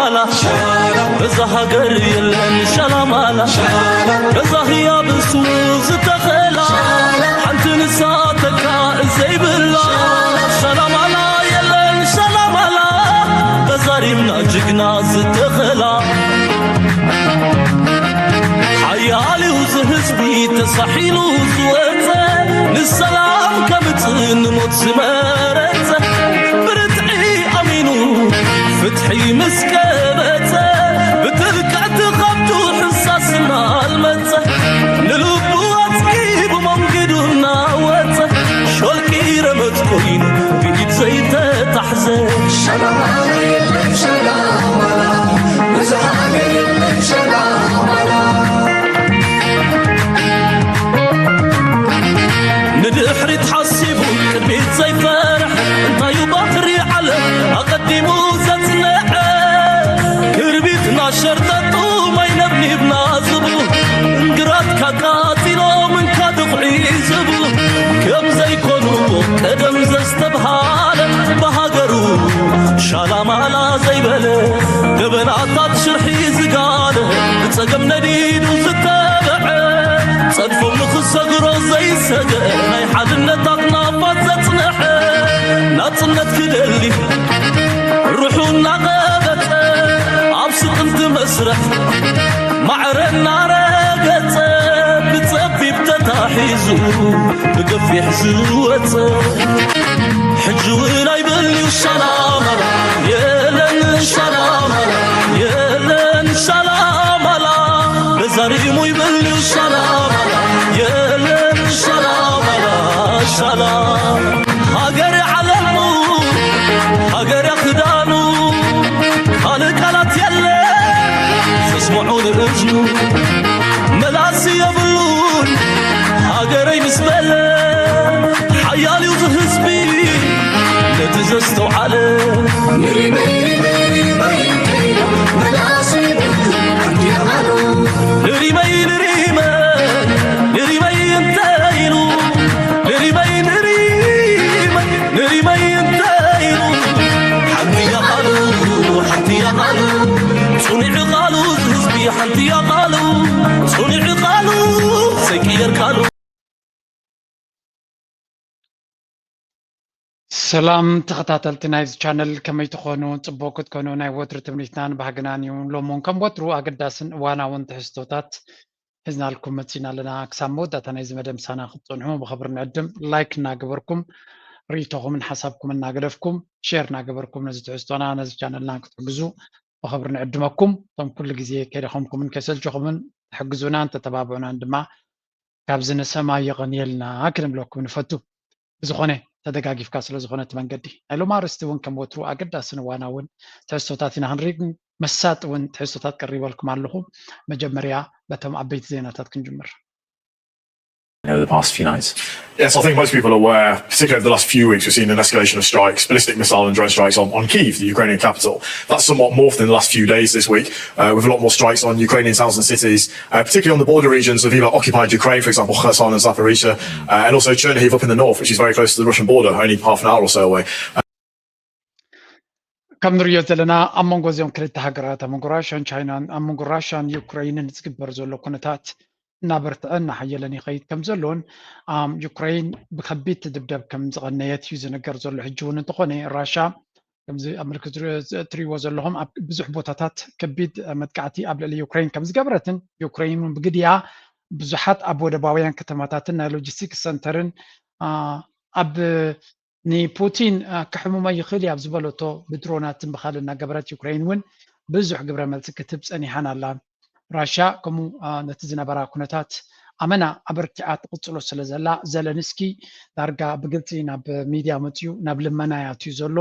በዛ ሃገር የለን ሻላማላ፣ በዛ ህያብ እሱ ዝተኸላ፣ ሓንቲ ንሳ ተካእ ዘይብላ። ሻላማላ የለን ሻላማላ፣ በዛ ሪምና ጅግና ዝተኸላ። ሓያል እዩ እዚ ህዝቢ ተሳሒሉ ዝወፀ፣ ንሰላም ከምፅእ ንሞት ዝመረፀ፣ ብርትዒ ኣሚኑ ፍትሒ ምስ ቀበጸ፣ ብጥልቀት ኸብዱ ሕሳስ እናልመጸ፣ ንልቡ ኣጽጊቡ መንገዱ እናወጸ፣ ሾልኪ ረመጽ ኮይኑ ብኢድ ዘይተታሕዘ። ሸላማላ የለን ሸላማላ፣ ብዝሓ የለን ሸላማላ። ንድሕሪት ሓሲቡ ቅድሚት ዘይፈርሕ፣ እንታዩ ባሕሪ ዓለም ኣቐዲሙ ዘጽንዐ? ክርቢትና ሸርጠጡ ማይ ነብኒብና ዝብሉ፣ እንግራት ካቃጺሎም እንካ ድኹዒ ዝብሉ፣ ከም ዘይኮኑ ቀደም ዘስተብሃለ፣ ብሃገሩ ሻላማላ ዘይበለ፣ ገበናታት ሽርሒ ዝጋለ፣ ብጸገም ነዲዱ ዝተበዐ፣ ጸድፎም ንኽሰግሮ ዘይሰገ፣ ናይ ሓድነት ኣኽናፋት ዘጽንሐ፣ ናጽነት ክደሊ ርሑ እናቐበጸ፣ ኣብ ስጥምቲ መስርሕ ማዕረ እናረገጸ፣ ብጸቢብ ተታሒዙ ብገፊሕ ዝወጸ። ሕጂ እውን ኣይበልዩ ሻላማላ፣ የለን ሻላማላ፣ የለን ሻላማላ። በዛሪሙ ይበልዩ ሻላማላ፣ የለን ሻላማላ፣ ሻላ። ሃገር ዓለሙ፣ ሃገር ክዳኑ፣ ካልእ ቃላት የለ ዘስምዖ ንእዝኑ። መላሲ የብሉን ሃገረይ ምስ በለ፣ ሓያል እዩ ዝህዝቢ ነቲ ዘስተውዓለ። ንሪመይ፣ ንሪመይ፣ ንሪመይ፣ ንሪመይ፣ ንሪመይ እንተ ኢሉ፣ ንሪመይ፣ ንሪመይ፣ ንሪመይ እንተ ኢሉ፣ ሓንቲ እያ ቃሉ፣ ሓንቲ እያ ቃሉ፣ ጽኑዕ ቃሉ፣ ህዝቢ ሓንቲ እያ ቃሉ፣ ጽኑዕ ቃሉ፣ ዘይቅየር ቃሉ። ሰላም ተኸታተልቲ ናይዚ ቻነል፣ ከመይ ትኾኑ? ጽቡቕ ክትኮኑ ናይ ወትሩ ትምኒትናን ባህግናን እዩ። ሎሚ እውን ከም ወትሩ ኣገዳስን እዋናውን ትሕዝቶታት ሒዝናልኩም መጺና ኣለና። ክሳብ መወዳእታ ናይዚ መደብ ምሳና ክትጸንሑ ብኽብሪ ንዕድም። ላይክ እናገበርኩም፣ ርእይቶኹምን ሓሳብኩም እናገደፍኩም፣ ሼር እናገበርኩም ነዚ ትሕዝቶና ነዚ ቻነልና ክትሕግዙ ብኽብሪ ንዕድመኩም። እቶም ኩሉ ግዜ ከይደኸምኩምን ከይሰልችኹምን ትሕግዙናን ተተባብዑናን ድማ ካብዚ ንሰማይ የቐንየልና ክንብለኩም ንፈቱ። ብዝኾነ ተደጋጊፍካ ስለ ዝኾነ እቲ መንገዲ ናይ ሎም ኣርእስቲ እውን ከም ወትሩ ኣገዳስን እዋናውን ትሕዝቶታት ኢና ክንርኢ፣ መሳጢ እውን ትሕዝቶታት ቀሪበልኩም ኣለኹ። መጀመርያ በቶም ዓበይቲ ዜናታት ክንጅምር። over the past few nights? Yes, I think most people are aware, particularly over the last few weeks, we've seen an escalation of strikes, ballistic missile and drone strikes on, on Kyiv, the Ukrainian capital. That's somewhat morphed in the last few days this week, uh, with a lot more strikes on Ukrainian towns and cities, uh, particularly on the border regions of either occupied Ukraine, for example, Kherson and Zaporizhia, uh, and also Chernihiv up in the north, which is very close to the Russian border, only half an hour or so away. ከም ንሪኦ ዘለና ኣብ መንጎ እዚኦም ክልተ ሃገራት ኣብ መንጎ ራሽያን ቻይናን ኣብ መንጎ ራሽያን ዩክረይንን ዝግበር ዘሎ ኩነታት እናበርትዐ እናሓየለን ይኸይድ ከም ዘሎን ዩክረይን ብከቢድ ትድብደብ ከም ዝቐነየት እዩ ዝንገር ዘሎ። ሕጂ እውን እንተኾነ ራሽያ ከምዚ ኣብ ምልክት እትሪእዎ ዘለኹም ኣብ ብዙሕ ቦታታት ከቢድ መጥቃዕቲ ኣብ ልዕሊ ዩክረይን ከም ዝገበረትን ዩክረይን እውን ብግዲኣ ብዙሓት ኣብ ወደባውያን ከተማታትን ናይ ሎጂስቲክስ ሰንተርን ኣብ ንፑቲን ከሕምሞ ይኽእል እዩ ኣብ ዝበለቶ ብድሮናትን ብኻልእ እናገበረት ዩክረይን እውን ብዙሕ ግብረ መልሲ ክትህብ ጸኒሓን ኣላ። ራሽያ ከምኡ ነቲ ዝነበራ ኩነታት ኣመና ኣበርቲዓ ትቕጽሎ ስለ ዘላ ዘለንስኪ ዳርጋ ብግልጺ ናብ ሚድያ መጺኡ ናብ ልመና እዩ ኣትዩ ዘሎ።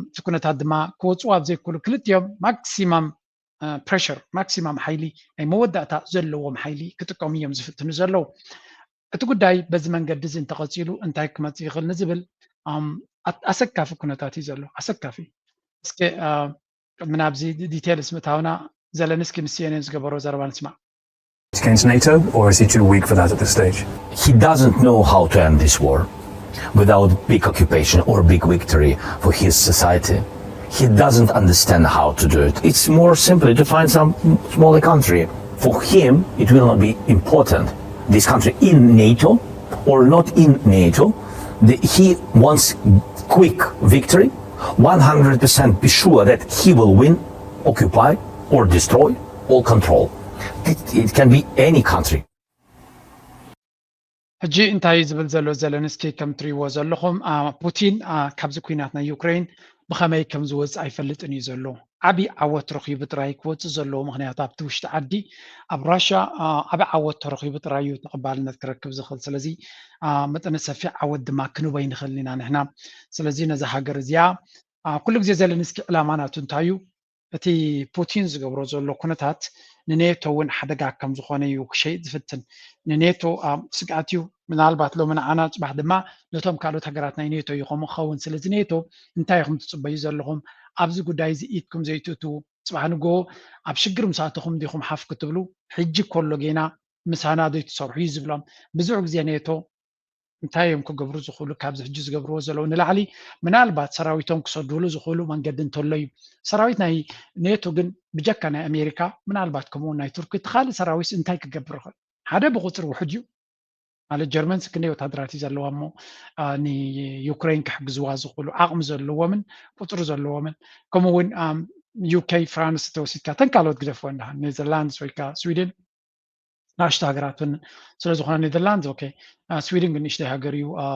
እቲ ኩነታት ድማ ክወፅኡ ኣብ ዘይክእሉ ክልቲኦም ማክሲማም ፕሬሽር ማክሲማም ሓይሊ ናይ መወዳእታ ዘለዎም ሓይሊ ክጥቀሙ እዮም ዝፍትኑ ዘለዉ። እቲ ጉዳይ በዚ መንገዲ እዚ እንተቐፂሉ እንታይ ክመፅእ ይኽእል ንዝብል ኣሰካፊ ኩነታት እዩ ዘሎ። ኣሰካፊ። እስኪ ቅድሚ ናብዚ ዲቴልስ ምእታውና ዘለንስኪ ምስ ሲኤንኤን ዝገበሮ ዘረባ ንስማዕ። Against NATO, or is he too weak for that at this stage? He doesn't know how to end this war without big occupation or big victory for his society. He doesn't understand how to do it. It's more simply to find some smaller country. For him, it will not be important, this country in NATO or not in NATO. The, he wants quick victory, one hundred percent be sure that he will win, occupy, or destroy, or control. It, it can be any country. ሕጂ እንታይ እዩ ዝብል ዘሎ ዘለንስኪ? ከም ትሪእዎ ዘለኹም አ፣ ፑቲን አ፣ ካብዚ ኩናት ናይ ዩክሬን ብኸመይ ከም ዝወፅእ ኣይፈልጥን እዩ ዘሎ። ዓብዪ ዓወት ረኺቡ ጥራይ ክወፅእ ዘለዎ፣ ምኽንያቱ ኣብቲ ውሽጢ ዓዲ ኣብ ራሻ አ፣ ዓብዪ ዓወት ተረኺቡ ጥራይ እዩ ተቐባልነት ክረክብ ዝኽእል። ስለዚ አ፣ መጠነ ሰፊሕ ዓወት ድማ ክንቦ ይንኽእል ኢና ንሕና። ስለዚ ነዛ ሃገር እዚኣ አ፣ ኩሉ ግዜ ዘለንስኪ ዕላማ ናቱ እንታይ እዩ? እቲ ፑቲን ዝገብሮ ዘሎ ኩነታት ንኔቶ እውን ሓደጋ ከም ዝኾነ እዩ ክሸይጥ ዝፍትን። ንኔቶ ኣብ ስግኣት እዩ። ምናልባት ሎሚ ንዓና፣ ፅባሕ ድማ ነቶም ካልኦት ሃገራት ናይ ኔቶ እዩ ከምኡ ክኸውን። ስለዚ ኔቶ እንታይ ኢኹም ትፅበዩ ዘለኹም? ኣብዚ ጉዳይ እዚ ኢድኩም ዘይትእትዉ፣ ፅባሕ ንጎ ኣብ ሽግር ምስ ኣተኹም ዲኹም ሓፍ ክትብሉ? ሕጂ ከሎ ጌና ምሳና ዘይትሰርሑ እዩ ዝብሎም። ብዙሕ ግዜ ኔቶ እንታይ እዮም ክገብሩ ዝኽእሉ? ካብዚ ሕጂ ዝገብርዎ ዘለዉ ንላዕሊ ምናልባት ሰራዊቶም ክሰዱሉ ዝኽእሉ መንገዲ እንተሎ እዩ። ሰራዊት ናይ ኔቶ ግን ብጀካ ናይ ኣሜሪካ፣ ምናልባት ከምኡ ናይ ቱርኪ፣ እቲ ካልእ ሰራዊት እንታይ ክገብር ይኽእል? ሓደ ብቁፅሪ ውሑድ እዩ። ማለት ጀርመን ስክንደይ ወታደራት እዩ ዘለዋ እሞ አ፣ ንዩክሬን ክሕግዝዋ ዝኽእሉ ዓቕሚ ዘለዎምን ቁፅሪ ዘለዎምን፣ ከምኡ እውን ዩኬ፣ ፍራንስ ተወሲድካ፣ ተን ካልኦት ግደፍዎ እንዳ ኔዘርላንድስ ወይ ከዓ ስዊድን ናሽቶ ሃገራት እውን ስለ ዝኾና፣ ኔዘርላንድስ ኦኬ፣ አ፣ ስዊድን ግን ንእሽተይ ሃገር እዩ። አ፣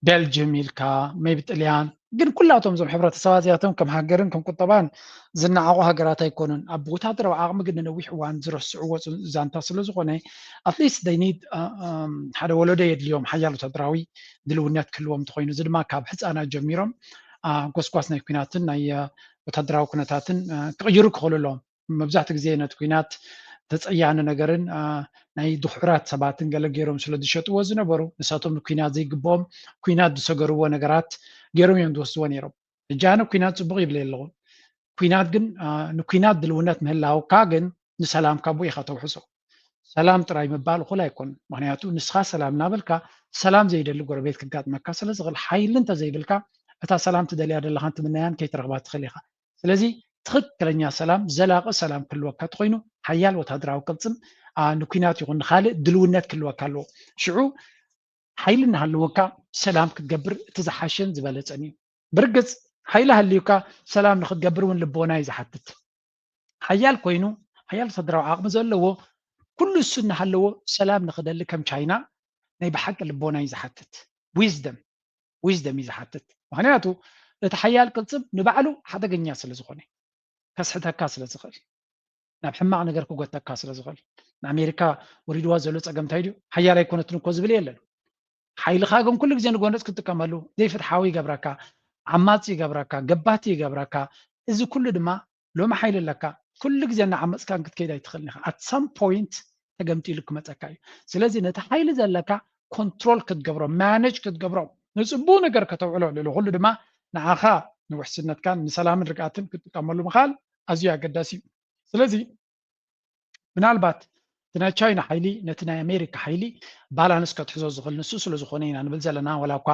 ቤልጅም ኢልካ፣ ሜቢ ጥልያን፣ ግን ኩላቶም እዞም ሕብረተሰባት እዚኣቶም ከም ሃገርን ከም ቁጠባን ዝነዓቑ ሃገራት ኣይኮኑን። ኣብ ወታደራዊ ዓቕሚ ግን ንነዊሕ እዋን ዝረስዕዎ ፅ- ዛንታ ስለ ዝኾነ፣ ኣትሊስት they need ሓደ ወለዶ የድልዮም፣ ሓያል ወታደራዊ ድልውነት ክህልዎም እንተኾይኑ፣ እዚ ድማ ካብ ሕፃናት ጀሚሮም አ፣ ጎስጓስ ናይ ኩናትን ናይ አ፣ ወታደራዊ ኩነታትን አ፣ ክቕይሩ ክኽእሉ ኣለዎም። መብዛሕትኡ ግዜ ነቲ ኩናት ተፀያኒ ነገርን አ፣ ናይ ድሑራት ሰባትን ገለ ገይሮም ስለ ዝሸጥዎ ዝነበሩ፣ ንሳቶም ንኩናት ዘይግብኦም ኩናት ዝሰገርዎ ነገራት ገይሮም እዮም ዝወስድዎ ነይሮም። ሕጂ ኣነ ኩናት ፅቡቕ ይብለ ኣለኹ። ኩናት ግን አ፣ ንኩናት ድልውነት ምህላውካ ግን ንሰላምካ ብኡ ኢኻ ተውሕሶ። ሰላም ጥራይ ምባል እኹል ኣይኮን። ምኽንያቱ ንስኻ ሰላም እናበልካ ሰላም ዘይደሊ ጎረቤት ክጋጥመካ ስለ ዝኽእል፣ ሓይሊ እንተዘይብልካ እታ ሰላም ትደልያ ዘለኻን ትምነያን ከይትረኽባ ትኽእል ኢኻ። ስለዚ ትኽክለኛ ሰላም፣ ዘላቒ ሰላም ክህልወካ እንተኾይኑ፣ ሓያል ወታደራዊ ቅልፅም አ፣ ንኩናት ይኹን ንኻልእ ድልውነት ክህልወካ ኣለዎ። ሽዑ ሓይሊ እናሃለወካ ሰላም ክትገብር እቲ ዝሓሸን ዝበለፀን እዩ። ብርግፅ ሓይሊ ሃልዩካ ሰላም ንክትገብር እውን ልቦና እዩ ዝሓትት። ሓያል ኮይኑ፣ ሓያል ወታደራዊ ዓቕሚ ዘለዎ፣ ኩሉ እሱ እናሃለዎ ሰላም ንክደሊ ከም ቻይና ናይ ብሓቂ ልቦና እዩ ዝሓትት። ዊዝደም ዊዝደም እዩ ዝሓትት። ምኽንያቱ እቲ ሓያል ቅልፅም ንባዕሉ ሓደገኛ ስለ ዝኾነ፣ ከስሕተካ ስለ ዝኽእል፣ ናብ ሕማቕ ነገር ክጎተካ ስለ ዝኽእል። ንኣሜሪካ ወሪድዋ ዘሎ ፀገም እንታይ ድዩ? ሓያል ኣይኮነትን እኮ ዝብል የለን። ሓይልኻ ግን ኩሉ ግዜ ንጎነፅ ክትጥቀመሉ ዘይፍትሓዊ ይገብረካ፣ ዓማፂ ይገብረካ፣ ገባቲ ይገብረካ። እዚ ኩሉ ድማ ሎሚ ሓይሊ ኣለካ፣ ኩሉ ግዜ እናዓመፅካ ክትከይድ ኣይትኽእልን ኢኻ። ኣት ሳም ፖይንት ተገምጢሉ ክመፀካ እዩ። ስለዚ ነቲ ሓይሊ ዘለካ ኮንትሮል ክትገብሮ፣ ማነጅ ክትገብሮ፣ ንፅቡቅ ነገር ከተውዕሎ፣ ልዕሊ ኩሉ ድማ ንዓኻ ንውሕስነትካን ንሰላምን ርግኣትን ክትጥቀመሉ ምኽኣል ኣዝዩ ኣገዳሲ እዩ። ስለዚ ምናልባት እቲ ናይ ቻይና ሓይሊ ነቲ ናይ ኣሜሪካ ሓይሊ ባላንስ ከትሕዞ ዝኽእል ንሱ ስለ ዝኾነ ኢና ንብል ዘለና። ዋላ እኳ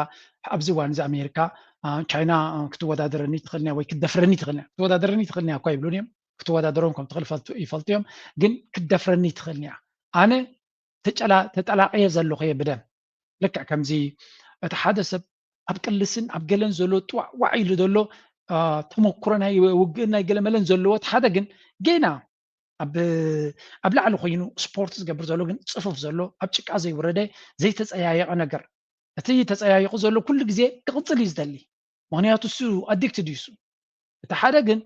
ኣብዚ እዋን እዚ ኣሜሪካ አ፣ ቻይና አ፣ ክትወዳደረኒ ትኽእል እያ ወይ ክትደፍረኒ ትኽእል እያ፣ ክትወዳደረኒ ትኽእል እያ እኳ ይብሉን እዮም። ክትወዳደሮም ከም ትኽእል ይፈልጡ ይፈልጡ እዮም፣ ግን ክትደፍረኒ ትኽእል እያ። ኣነ ተጨላ- ተጠላቕየ ዘለኹ እየ ብደም። ልክዕ ከምዚ እቲ ሓደ ሰብ ኣብ ቅልስን ኣብ ገለን ዘሎ ጥዋዕዋዕ ኢሉ ዘሎ አ፣ ተመኩሮ ናይ ውግእን ናይ ገለመለን ዘለዎ፣ እቲ ሓደ ግን ጌና ኣብ ኣብ ላዕሊ ኮይኑ ስፖርት ዝገብር ዘሎ ግን ጽፉፍ ዘሎ ኣብ ጭቃ ዘይወረደ ዘይተጸያየቐ ነገር፣ እቲ ተጸያይቑ ዘሎ ኩሉ ግዜ ክቕጽል እዩ ዝደሊ። ምኽንያቱ እሱ ኣዲክትድ እዩ እሱ። እቲ ሓደ ግን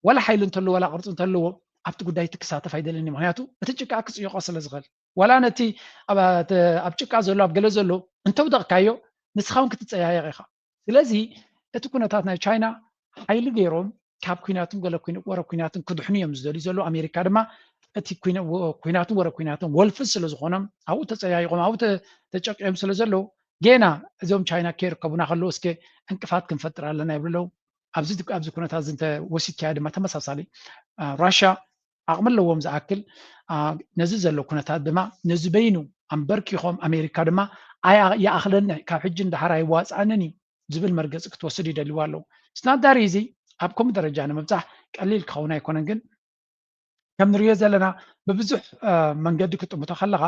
ዋላ ሓይሊ እንተለዎ ዋላ ቅርጺ እንተለዎ ኣብቲ ጉዳይ እቲ ክሳተፍ ኣይደልን እዩ። ምኽንያቱ እቲ ጭቃ ክጽይቆ ስለ ዝኽእል፣ ዋላ ነቲ ኣብ ኣብ ጭቃ ዘሎ ኣብ ገለ ዘሎ እንተውደቕካዮ ንስኻ እውን ክትጸያየቕ ኢኻ። ስለዚ እቲ ኩነታት ናይ ቻይና ሓይሊ ገይሮም ካብ ኩናትን ገለ ኩነ- ወረ ኩናትን ክድሕኑ እዮም ዝደልዩ ዘለዉ። ኣሜሪካ ድማ እቲ ኩነ- ወ- ኩናትን ወረ ኩናትን ወልፊ ስለ ዝኾኖም ኣብኡ ተጸያይቖም ኣብኡ ተ- ተጨቂዮም ስለ ዘለዉ ጌና እዞም ቻይና ከይርከቡና ከለዉ እስከ ዕንቅፋት ክንፈጥር ኣለና ይብሉ ኣለዉ። ኣብዚ ኣብዚ ኩነታት እዚ እንተ ወሲድካዮ ድማ ተመሳሳሊ አ፣ ራሽያ ዓቕሚ ኣለዎም ዝኣክል አ፣ ነዚ ዘሎ ኩነታት ድማ ነዚ በይኑ ኣንበርኪኾም ኣሜሪካ ድማ ኣያ- ይኣኽለኒ ካብ ሕጂ ንደሓር ኣይዋፅኣንን እዩ ዝብል መርገፂ ክትወስድ ይደልዋ ኣለዉ። ስናዳሪ እዚ ኣብ ከምኡ ደረጃ ንምብፃሕ ቀሊል ክኸውን ኣይኮነን። ግን ከም ንሪኦ ዘለና ብብዙሕ መንገዲ ክጥምቶ ከለኻ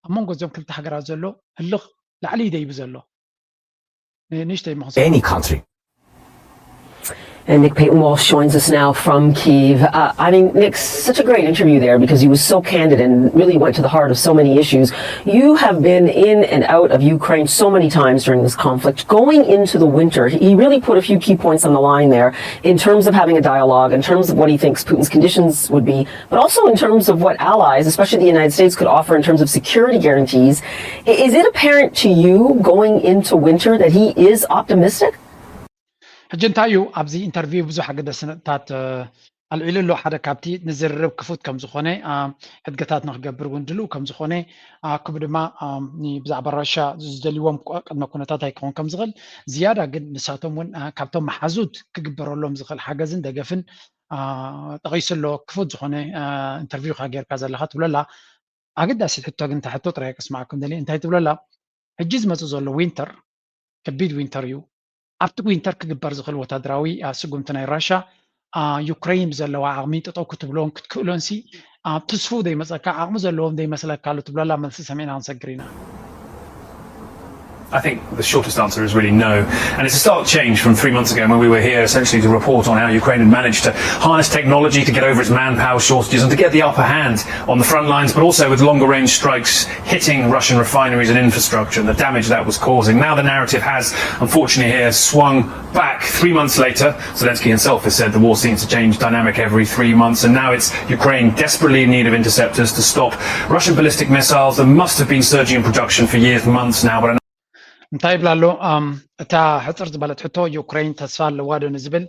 ኣብ መንጎ እዞም ክልተ ሃገራት ዘሎ ህልኽ ላዕሊ ይደይብ ዘሎ። ንእሽተይ ምኽንያት any country. And Nick Payton Walsh joins us now from Kyiv. Uh, I mean, Nick, such a great interview there because he was so candid and really went to the heart of so many issues. You have been in and out of Ukraine so many times during this conflict. Going into the winter, he really put a few key points on the line there in terms of having a dialogue, in terms of what he thinks Putin's conditions would be, but also in terms of what allies, especially the United States, could offer in terms of security guarantees. Is it apparent to you going into winter that he is optimistic? ሕጂ እንታይ እዩ ኣብዚ ኢንተርቪው ብዙሕ ኣገደስቲ ነጥብታት ኣልዒሉ ኣሎ። ሓደ ካብቲ ንዝርርብ ክፉት ከም ዝኾነ፣ ሕድገታት ንክገብር እውን ድልው ከም ዝኾነ፣ ከምኡ ድማ ብዛዕባ ራሻ ዝደልይዎም ቅድመ ኩነታት ኣይከውን ከም ዝኽእል ዝያዳ ግን ንሳቶም እውን ካብቶም መሓዙት ክግበረሎም ዝኽእል ሓገዝን ደገፍን ጠቒሱ ኣሎ። ክፉት ዝኾነ ኢንተርቪው ካ ጌርካ ዘለኻ ትብለላ። ኣገዳሲት ሕቶ ግን እታ ሕቶ ጥራይ ከስማዓኩም ደልየ እንታይ ትብለላ? ሕጂ ዝመጽእ ዘሎ ዊንተር ከቢድ ዊንተር እዩ። ኣብቲ ዊንተር ክግበር ዝኽእል ወታደራዊ ስጉምቲ ናይ ራሻ ዩክሬን ብዘለዋ ዓቕሚ ጠጠው ክትብሎን ክትክእሎን ሲ ትስፉ ዘይመጸካ ዓቕሚ ዘለዎም ዘይመስለካ ኣሎ ትብለላ? መልሲ ሰሚዕና ክንሰግር ኢና። I think the shortest answer is really no. And it's a stark change from three months ago when we were here essentially to report on how Ukraine had managed to harness technology to get over its manpower shortages and to get the upper hand on the front lines, but also with longer range strikes hitting Russian refineries and infrastructure and the damage that was causing. Now the narrative has, unfortunately, here swung back. Three months later, Zelensky himself has said the war seems to change dynamic every three months, and now it's Ukraine desperately in need of interceptors to stop Russian ballistic missiles that must have been surging in production for years, months now. But እንታይ ይብላ ኣሎ? እታ ሕፅር ዝበለት ሕቶ ዩክሬን ተስፋ ኣለዋ ዶ ንዝብል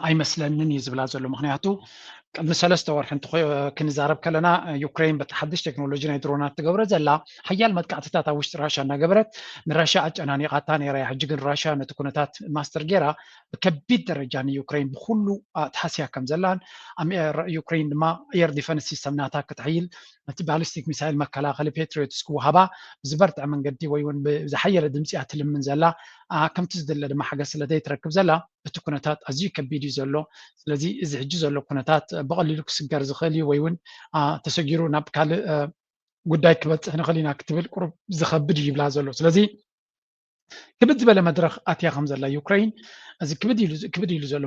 ኣይመስለንን እዩ ዝብላ ዘሎ። ምክንያቱ ቅድሚ ሰለስተ ወርሒ ክንዛረብ ከለና ዩክሬን በቲ ሓድሽ ቴክኖሎጂ ናይ ድሮናት ትገብረ ዘላ ሓያል መጥቃዕትታት ኣብ ውሽጢ ራሻ እናገበረት ንራሻ ኣጨናኒቓታ ነይራ እያ። ሕጂ ግን ራሻ ነቲ ኩነታት ማስተር ጌራ ብከቢድ ደረጃ ንዩክሬን ብኩሉ ተሓስያ ከም ዘላን ዩክሬን ድማ ኤር ዲፈንስ ሲስተም ናታ ክትሕይል ነቲ ባሊስቲክ ሚሳይል መከላኸሊ ፔትሪዮትስ ክወሃባ ብዝበርትዐ መንገዲ ወይ እውን ብዝሓየለ ድምፂ እያ ትልምን ዘላ። ከምቲ ዝድለ ድማ ሓገዝ ስለ ዘይትረክብ ዘላ እቲ ኩነታት ኣዝዩ ከቢድ እዩ ዘሎ። ስለዚ እዚ ሕጂ ዘሎ ኩነታት ብቐሊሉ ክስገር ዝኽእል እዩ ወይ እውን ተሰጊሩ ናብ ካልእ ጉዳይ ክበፅሕ ንኽእል ኢና ክትብል ቁሩብ ዝኸብድ እዩ ይብላ ዘሎ። ስለዚ ክብድ ዝበለ መድረኽ ኣትያ ከም ዘላ ዩክሬን እዚ ክብድ ኢሉ ዘሎ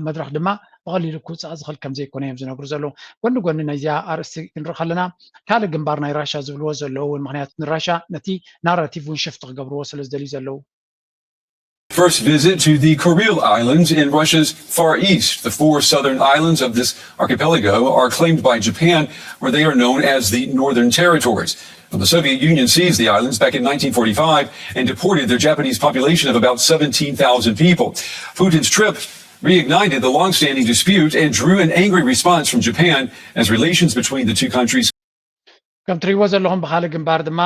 መድረኽ ድማ ብቐሊሉ ክውፃእ ዝኽእል ከም ዘይኮነ እዮም ዝነግሩ ዘለዉ። ጎኒ ጎኒ ናይዚኣ ኣርእስቲ ክንርኢ ከለና ካልእ ግንባር ናይ ራሻ ዝብልዎ ዘለዉ እውን ምክንያቱ ንራሻ ነቲ ናራቲቭ እውን ሽፍት ክገብርዎ ስለ ዝደልዩ ዘለዉ First visit to the Kuril Islands in Russia's far east. The four southern islands of this archipelago are claimed by Japan, where they are known as the Northern Territories. Now, the Soviet Union seized the islands back in nineteen forty-five and deported their Japanese population of about seventeen thousand people. Putin's trip reignited the long-standing dispute and drew an angry response from Japan as relations between the two countries ከም ትሪእዎ ዘለኹም ብካልእ ግንባር ድማ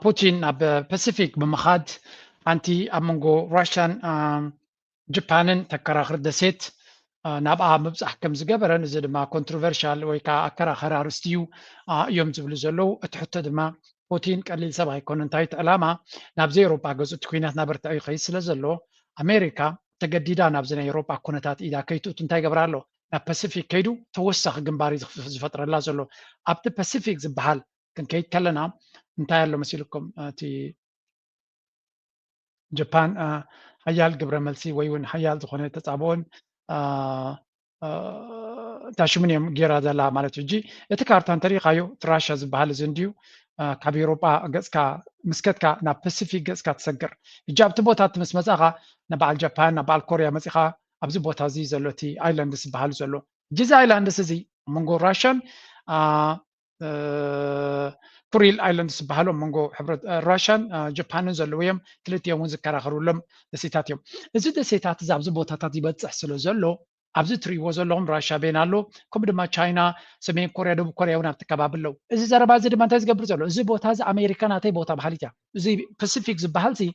ፑቲን ናብ ፓሲፊክ ብምኻድ ሓንቲ ኣብ መንጎ ራሽያን ጃፓንን ተከራኽር ደሴት ናብኣ ምብፃሕ ከም ዝገበረን እዚ ድማ ኮንትሮቨርሻል ወይ ከዓ ኣከራኸሪ ኣርእስቲ እዩ እዮም ዝብሉ ዘለዉ። እቲ ሕቶ ድማ ፑቲን ቀሊል ሰብ ኣይኮነ እንታይ እቲ ዕላማ ናብዚ ኤውሮጳ ገፁ እቲ ኩናት ናበርትዐ ይኸይድ ስለ ዘሎ ኣሜሪካ ተገዲዳ ናብዚ ናይ ኤውሮጳ ኩነታት ኢዳ ከይትእቱ እንታይ ገብራ ኣሎ ናብ ፓሲፊክ ከይዱ ተወሳኺ ግንባር ዝፈጥረላ ዘሎ ኣብቲ ፓሲፊክ ዝበሃል ክንከይድ ከለና እንታይ ኣሎ መሲልኩም እቲ ጃፓን ሓያል ግብረ መልሲ ወይ እውን ሓያል ዝኾነ ተፃብኦን እታ ሽሙን እዮም ጌራ ዘላ ማለት እዩ። ሕጂ እቲ ካርታ እንተሪኢኻዮ እቲ ራሻ ዝበሃል እዚ እንድዩ ካብ ኤውሮጳ ገፅካ ምስከትካ ናብ ፓሲፊክ ገፅካ ትሰግር። ሕጂ ኣብቲ ቦታ እቲ ምስ መፃኻ ንበዓል ጃፓን ናብ በዓል ኮርያ መፂኻ ኣብዚ ቦታ እዚ ዘሎ እቲ ኣይላንድስ ዝበሃል ዘሎ ሕጂ እዚ ኣይላንድስ እዚ ኣብ መንጎ ራሻን ኩሪል ኣይላንድስ ዝበሃሉ ኣብ መንጎ ሕብረት ራሻን ጃፓንን ዘለዉ እዮም። ክልቲኦም እውን ዝከራኸሩሎም ደሴታት እዮም። እዚ ደሴታት እዚ ኣብዚ ቦታታት ይበፅሕ ስለ ዘሎ ኣብዚ ትሪእዎ ዘለኹም ራሻ ቤን ኣሎ ከምኡ ድማ ቻይና ሰሜን ኮርያ ደቡብ ኮርያ እውን ኣብቲ ከባቢ ኣለዉ። እዚ ዘረባ እዚ ድማ እንታይ ዝገብር ዘሎ እዚ ቦታ እዚ ኣሜሪካ ናተይ ቦታ በሃሊት እያ። እዚ ፓሲፊክ ዝበሃል ሲ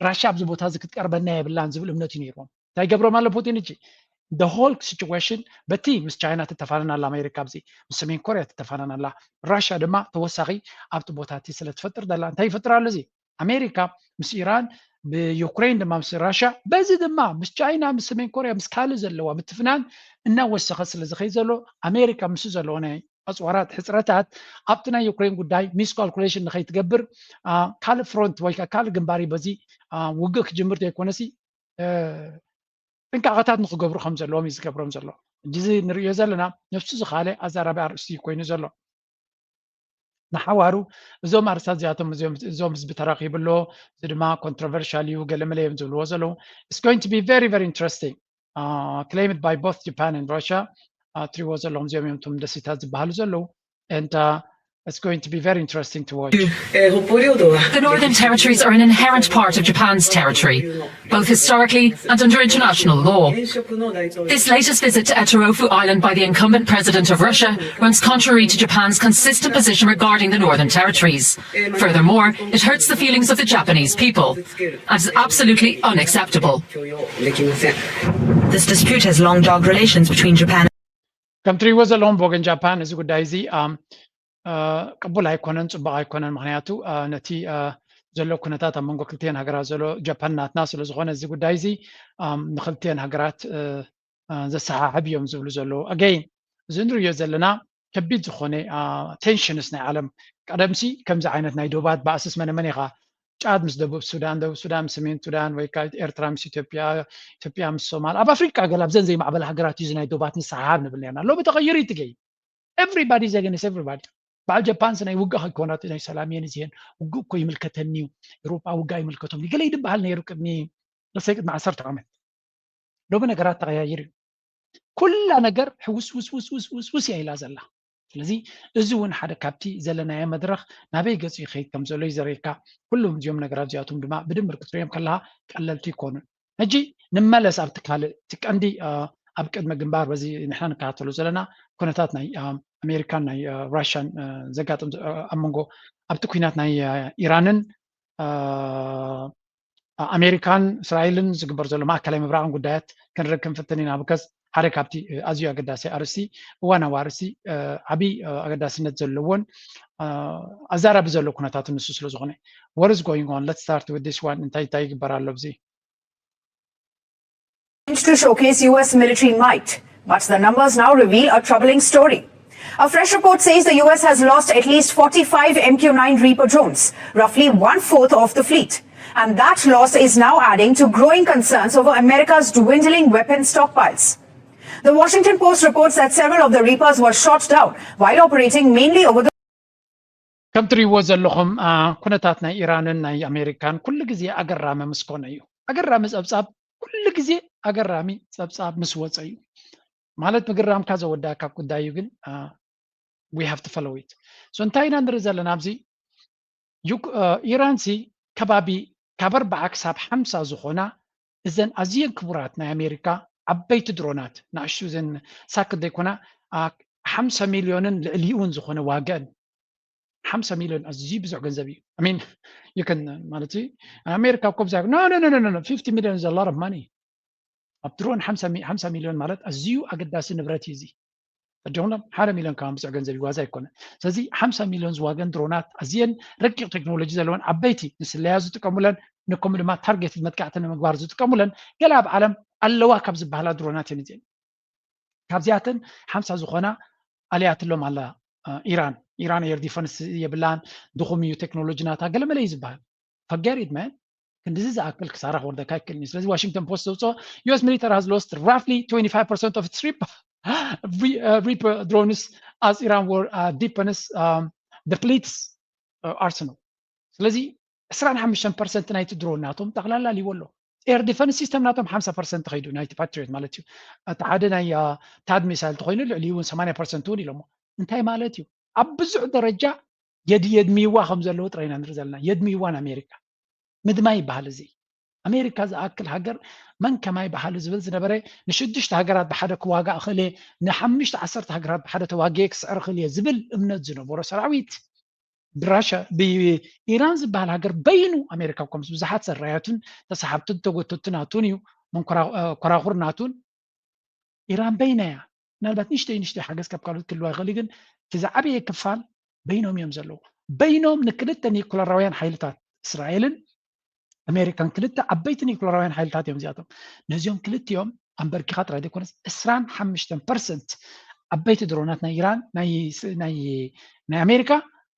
ራሻ ኣብዚ ቦታ እዚ ክትቀርበና የብላን ዝብል እምነት እዩ ነይርዎም። እንታይ ይገብሮም ኣሎ ፑቲን እጂ the whole situation በቲ ምስ ቻይና ትተፋነን ኣላ ኣሜሪካ ኣብዚ ምስ ሰሜን ኮርያ ትተፋነን ኣላ ራሻ ድማ ተወሳኺ ኣብቲ ቦታ እቲ ስለ ትፈጥር ዘላ እንታይ ይፈጥር ኣሎ እዚ ኣሜሪካ ምስ ኢራን፣ ብዩክሬን ድማ ምስ ራሽያ፣ በዚ ድማ ምስ ቻይና፣ ምስ ሰሜን ኮርያ፣ ምስ ካልእ ዘለዋ ምትፍናን እናወሰኸ ስለ ዝኸይድ ዘሎ፣ ኣሜሪካ ምስ ዘለዎ ናይ ኣፅዋራት ሕፅረታት ኣብቲ ናይ ዩክሬን ጉዳይ ሚስካልኩሌሽን ንኸይትገብር፣ ካልእ ፍሮንት ወይ ካልእ ግንባር በዚ ውግእ ክጅምር ዘይኮነሲ ጥንቃቐታት ንክገብሩ ከም ዘለዎም እዩ ዝገብሮም ዘሎ። እዚ ንርእዮ ዘለና ነብሱ ዝኻለ ኣዛራቢ ኣርእስቲ ኮይኑ ዘሎ። ንሓዋሩ እዞም ኣርስታት እዚኣቶም እዞም ህዝቢ ተራኺቡ ኣሎ፣ እዚ ድማ ኮንትሮቨርሻል እዩ፣ ገለመለ እዮም ዝብልዎ ዘለዉ። It's going to be very, very interesting. Claimed by both Japan and Russia. ትሪዎ ዘለኹም እዚኦም እዮም እቶም ደሴታት ዝበሃሉ ዘለዉ። And it's going to be very interesting to watch. The Northern Territories are an inherent part of Japan's territory, both historically and under international law. This latest visit to Etarofu Island by the incumbent president of Russia runs contrary to Japan's consistent position regarding the Northern Territories. Furthermore, it hurts the feelings of the Japanese people and is absolutely unacceptable. This dispute has long dogged relations between Japan ከም ትሪእዎ ዘለኹም ብወገን ጃፓን እዚ ጉዳይ እዚ ቅቡል ኣይኮነን፣ ፅቡቕ ኣይኮነን። ምክንያቱ ነቲ ዘሎ ኩነታት ኣብ መንጎ ክልቲኤን ሃገራት ዘሎ ጃፓን ናትና ስለ ዝኾነ እዚ ጉዳይ እዚ ንክልቲኤን ሃገራት ዘሰሓሕብ እዮም ዝብሉ ዘለዉ። ኣገይን እዚ ንሪኦ ዘለና ከቢድ ዝኾነ ቴንሽንስ ናይ ዓለም ቀደምሲ ከምዚ ዓይነት ናይ ዶባት ባእስስ መነመን ኢኻ ጫድ ምስ ደቡብ ሱዳን፣ ደቡብ ሱዳን ምስ ሰሜን ሱዳን ወይ ከዓ ኤርትራ ምስ ኢትዮጵያ፣ ኢትዮጵያ ምስ ሶማል፣ ኣብ ኣፍሪቃ ገለ ኣብዘን ዘይማዕበላ ሃገራት እዩ እዚ ናይ ዶባት ንሰሓሓብ ንብል ነርና። ሎሚ ተቐይሩ እዩ እቲ ገይም። Everybody is against everybody። በዓል ጃፓንስ ናይ ውግእ ከይኮና ናይ ሰላም እየን እዚአን፣ ውግእ እኮ ይምልከተኒ እዩ፣ ኤውሮጳ ውግእ ኣይምልከቶም ገለ ይድበሃል ነይሩ ቅድሚ ለሰይ ቅድሚ ዓሰርተ ዓመት። ሎሚ ነገራት ተቐያይሩ እዩ። ኩላ ነገር ሕውስውስውስውስውስ እያ ኢላ ዘላ። ስለዚ እዚ እውን ሓደ ካብቲ ዘለናዮ መድረኽ ናበይ ገፁ ይኸይድ ከም ዘሎ እዩ ዘርእየካ። ኩሎም እዚኦም ነገራት እዚኣቶም ድማ ብድምር ክትሪኦም ከለኻ ቀለልቲ ይኮኑን። ሕጂ ንመለስ ኣብቲ ካልእ እቲ ቀንዲ ኣብ ቅድመ ግንባር በዚ ንሕና ንከታተሎ ዘለና ኩነታት ናይ ኣሜሪካን ናይ ራሽያን ዘጋጥም ኣብ መንጎ ኣብቲ ኩናት ናይ ኢራንን ኣሜሪካን እስራኤልን ዝግበር ዘሎ ማእከላይ ምብራቕን ጉዳያት ክንርኢ ክንፍትን ኢና። ብከስ ሓደ ካብቲ ኣዝዩ ኣገዳሲ ኣርእስቲ እዋናዊ ኣርእስቲ ዓብዪ ኣገዳስነት ዘለዎን ኣዛራቢ ዘሎ ኩነታት ንሱ ስለ ዝኾነ what is going on? Let's start with this one. እንታይ እንታይ ይግበር ኣሎ ኣብዚ? To showcase U S military might, but the numbers now reveal a troubling story. A fresh report says the U S has lost at least forty-five M Q nine Reaper drones, roughly one fourth of the fleet. And that loss is now adding to growing concerns over America's dwindling weapon stockpiles. The Washington Post reports that several of the Reapers were shot down while operating mainly over the ከም ትሪእዎ ዘለኹም ኩነታት ናይ ኢራንን ናይ ኣሜሪካን ኩሉ ግዜ ኣገራሚ ምስ ኮነ እዩ። ኣገራሚ ጸብጻብ ኩሉ ግዜ ኣገራሚ ጸብጻብ ምስ ወጸ እዩ። ማለት ምግራምካ ዘወዳእካ ጉዳይ እዩ፣ ግን we have to follow it። So እንታይ ኢና ንርኢ ዘለና ኣብዚ? ኢራን ሲ ከባቢ ካብ ኣርባዓ ክሳብ ሓምሳ ዝኾና እዘን ኣዝየን ክቡራት ናይ ኣሜሪካ ዓበይቲ ድሮናት፣ ንኣሽቱ እዘን ሳክት ዘይኮና፣ ሓምሳ ሚልዮንን ልዕሊኡን ዝኾነ ዋጋን ሓምሳ ሚልዮን ኣዝዩ ብዙሕ ገንዘብ እዩ። I mean you can ማለት ኣሜሪካ እኮ ብዛ no no no no fifty million is a lot of money። ኣብ ድሮን ሓምሳ ሚልዮን ማለት ኣዝዩ ኣገዳሲ ንብረት እዩ። እዚ ተደምሎም ሓደ ሚልዮን ከማን ብዙሕ ገንዘብ ይዋዛ ኣይኮነ። ስለዚ ሓምሳ ሚልዮን ዝዋገን ድሮናት ኣዝየን ረቂቕ ቴክኖሎጂ ዘለወን ዓበይቲ ንስለያ ዝጥቀሙለን ንከምኡ ድማ ታርጌት መጥቃዕቲ ንምግባር ዝጥቀሙለን ገለ ኣብ ዓለም ኣለዋ ካብ ዝበሃላ ድሮናት እየን እዚአን። ካብዚኣተን ሓምሳ ዝኾና ኣልያትሎም ኣላ ኢራን። ኢራን ኤር ዲፈንስ የብላን፣ ድኹም እዩ ቴክኖሎጂ ናታ፣ ገለመለ እዩ ዝበሃል። Forget it man። ክንድዚ ዝኣክል ክሳራ ክወርደካ ኣይክእልን እዩ። ስለዚ ዋሽንግተን ፖስት ዘውፅኦ U S military has lost roughly twenty-five percent of its Reaper drones as Iran war deepens depletes arsenal። ስለዚ ዕስራን ሓሙሽተን ፐርሰንት ናይቲ ድሮን ናቶም ጠቕላላ ሊዎ ኣሎ። ኤር ዲፈንስ ሲስተም ናቶም ሓምሳ ፐርሰንት ተኸይዱ፣ ናይቲ ፓትሪዮት ማለት እዩ። እቲ ሓደ ናይ ታድ ሚሳይል ተኮይኑ ልዕሊኡ እውን ሰማንያ ፐርሰንት እውን ኢሎሞ። እንታይ ማለት እዩ? ኣብ ብዙሕ ደረጃ የድምይዋ ከም ዘለዉ ጥራይ ኢና ንርኢ ዘለና። የድምይዋ ንኣሜሪካ ምድማይ ይበሃል። እዚ ኣሜሪካ ዝኣክል ሃገር መን ከማይ በሃሊ ዝብል ዝነበረ፣ ንሽዱሽተ ሃገራት ብሓደ ክዋጋእ እኽእል እየ፣ ንሓሙሽተ ዓሰርተ ሃገራት ብሓደ ተዋጊኤ ክስዕር እኽእል እየ ዝብል እምነት ዝነበሮ ሰራዊት ብራሻ ብኢራን ዝበሃል ሃገር በይኑ ኣሜሪካ እኮ ምስ ብዙሓት ሰራያቱን ተሳሓብቱን ተጎተቱ ናቱን እዩ መንኮራኹር ናቱን ኢራን በይና እያ። ምናልባት ንሽተይ ንሽተይ ሓገዝ ካብ ካልኦት ክልዋ ይኽእል ግን እቲ ዝዓበየ ክፋል በይኖም እዮም ዘለዉ። በይኖም ንክልተ ኒኩለራውያን ሓይልታት እስራኤልን ኣሜሪካን ክልተ ዓበይቲ ኒክለራውያን ሓይልታት እዮም እዚኣቶም። ነዚኦም ክልቲኦም ኣንበርኪኻ ጥራይ ዘይኮነስ ዕስራን ሓሙሽተን ፐርሰንት ዓበይቲ ድሮናት ናይ ኢራን ናይ ኣሜሪካ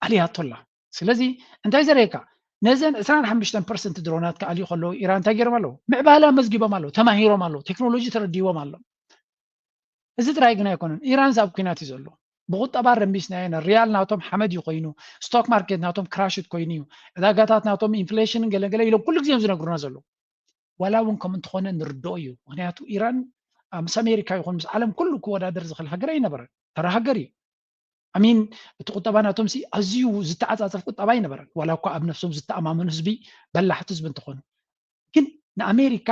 ኣልያቶላ። ስለዚ እንታይ ዘርእየካ? ነዘን ዕስራን ሓሙሽተን ፐርሰንት ድሮናት ክኣልዩ ከለዉ ኢራን እንታይ ገይሮም ኣለዉ? ምዕባለ ኣመዝጊቦም ኣለዉ፣ ተማሂሮም ኣለዉ፣ ቴክኖሎጂ ተረዲዎም ኣለዉ። እዚ ጥራይ ግን ኣይኮነን። ኢራን ኣብ ኲናት እዩ ዘሎ። ብቁጠባ ረሚስና ኢና። ሪያል ናቶም ሓመድ እዩ ኮይኑ፣ ስቶክ ማርኬት ናቶም ክራሽት ኮይኑ እዩ፣ ዕዳጋታት ናቶም ኢንፍሌሽንን ገለገለ ኢሎም ኩሉ ግዜ እዮም ዝነግሩና ዘለዉ። ዋላ እውን ከምኡ እንተኾነ ንርድኦ እዩ። ምክንያቱ ኢራን ምስ ኣሜሪካ ይኹን ምስ ዓለም ኩሉ ክወዳደር ዝኽእል ሃገር ኣይነበረን። ተራ ሃገር እዩ። ኣሚን እቲ ቁጠባ ናቶም ሲ ኣዝዩ ዝተዓፃፀፍ ቁጠባ ኣይነበረን። ዋላ እኳ ኣብ ነፍሶም ዝተኣማመኑ ህዝቢ በላሕቲ ህዝቢ እንተኾኑ ግን ንኣሜሪካ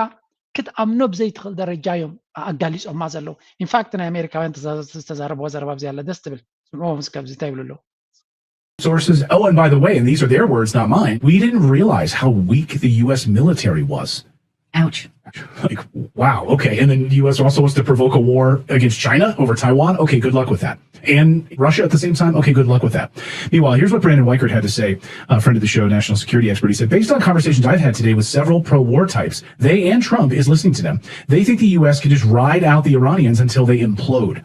ክትኣምኖ ብዘይትኽእል ደረጃ እዮም ኣጋሊፆማ ዘለዉ። ኢንፋክት ናይ ኣሜሪካውያን ዝተዛረብዎ ዘረባ ኣብዚ ኣለ ደስ ትብል። ስምዕዎ ምስ ከብዚ እንታይ ይብሉ ኣለዉ? Sources, oh, and by the way, and these are their words, not mine, we didn't realize how weak the U S military was. Ouch. Like, wow, okay. And then the U S also wants to provoke a war against China over Taiwan. Okay, good luck with that. And Russia at the same time. Okay, good luck with that. Meanwhile, here's what Brandon Weichert had to say, a friend of the show, national security expert. He said, based on conversations I've had today with several pro war types, they and Trump is listening to them. They think the U S can just ride out the Iranians until they implode.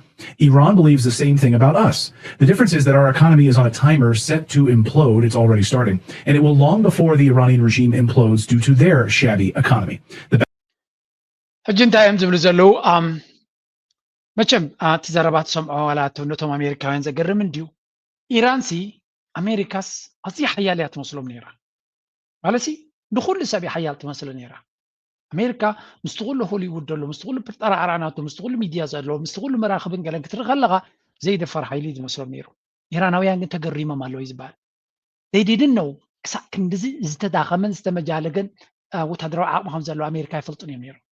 Iran believes the same thing about us. The difference is that our economy is on a timer set to implode. It's already starting. And it will long before the Iranian regime implodes due to their shabby economy. The ሕጂ እንታይ እዮም ዝብሉ ዘለዉ? መቸም እቲ ዘረባ ትሰምዖ ዋላ ነቶም ኣሜሪካውያን ዘገርም እንድዩ። ኢራንሲ ኣሜሪካስ ኣዝያ ሓያል እያ ትመስሎም ነይራ። ማለትሲ ንኹሉ ሰብ እያ ሓያል ትመስሎ ነይራ። ኣሜሪካ ምስቲ ኩሉ ሆሊውድ ዘሎ ምስቲ ኩሉ ጠራዕራናቱ ምስቲ ኩሉ ሚድያ ዘለዎ ምስቲ ኩሉ መራኽብን ገለን ክትርኢ ከለኻ ዘይደፈር ሓይሊ ዝመስሎም ነይሩ። ኢራናውያን ግን ተገሪሞም ኣለዉ እዩ ዝበሃል። They didn't know ክሳዕ ክንድዚ ዝተዳኸመን ዝተመጃለገን ወታደራዊ ዓቕሚ ከም ዘለዎ ኣሜሪካ ኣይፈልጡን እዮም ነይሮም።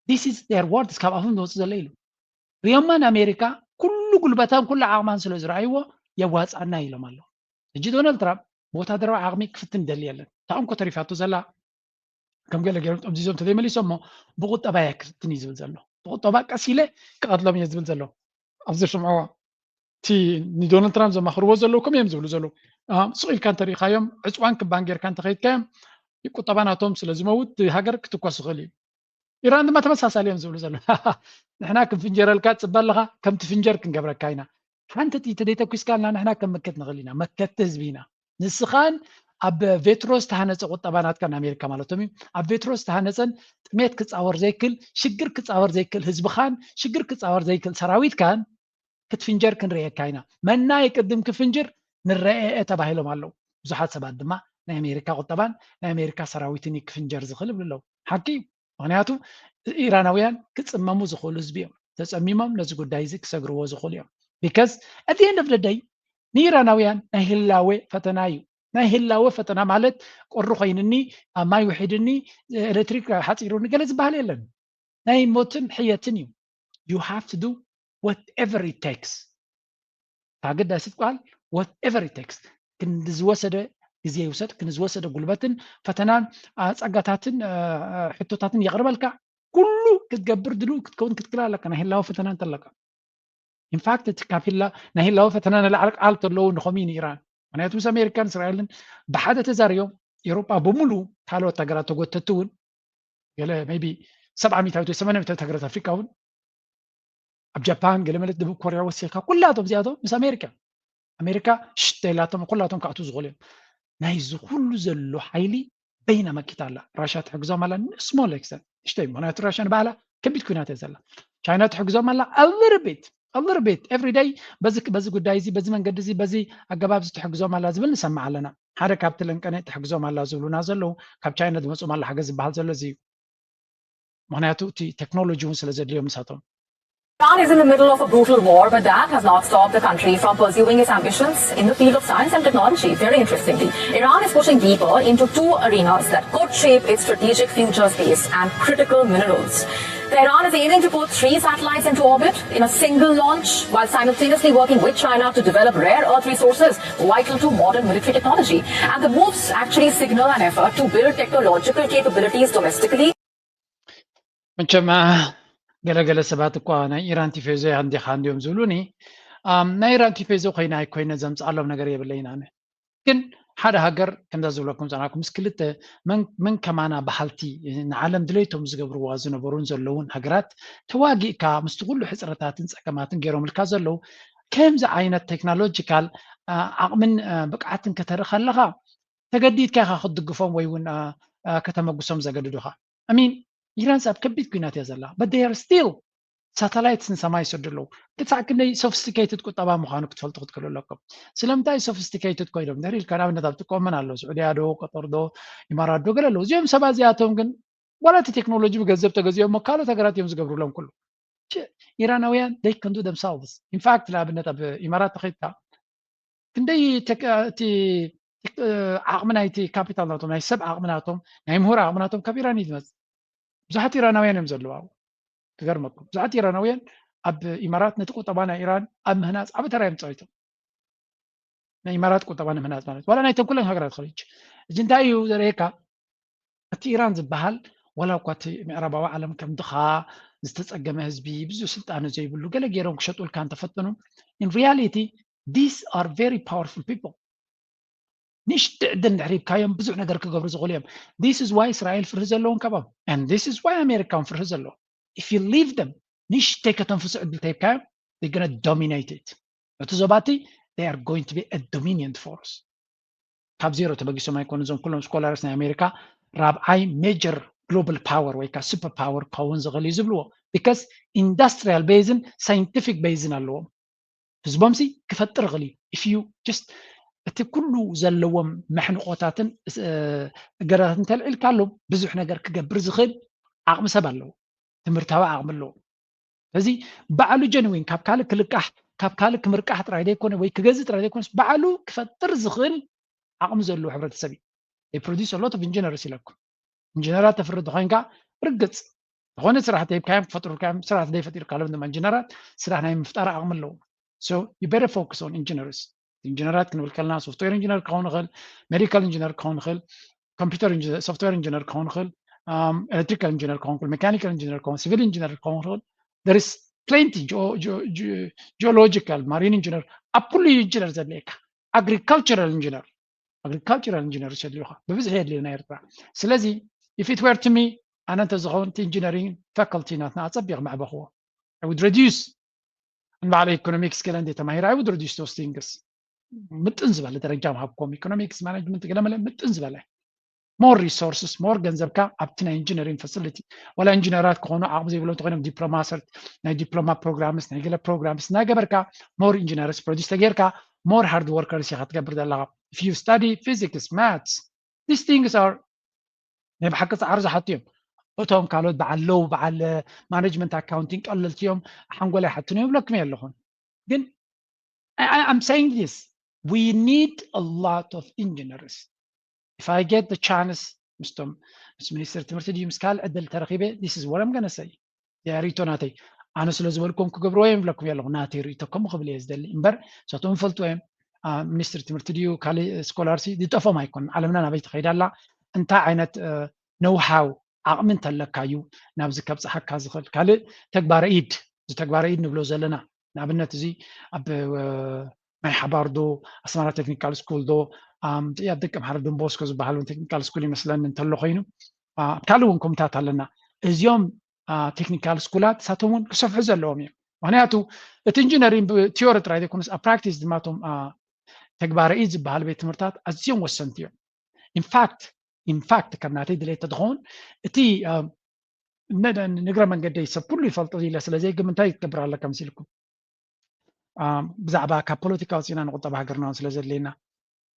This is their words ካብ ኣፎም ዝወፅእ ዘሎ ኢሉ ሪዮማ ንኣሜሪካ ኩሉ ጉልበታን ኩሉ ዓቕማን ስለ ዝረኣይዎ የዋፅኣና ኢሎም ኣለዉ። ሕጂ ዶናልድ ትራምፕ ብወታደራዊ ዓቕሚ ክፍትን ደሊ የለን። እታ እንኮ ተሪፋቶ ዘላ ከም ገለ ገይሮም ጠምዚዞም ተዘይመሊሶም እሞ ብቁጠባ እየ ክፍትን እዩ ዝብል ዘሎ። ብቁጠባ ቀስ ኢለ ክቐትሎም እየ ዝብል ዘሎ። ኣብዚ ስምዕዋ እቲ ንዶናልድ ትራምፕ ዘማኽርዎ ዘለዉ ከም እዮም ዝብሉ ዘለዉ ስቕ ኢልካ እንተሪኢኻዮም ዕፅዋን ክባን ጌርካ እንተኸይድካዮም ቁጠባ ናቶም ስለ ዝመውት ሃገር ክትኮስ ይኽእል እዩ። ኢራን ድማ ተመሳሳሊ እዮም ዝብሉ ዘለዉ። ንሕና ክንፍንጀረልካ ትፅበ ኣለኻ፣ ከም ትፍንጀር ክንገብረካ ኢና። ሓንቲ ጥይቲ ደይተኩስካልና ንሕና ከም መከት ንኽእል ኢና። መከትቲ ህዝቢ ኢና። ንስኻን ኣብ ቬትሮ ዝተሃነፀ ቁጠባ ናትካ ንኣሜሪካ ማለቶም እዩ። ኣብ ቬትሮ ዝተሃነፀን ጥሜት ክፃወር ዘይክል ሽግር ክፃወር ዘይክል ህዝብኻን ሽግር ክፃወር ዘይክል ሰራዊትካን ክትፍንጀር ክንርእየካ ኢና። መና የቅድም ክፍንጅር ንረኤ ተባሂሎም ኣለዉ። ብዙሓት ሰባት ድማ ናይ ኣሜሪካ ቁጠባን ናይ ኣሜሪካ ሰራዊትን እዩ ክፍንጀር ዝኽእል ይብሉ ኣለዉ። ሓቂ እዩ። ምክንያቱ ኢራናውያን ክፅመሙ ዝኽእሉ ህዝቢ እዮም። ተፀሚሞም ነዚ ጉዳይ እዚ ክሰግርዎ ዝኽእሉ እዮም። Because at the end of the day ንኢራናውያን ናይ ህላዌ ፈተና እዩ። ናይ ህላወ ፈተና ማለት ቁሪ ኮይንኒ፣ ኣብ ማይ ውሒድኒ፣ ኤሌክትሪክ ሓፂሩኒ ገለ ዝበሃል የለን። ናይ ሞትን ሕየትን እዩ። You have to do whatever it takes። ኣገዳሲት ቃል whatever it takes። ክንዲ ዝወሰደ ግዜ ይውሰድ፣ ክንዲ ዝወሰደ ጉልበትን ፈተናን ጸጋታትን ሕቶታትን የቕርበልካ። ኩሉ ክትገብር ድልው ክትከውን ክትክእል ኣለካ፣ ናይ ህላወ ፈተና እንተለካ። ኢንፋክት እቲ ካብ ህላ ናይ ህላወ ፈተና ንላዕሊ ቃል ተለዉ ንኸምኡ ንኢራን። ምክንያቱ ምስ ኣሜሪካን እስራኤልን ብሓደ ተዛርዮም ኤውሮጳ ብምሉ ካልኦት ሃገራት ተጎተቲ እውን ገለ ቢ ሰብዓ ሚታዊት ወይ ሰማንያ ሚታዊት ሃገራት ኣፍሪቃ እውን ኣብ ጃፓን ገለ መለት ደቡብ ኮርያ ወሲካ ኩላቶም እዚኣቶም ምስ ኣሜሪካ ኣሜሪካ ሽተ ኢላቶም ኩላቶም ክኣቱ ዝኽእሉ እዮም። ናይዚ ኩሉ ዘሎ ሓይሊ በይና መኪታ ኣላ። ራሽያ ትሕግዞም ኣላ ስሞል ኤክስተንት ንእሽተይ፣ ምክንያቱ ራሽያ ንባዕላ ከቢድ ኩናት እያ ዘላ። ቻይና ትሕግዞም ኣላ ኣልርቤት ኣልርቤት ኤቭሪ ደይ በዚ ጉዳይ እዚ በዚ መንገዲ እዚ በዚ ኣገባብ እዚ ትሕግዞም ኣላ ዝብል ንሰምዕ ኣለና። ሓደ ካብቲ ለንቀነ ትሕግዞም ኣላ ዝብሉና ዘለዉ ካብ ቻይና ዝመፅኦም ኣላ ሓገዝ ዝበሃል ዘሎ እዚ እዩ። ምክንያቱ እቲ ቴክኖሎጂ እውን ስለ ዘድልዮም ንሳቶም። Iran is in the middle of a brutal war, but that has not stopped the country from pursuing its ambitions in the field of science and technology. Very interestingly, Iran is pushing deeper into two arenas that could shape its strategic future: space and critical minerals. Tehran is aiming to put three satellites into orbit in a single launch, while simultaneously working with China to develop rare earth resources vital to modern military technology. And the moves actually signal an effort to build technological capabilities domestically. መቸም ገለገለ ሰባት እኳ ናይ ኢራን ቲፌዞ እንዲኻ እንዲዮም ዝብሉኒ። ናይ ኢራን ቲፌዞ ኮይነ ኣይኮይነ ዘምፅኣሎም ነገር የብለይን። ኣነ ግን ሓደ ሃገር ከምዛ ዝብለኩም ጸናኩም ምስ ክልተ መን ከማና በሃልቲ ንዓለም ድሌቶም ዝገብርዋ ዝነበሩን ዘለውን ሃገራት ተዋጊእካ ምስቲ ኩሉ ሕፅረታትን ፀገማትን ገይሮምልካ ዘለዉ ከምዚ ዓይነት ቴክኖሎጂካል ዓቕምን ብቅዓትን ከተርኢ ከለኻ ተገዲድካ ኢኻ ክትድግፎም ወይ እውን ከተመጉሶም ዘገድዱኻ። I mean ኢራንስ ኣብ ከቢድ ኩናት እያ ዘላ but they are still ሳተላይትስ ንሰማይ ይሰዱ ኣለዉ። ክሳዕ ክንደይ ሶፊስቲኬትድ ቁጠባ ምዃኑ ክትፈልጡ ክትክእሉ ኣለኩም። ስለምንታይ ሶፊስቲኬትድ ኮይኖም ድሕሪ ኢልካ ንኣብነት ኣብ ትቆመን ኣሎ ስዑድያ ዶ ቀጠር ዶ ኢማራት ዶ ገለ ኣለዉ። እዚኦም ሰባት እዚኣቶም ግን ዋላ እቲ ቴክኖሎጂ ብገንዘብ ተገዚኦም ካልኦት ሃገራት እዮም ዝገብሩሎም ኩሉ። ኢራናውያን they can do themselves። In fact ንኣብነት ኣብ ኢማራት ተኸይድካ ክንደይ እቲ ዓቕሚ ናይቲ ካፒታል ናቶም ናይ ሰብ ዓቕሚ ናቶም ናይ ምሁር ዓቕሚ ናቶም ካብ ኢራን እዩ ዝመፅእ። ብዙሓት ኢራናውያን እዮም ዘለዉ ኣብኡ። ክገርመኩም ብዙሓት ኢራናውያን ኣብ ኢማራት ነቲ ቁጠባ ናይ ኢራን ኣብ ምህናፅ ዓቢ ተራ እዮም ተፃዊቶም። ናይ ኢማራት ቁጠባ ንምህናፅ ማለት ዋላ ናይ ተንኩለን ሃገራት ኸሊጅ እዚ እንታይ እዩ ዘርእየካ? እቲ ኢራን ዝበሃል ዋላ እኳ እቲ ምዕራባዊ ዓለም ከም ድኻ ዝተፀገመ ህዝቢ ብዙ ስልጣነ ዘይብሉ ገለ ገይሮም ክሸጡልካ እንተፈተኑ in reality these are very powerful people። ንእሽቲ ዕድል እንድሕር ሂብካዮም ብዙሕ ነገር ክገብሩ ዝኽእሉ እዮም። This is why እስራኤል ፍርሂ ዘለዎም ካባም and this is why ኣሜሪካ እውን ፍርሂ ዘለዎ። If you leave them ንእሽተይ ከተንፍሱ ዕድል ተሂብካዮም they gonna dominate it። እቲ ዞባ እቲ they are going to be a dominant force። ካብ ዜሮ ተበጊሶም ኣይኮኑ እዞም ኩሎም ስኮላርስ ናይ ኣሜሪካ ራብዓይ major global power ወይ ከዓ super power ክኸውን ዝኽእል እዩ ዝብልዎ። Because industrial base ን scientific base ን ኣለዎም። ህዝቦምሲ ክፈጥር ይኽእል እዩ if you just እቲ ኩሉ ዘለዎም መሕንቆታትን እገዳታት እንተልዒልካሎም ብዙሕ ነገር ክገብር ዝኽእል ዓቕሚ ሰብ ኣለዎ። ትምህርታዊ ዓቕሚ ኣለዎ። ስለዚ ባዕሉ ጀንዊን ካብ ካልእ ክልቃሕ ካብ ካልእ ክምርቃሕ ጥራይ ዘይኮነ ወይ ክገዝእ ጥራይ ዘይኮነስ ባዕሉ ክፈጥር ዝኽእል ዓቕሚ ዘለዎ ሕብረተሰብ እዩ። They produce a lot of engineers ኢለኩም። ኢንጂነራት ተፍሪ ተኮይንካ ርግፅ ዝኾነ ስራሕ ተሂብካዮም ክፈጥሩልካ እዮም። ስራሕ ዘይፈጢርካሎም ድማ ኢንጂነራት ስራሕ ናይ ምፍጣር ዓቕሚ ኣለዎም። So you better focus on engineers። ኢንጂነራት ክንብል ከለና ሶፍትዌር ኢንጂነር ክኸውን ይኽእል፣ ሜዲካል ኢንጂነር ክኸውን ይኽእል፣ ኮምፒውተር ሶፍትዌር ኢንጂነር ክኸውን ይኽእል፣ ኤሌክትሪካል ኢንጂነር ክኸውን ይኽእል፣ ሜካኒካል ኢንጂነር ክኸውን፣ ሲቪል ኢንጂነር ክኸውን ይኽእል። There is plenty geological፣ ማሪን ኢንጂነር ኣብ ኩሉ ኢንጂነር ዘድልየካ agricultural engineer agricultural engineer የድልዩኻ ብብዝሒ የድልዩና ኤርትራ። ስለዚ if it were to me ኣነ እንተዝኸውን እቲ ኢንጂነሪንግ ፋካልቲ ናትና ኣፀቢቕ መዕበኽዎ። I would reduce ንባዕለ ኢኮኖሚክስ ገለ እንደ ተማሂረ I would reduce those things። ምጥን ዝበለ ደረጃ ምሃብኮም ኢኮኖሚክስ ማኔጅመንት ገለመለ ምጥን ዝበለ more resources more ገንዘብካ ኣብቲ ናይ ኢንጂነሪንግ ፋሲሊቲ ዋላ ኢንጂነራት ክኾኑ ዓቕሚ ዘይብሎም እንተኮይኖም ዲፕሎማ ሰርት ናይ ዲፕሎማ ፕሮግራምስ ናይ ገለ ፕሮግራምስ እናገበርካ more ኢንጂነርስ ፕሮዲስ ተጌርካ more hard workers ኢኻ ትገብር ዘለኻ። If you study physics maths these things are ናይ ብሓቂ ፃዕሪ ዝሓቱ እዮም። እቶም ካልኦት በዓል ሎው በዓል ማኔጅመንት ኣካውንቲንግ ቀለልቲ እዮም ሓንጎል ኣይሓቱን እዮም ይብለኩም ኣለኹን። ግን I'm saying this we need a lot of engineers. If I get the chance ምስቶም ምስ ሚኒስትር ትምህርቲ ድዩ ምስ ካልእ ዕድል ተረኺበ this is what I'm gonna say። ሪእቶ ናተይ ኣነ ስለ ዝበልኩም ክገብርዎ እዮም ይብለኩም ኣለኹ። ናተይ ሪእቶ ከምኡ ክብል እየ ዝደሊ እምበር ንሳቶም ይፈልጥዎ እዮም። ሚኒስትሪ ትምህርቲ ድዩ ካልእ ስኮላርሲ ዝጠፎም ኣይኮኑን። ዓለምና ናበይ ትኸይድ ኣላ እንታይ ዓይነት ነውሃው ዓቕሚ እንተለካ እዩ ናብዚ ከብፅሓካ ዝኽእል። ካልእ ተግባረ ኢድ እዚ ተግባረ ኢድ ንብሎ ዘለና ንኣብነት እዚ ኣብ ማይ ሓባር ዶ ኣስመራ ቴክኒካል ስኩል ዶ ኣብ ደቂ ኣምሓራ ዶንቦስኮ ዝበሃል እውን ቴክኒካል ስኩል ይመስለኒ እንተሎ ኮይኑ ኣብ ካልእ እውን ኮምታት ኣለና። እዚኦም ቴክኒካል ስኩላት ንሳቶም እውን ክሰፍሑ ዘለዎም እዮም። ምክንያቱ እቲ ኢንጂነሪንግ ብቲዮሪ ጥራይ ዘይኮነስ ኣብ ፕራክቲስ ድማ እቶም ተግባረ ኢድ ዝበሃል ቤት ትምህርታት ኣዝዮም ወሰንቲ እዮም። ኢንፋክት ኢንፋክት ከም ናተይ ድሌት ተትኸውን እቲ ንግረ መንገደይ ሰብ ኩሉ ይፈልጦ ኢለ ስለ ዘይግም እንታይ ክትገብር ኣለካ መሲልኩም ብዛዕባ ካብ ፖለቲካ ወፂና ንቁጠባ ሃገርና እውን ስለ ዘድልየና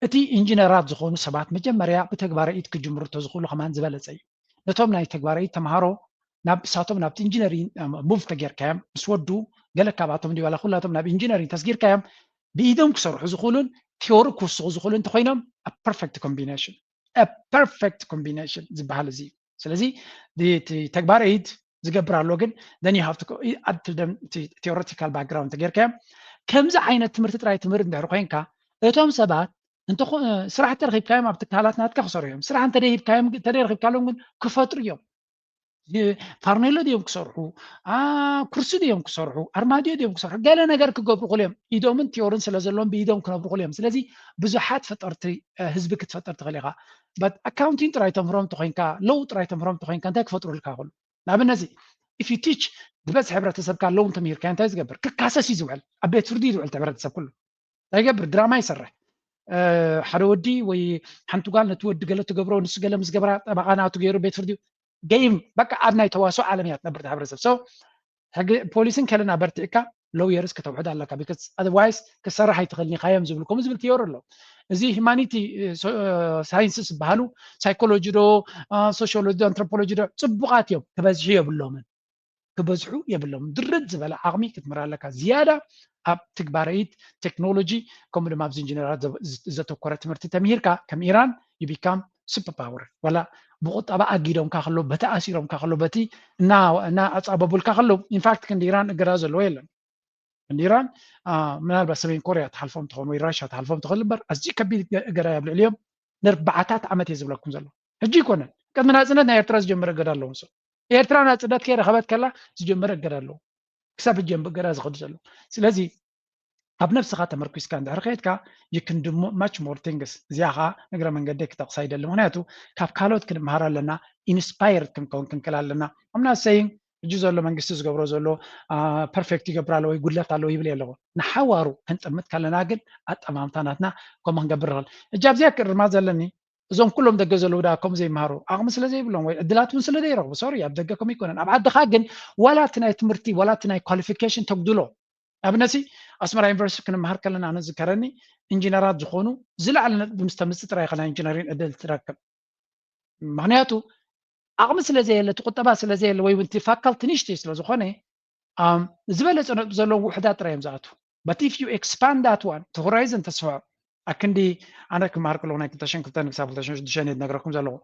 እቲ ኢንጂነራት ዝኾኑ ሰባት መጀመርያ ብተግባረ ኢድ ክጅምሩ ተዝኽእሉ ከማን ዝበለፀ እዩ። ነቶም ናይ ተግባረ ኢድ ተምሃሮ ናብ እሳቶም ናብቲ ኢንጂነሪንግ ሙቭ ተጌርካዮም ምስ ወዱ ገለ ካብኣቶም ድዩ ዋላ ኩላቶም ናብ ኢንጂነሪንግ ተስጊርካዮም ብኢዶም ክሰርሑ ዝኽእሉን ቲዮሪ ክውስኹ ዝኽእሉ እንተኮይኖም a perfect combination a perfect combination ዝበሃል እዚ እዩ። ስለዚ ተግባር ኢድ ዝገብር ኣሎ ግን then you have to up to them theoretical background ተጌርካዮም ከምዚ ዓይነት ትምህርቲ ጥራይ ትምህር እንድሕር ኮይንካ እቶም ሰባት ስራሕ ተረኪብካዮም ኣብ ትካላት ናትካ ክሰርሑ እዮም። ስራሕ እንተደይ ሂብካዮም እንተደይ ረኪብካሎም ግን ክፈጥሩ እዮም። ፋርኔሎ ድዮም ክሰርሑ፣ ኩርሲ ድዮም ክሰርሑ፣ ኣርማድዮ ድዮም ክሰርሑ፣ ገለ ነገር ክገብሩ ክእሉ እዮም። ኢዶምን ቲዮርን ስለ ዘለዎም ብኢዶም ክነብሩ ክእሉ እዮም። ስለዚ ብዙሓት ፈጠርቲ ህዝቢ ክትፈጥር ትኽእል ኢኻ። ኣካውንቲንግ ጥራይ ተምህሮም ተኮይንካ፣ ሎው ጥራይ ተምህሮም ተኮይንካ እንታይ ክፈጥሩልካ ክእሉ? ንኣብነት if you teach ዝበዝሐ ሕብረተሰብካ ሎው እንተምሂርካ እንታይ ዝገብር? ክካሰስ እዩ ዝውዕል። ኣብ ቤት ፍርዲ እዩ ዝውዕል እቲ ሕብረተሰብ ኩሉ እንታይ ይገብር? ድራማ ይሰርሕ። ሓደ ወዲ ወይ ሓንቲ ጓል ነቲ ወዲ ገለ ትገብሮ፣ ንሱ ገለ ምስ ገብራ ጠበቓ ናቱ ገይሩ ቤት ፍርዲ ገይም በቃ ኣብ ናይ ተዋስኦ ዓለም እያ ትነብር እታ ሕብረተሰብ። So ሕጊ ፖሊስን ከለና በርቲዕካ ሎየርስ ከተውሕድ ኣለካ። Because otherwise ክሰርሕ ኣይትኽእልን ኢኻ እዮም ዝብሉ። ከምኡ ዝብል ቲዮሪ ኣሎ። እዚ ሂማኒቲ ሳይንስስ ዝበሃሉ ሳይኮሎጂ ዶ ሶሽዮሎጂ ዶ ኣንትሮፖሎጂ ዶ ጽቡቓት እዮም፣ ክበዝሑ የብሎምን። ክበዝሑ የብሎም። ድርት ዝበለ ዓቕሚ ክትምር ኣለካ። ዝያዳ ኣብ ትግባረይት ቴክኖሎጂ ከምኡ ድማ ኣብዚ ኢንጂነራት ዘተኮረ ትምህርቲ ተምሂርካ ከም ኢራን you become super power። ዋላ ብቁጠባ ኣጊዶምካ ከሎ በቲ ኣሲሮምካ ከሎ በቲ እና ኣጻበቡልካ ከሎ ኢንፋክት ክንዲ ኢራን እገዳ ዘለዎ የለን። ክንዲ ኢራን ምናልባት ሰሜን ኮርያ ትሓልፎም ትኸውን ወይ ራሽያ ትሓልፎም ትኽእል እምበር ኣዝዩ ከቢድ እገዳ ኣብ ልዕሊኦም ንርባዓታት ዓመት እየ ዝብለኩም ዘሎ። ሕጂ ይኮነን ቅድሚ ናጽነት ናይ ኤርትራ ዝጀመረ እገዳ ኣለዎም። So ኤርትራ ናጽነት ከይረኸበት ከላ ዝጀመረ እገዳ ኣለዎ። ክሳብ ሕጂ እዮም ብእገዳ ዝኸዱ ዘለዉ። ስለዚ ኣብ ነብስኻ ተመርኩስካ እንድሕር ከይድካ you can do much more things። እዚኣ ኸዓ እግረ መንገደይ ክጠቕሳ ይደሊ። ምክንያቱ ካብ ካልኦት ክንምሃር ኣለና፣ ኢንስፓየርድ ክንከውን ክንክእል ኣለና። I'm not saying ሕጂ ዘሎ መንግስቲ ዝገብሮ ዘሎ ፐርፌክት ይገብር ኣሎ ወይ ጉድለት ኣለዎ ይብል ኣለኹ። ንሓዋሩ ክንጥምት ከለና ግን ኣጠማምታ ናትና ከምኡ ክንገብር ንኽእል። ሕጂ ኣብዚኣ ክእርማ ዘለኒ እዞም ኩሎም ደገ ዘለዉ ደኣ ከምኡ ዘይምሃሩ ዓቕሚ ስለ ዘይብሎም ወይ ዕድላት እውን ስለ ዘይረኽቡ ሶሪ ኣብ ደገ ከምኡ ይኮነን። ኣብ ዓድኻ ግን ዋላ እቲ ናይ ትምህርቲ ዋላ እቲ ናይ ኳሊፊኬሽን ተጉድሎ። ኣብነሲ ኣስመራ ዩኒቨርሲቲ ክንምሃር ከለና ኣነ ዝከረኒ ኢንጂነራት ዝኾኑ ዝለዓለ ነጥቢ ምስ ተምፅእ ጥራይ ኢኻ ናይ ኢንጂነሪን ዕድል ትረክብ። ምክንያቱ ዓቕሚ ስለ ዘየለ እቲ ቁጠባ ስለ ዘየለ ወይ እውን እቲ ፋካልቲ ንእሽተይ ስለ ዝኾነ ዝበለፀ ነጥቢ ዘለዎም ውሕዳት ጥራይ እዮም ዝኣትዉ። But if you expand that one to horizon ተስፋ ኣክንዲ ኣነ ክመሃር ከለኹ ናይ ክልተ ሽሕን ክልተን ክሳብ ክልተ ሽሕን ሽዱሽተን እየ ዝነግረኩም ዘለኹ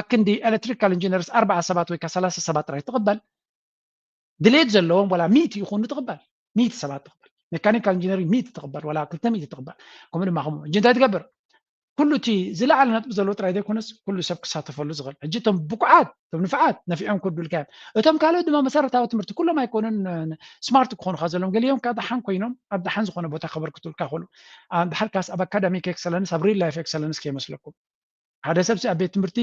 ኣክንዲ ኤሌክትሪካል ኢንጂነርስ ኣርባዓ ሰባት ወይ ከዓ ሰላሳ ሰባት ጥራይ ትቕበል ድሌት ዘለዎም ዋላ ሚእቲ ይኹኑ ትቕበል ሚእቲ ሰባት ትቕበል ሜካኒካል ኢንጂነሪንግ ሚእቲ ትቕበል ዋላ ክልተ ሚእቲ ትቕበል ከምኡ ድማ ከምኡ ሕጂ እንታይ ትገብር ኩሉ እቲ ዝለዓለ ነጥቢ ዘለዎ ጥራይ ዘይኮነስ ኩሉ ሰብ ክሳተፈሉ ዝኽእል ሕጂ እቶም ብቁዓት እቶም ንፍዓት ነፊዖም ክዱልካ እዮም እቶም ካልኦት ድማ መሰረታዊ ትምህርቲ ኩሎም ኣይኮኑን ስማርት ክኾኑካ ዘለዎም ገሊኦም ካብ ደሓን ኮይኖም ኣብ ደሓን ዝኾነ ቦታ ከበርክቱልካ ይኽእሉ ድሓርካስ ኣብ ኣካዳሚክ ኤክሰለንስ ኣብ ሪል ላይፍ ኤክሰለንስ ከይመስለኩም ሓደ ሰብ ኣብ ቤት ትምህርቲ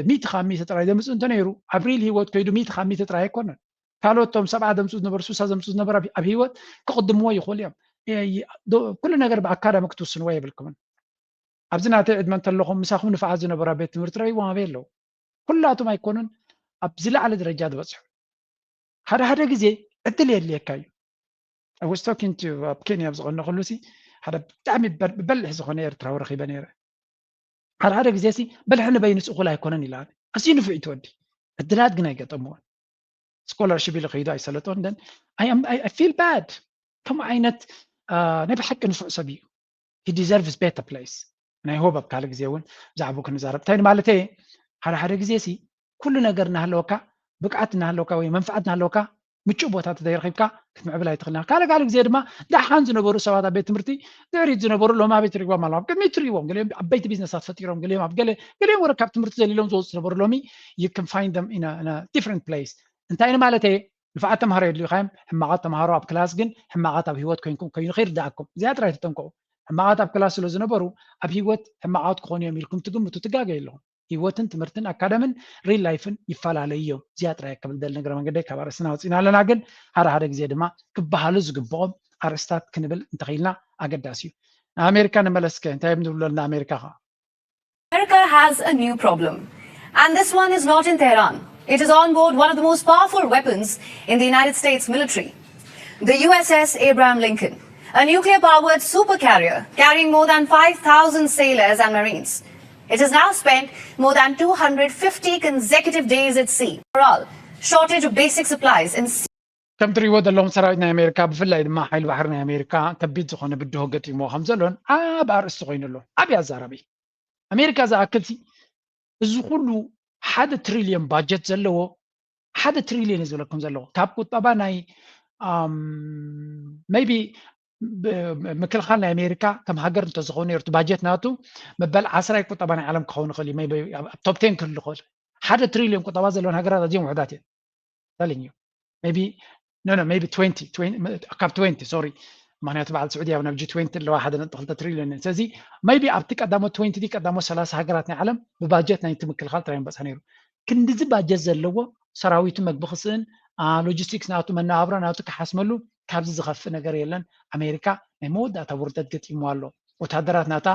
ሚእቲ ካብ ሚእቲ ጥራይ ዘምፅእ እንተነይሩ ኣብ ሪል ህይወት ከይዱ ሚእቲ ካብ ሚእቲ ጥራይ ኣይኮነን ካልኦት እቶም ሰብዓ ዘምፅኡ ዝነበሩ ስሳ ዘምፅኡ ዝነበሩ ኣብ ህይወት ክቕድምዎ ይኽእሉ እዮም ኩሉ ነገር ብኣካዳሚ ክትውስንዎ የብልኩምን ኣብዚ ናተይ ዕድመ እንተለኹም ምሳኹም ንፍዓት ዝነበሩ ኣብ ቤት ትምህርቲ ረይዎም ኣበይ ኣለዉ ኩላቶም ኣይኮኑን ኣብ ዝለዓለ ደረጃ ዝበፅሑ ሓደ ሓደ ግዜ ዕድል የድልየካ እዩ I was talking to ኣብ ኬንያ ኣብ ዝቐነኹሉ ሲ ሓደ ብጣዕሚ በልሕ ዝኾነ ኤርትራዊ ረኺበ ነይረ ሓደ ሓደ ግዜ ሲ በልሒ ንበይንስ እኹል ኣይኮነን ኢላ ኣዝዩ ንፍዒት ወዲ ዕድላት ግን ኣይገጠምዎን ስኮላርሽፕ ኢሉ ከይዱ ኣይሰለጦን then I am I feel bad ከምኡ ዓይነት ናይ ብሓቂ ንፉዕ ሰብ እዩ he deserves better place ናይ ሆብ ኣብ ካልእ ግዜ እውን ብዛዕባኡ ክንዛረብ እንታይ ማለተይ ሓደ ሓደ ግዜ ሲ ኩሉ ነገር እናሃለወካ ብቅዓት እናሃለወካ ወይ መንፍዓት እናሃለወካ ምቹእ ቦታ ተዘይረኺብካ ክትምዕብል ኣይትኽእልን ካልእ ካልእ ግዜ ድማ ደሓን ዝነበሩ ሰባት ኣብ ቤት ትምህርቲ ድሕሪት ዝነበሩ ሎሚ ኣበይ ትሪእዎም ኣለዉ ኣብ ቅድሚት ትሪእዎም ገሊኦም ዓበይቲ ቢዝነሳት ፈጢሮም ገሊኦም ኣብ ገለ ገሊኦም ወረ ካብ ትምህርቲ ዘሊሎም ዝወፁ ዝነበሩ ሎሚ you can find them in a different place እንታይ ንማለተይ ንፍዓት ተምሃሮ የድልዩኻዮም ሕማቓት ተምሃሮ ኣብ ክላስ ግን ሕማቓት ኣብ ህይወት ኮይንኩም ከይኑ ከይርድኣኩም እዚኣ ጥራይ ተጠንቀቑ ሕማቓት ኣብ ክላስ ስለ ዝነበሩ ኣብ ህይወት ሕማቓት ክኾኑ እዮም ኢልኩም ትግምቱ ትጋገዩ ኣለኹም ህይወትን ትምህርትን ኣካደምን ሪል ላይፍን ይፈላለዩ እዮም እዚኣ ጥራይ ክብል ደል ንግረ መንገደይ ካብ ኣርእስትና ወፂና ኣለና ግን ሓደ ሓደ ግዜ ድማ ክበሃሉ ዝግብኦም ኣርእስታት ክንብል እንተኽኢልና ኣገዳሲ እዩ ንኣሜሪካ ንመለስከ እንታይ እዮም ዝብሉ ንኣሜሪካ ኸ America has a new problem. And this one is not in Tehran. It is on board one of the most powerful weapons in the United States military, the U S S Abraham Lincoln, a nuclear powered supercarrier carrying more than five thousand sailors and Marines. It has now spent more than two hundred fifty consecutive days at sea. Morale, shortage of basic supplies, and ከም ትሪእዎ ዘለኹም ሰራዊት ናይ ኣሜሪካ ብፍላይ ድማ ሓይሊ ባሕሪ ናይ ኣሜሪካ ከቢድ ዝኾነ ብድሆ ገጢምዎ ከም ዘሎን ዓብ ኣርእስቲ ኮይኑ ኣሎ ዓብ ኣዛራቢ ኣሜሪካ ዝኣክል ሲ እዚ ኩሉ ሓደ ትሪልዮን ባጀት ዘለዎ ሓደ ትሪልዮን እዩ ዝብለኩም ዘለዎ ካብ ቁጠባ ናይ maybe ምክልኻል ናይ ኣሜሪካ ከም ሃገር እንተዝኸውን ነሩ ባጀት ናቱ መበል ዓስራይ ቁጠባ ናይ ዓለም ክኸውን ይኽእል እዩ ቶፕ ቴን ክህሉ ይኽእል ሓደ ትሪልዮን ቁጠባ ዘለወን ሃገራት ኣዝዮም ውሕዳት እየን። Telling you. Maybe, no, no, maybe twenty, twenty, ካብ twenty, sorry። ምክንያቱ በዓል ስዑድያ ኣብ ናብ ጂ twenty ኣለዋ ሓደ ነጥቢ ክልተ ትሪልዮን። ስለዚ maybe ኣብቲ ቀዳሞት twenty ቀዳሞት ሰላሳ ሃገራት ናይ ዓለም ብባጀት ናይቲ ምክልኻል ጥራይ በፅሐ ነይሩ። ክንድዚ ባጀት ዘለዎ ሰራዊቱ መግቢ ክስእን፣ ሎጂስቲክስ ናቱ፣ መነባብሮ ናቱ ክሓስመሉ ካብዚ ዝኸፍእ ነገር የለን። ኣሜሪካ ናይ መወዳእታ ውርደት ገጢምዋ ኣሎ። ወታደራት ናታ፣